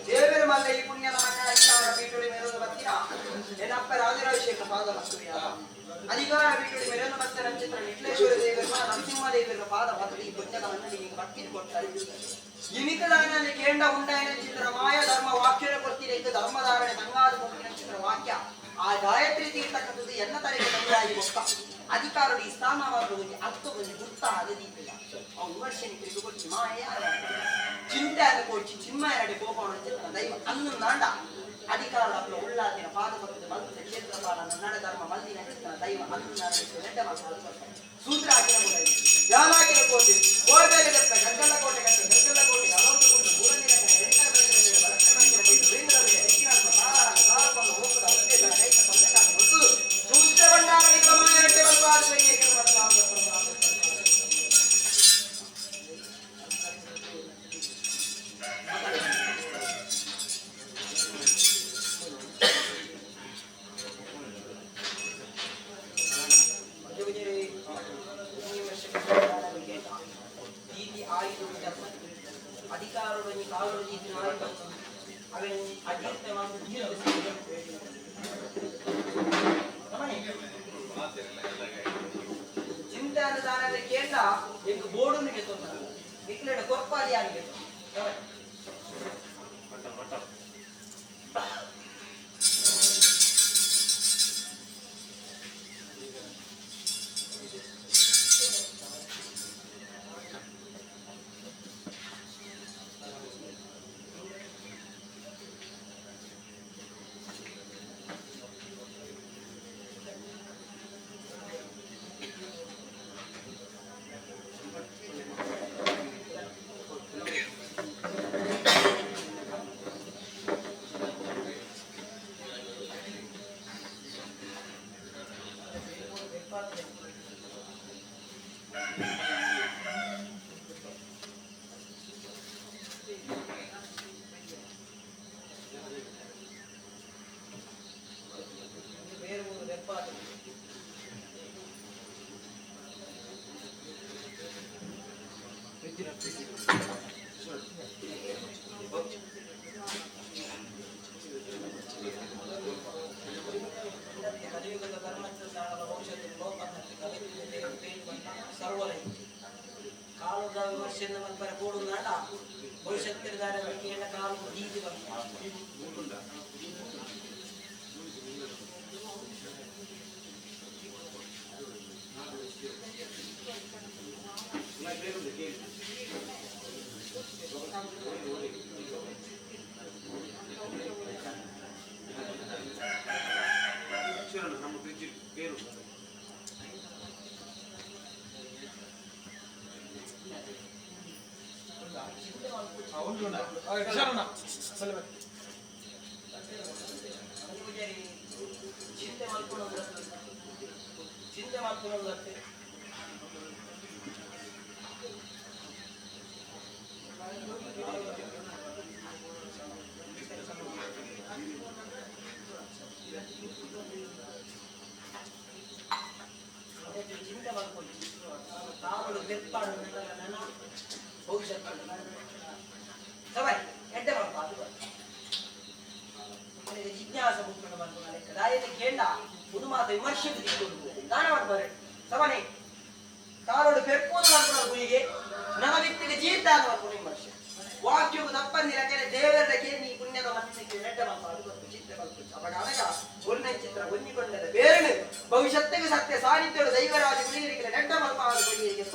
ದೇವರ ಮಲ್ಲ ಈ ಪುಣ್ಯದ ಮಕ್ಕಳ ಪೀಠುಡಿ ಮೇಲೊಂದು ಬತ್ತಿನ ಏನಪ್ಪ ರಾಜರಾಜಶೇಖರ ಪಾದ ಅಧಿಕಾರ ಪೀಠುಡಿ ಮೇಲೊಂದು ಬತ್ತ ನಕ್ಷತ್ರ ನಿಟ್ಲೇಶ್ವರ ದೇವರ ನರಸಿಂಹದೇವರ ಪಾದ ಪದವಿ ಪುಣ್ಯದ ಮನ್ನಡಿ ಭಕ್ತಿ ಕೊಡ್ತಾರೆ. ಇನಿಕದಾನ ಕೇಂದ್ರ ಉಂಡಾಯನ ಚಿತ್ರ ಮಾಯ ಧರ್ಮ ವಾಕ್ಯನ ಕೊಡ್ತೀರಿ ಧರ್ಮಧಾರಣೆ ಸಂಗಾದ ಕೊಡ್ತಿನ ಚಿತ್ರ ವಾಕ್ಯ ಆ ಗಾಯತ್ರಿ ತೀರ್ಥಕ್ಕದ್ದು ಎನ್ನ ತಲೆಗೆ ತಂದಾಗಿ ಗೊತ್ತ ಅಧಿಕಾರರು ಈ ಸ್ಥಾನವಾದ ಒಂಜಿ ಅರ್ಥ ಒಂಜಿ ಗುರ್ತ ಆಗದೀಪಿಲ್ಲ. ಆ ವಿಮರ್ಶೆನಿ ತಿರುಗಿ ಮಾಯ ಚಿಂತೆ ಆದ ಕೊಡ್ಚಿ ಚಿನ್ಮಯರಡೆ ಕೋಪವನ್ನು ಚಿತ್ರ ದೈವ ಅನ್ನು ನಾಂಡ ಅಧಿಕಾರ ಅಪ್ಲ ಉಳ್ಳಾದಿನ ಪಾದ ಪಕ್ಕದ ಮಲ್ಪದ ಕ್ಷೇತ್ರ ಪಾಲನ ನಡ ಧರ್ಮ ಮಲ್ದಿನ ಚಿತ್ರ ದೈವ ಅನ್ನು ನಾಡ ನೆಡ್ಡ ಮಲ್ಪದ ಸೂತ್ರ ಹಾಕಿನ ಮುಗೈ ಯಾಲಾಕಿನ ಕೋಟೆ ಕೋಟೆಯಲ್ಲಿ ದತ್ತ ಗಂಗಲ್ಲ ಕೋಟೆ ಕಟ್ಟ ಗಂಗಲ್ಲ ಕೋಟೆ ಅಲೌತ ಕೊಂಡು ಮೂರನೇ ರಕನೆ ಬೆಂಕರ ಬೆಂಕರ ಮೇಲೆ ಬಲಕ್ಕ ಬೆಂಕರ ಬೇಂದ್ರವೇ ಹೆಚ್ಚಿನ ಸಾರ ಸಾರವನ್ನು ಹೋಗದ ಅವಸ್ಥೆ ಕೈಕ ಸಂದಕಾದ ಹೊತ್ತು ಸೂತ್ರ ಭಂಡಾರ ನಿಗಮಾಯ ರಟ್ಟೆ ಬಲ್ಪಾದ ವೈಯಕ್ಕೆ ಬಲ್ಪಾದ. ಚಿಂತೆ ಕೇಂದ್ರ ಎಂಕ್ ಬೋರ್ಡು ಗೆತ್ತೊಂದು ನಿಕ್ಲೆಡ ಕೊರ್ಪಾದಿ ಆಗಿ ಚಿಂತೆ ಮಾಡ್ಕೊಳ್ಳೋದಕ್ಕೆ ಚಿಂತೆ ಮಾಡ್ಕೊಳ್ಳಿ ತಾವಳು ಬೆರ್ಪಾಡು ನನ್ನ ಭವಿಷ್ಯತ್ ಸವಾಯ್ ಎಡ್ಡೆ ಮಾಡ್ಕೊ ಅದು ಜಿಜ್ಞಾಸ ಬುಕ್ಕನ್ನು ಮಾಡ್ಕೊಂಡು ಲೆಕ್ಕ ದಾಯದ ಕೇಂದ್ರ ಒಂದು ಮಾತ ವಿಮರ್ಶೆಗೆ ದಿಕ್ಕೊಂಡು ದಾನ ಮಾಡ್ಬಾರೆ ಸವನೆ ಕಾಲೋಡು ಪೆರ್ಪೋದು ಮಾಡ್ಕೊಳ್ಳೋ ಗುಳಿಗೆ ನನ್ನ ವ್ಯಕ್ತಿಗೆ ಜೀರ್ತ ಮಾಡ್ಕೊಂಡು ವಿಮರ್ಶೆ ವಾಕ್ಯವು ತಪ್ಪಂದಿರ ಕೆರೆ ದೇವರ ಕೇಳಿ ಪುಣ್ಯದ ಮನಸ್ಸಿಗೆ ನೆಡ್ಡ ಮಾಡ್ಕೊ ಅದು ಚಿಂತೆ ಮಾಡ್ಕೊ ಅವಾಗ ಅನಗ ಒನ್ನೆ ಚಿತ್ರ ಒನ್ನಿಕೊಂಡದ ಬೇರೆ ಭವಿಷ್ಯತ್ತಿಗೆ ಸತ್ಯ ಸಾಹಿತ್ಯದ ದೈವರಾಜ ಗುಳಿಯರಿಗೆ ನೆಡ್ಡ ಮಾಡ್ಕೊ ಗುಳಿಯರಿಗೆ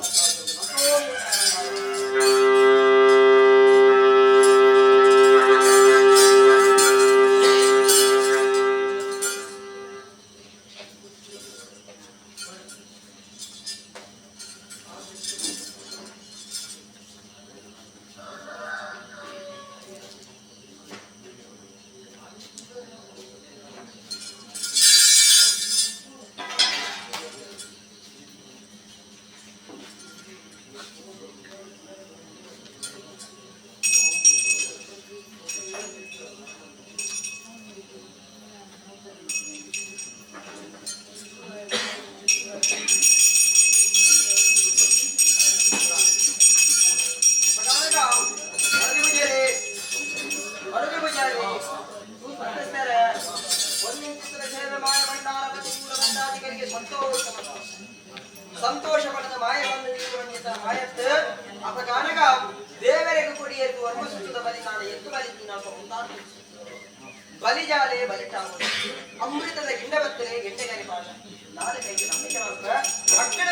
ಮಾಯತ್ ಅಪಗಾನಗ ದೇವರೆಗೂ ಕೊಡಿಯೆದ್ದು ವರ್ಮ ಸುತ್ತದ ಬಲಿ ಕಾಣ ಎತ್ತು ಬಲಿ ತಿನ್ನಲ್ಪ ಮುಂತಾದ ಬಲಿಜಾಲೆ ಬಲಿತಾವು ಅಮೃತದ ಗಿಂಡಬತ್ತಲೆ ಗೆಂಡೆಗರಿ ಪಾಠ ನಾಳೆ ಕೈಗೆ ನಂಬಿಕೆ ಮಾಡ್ತ. ಅಕ್ಕಡೆ.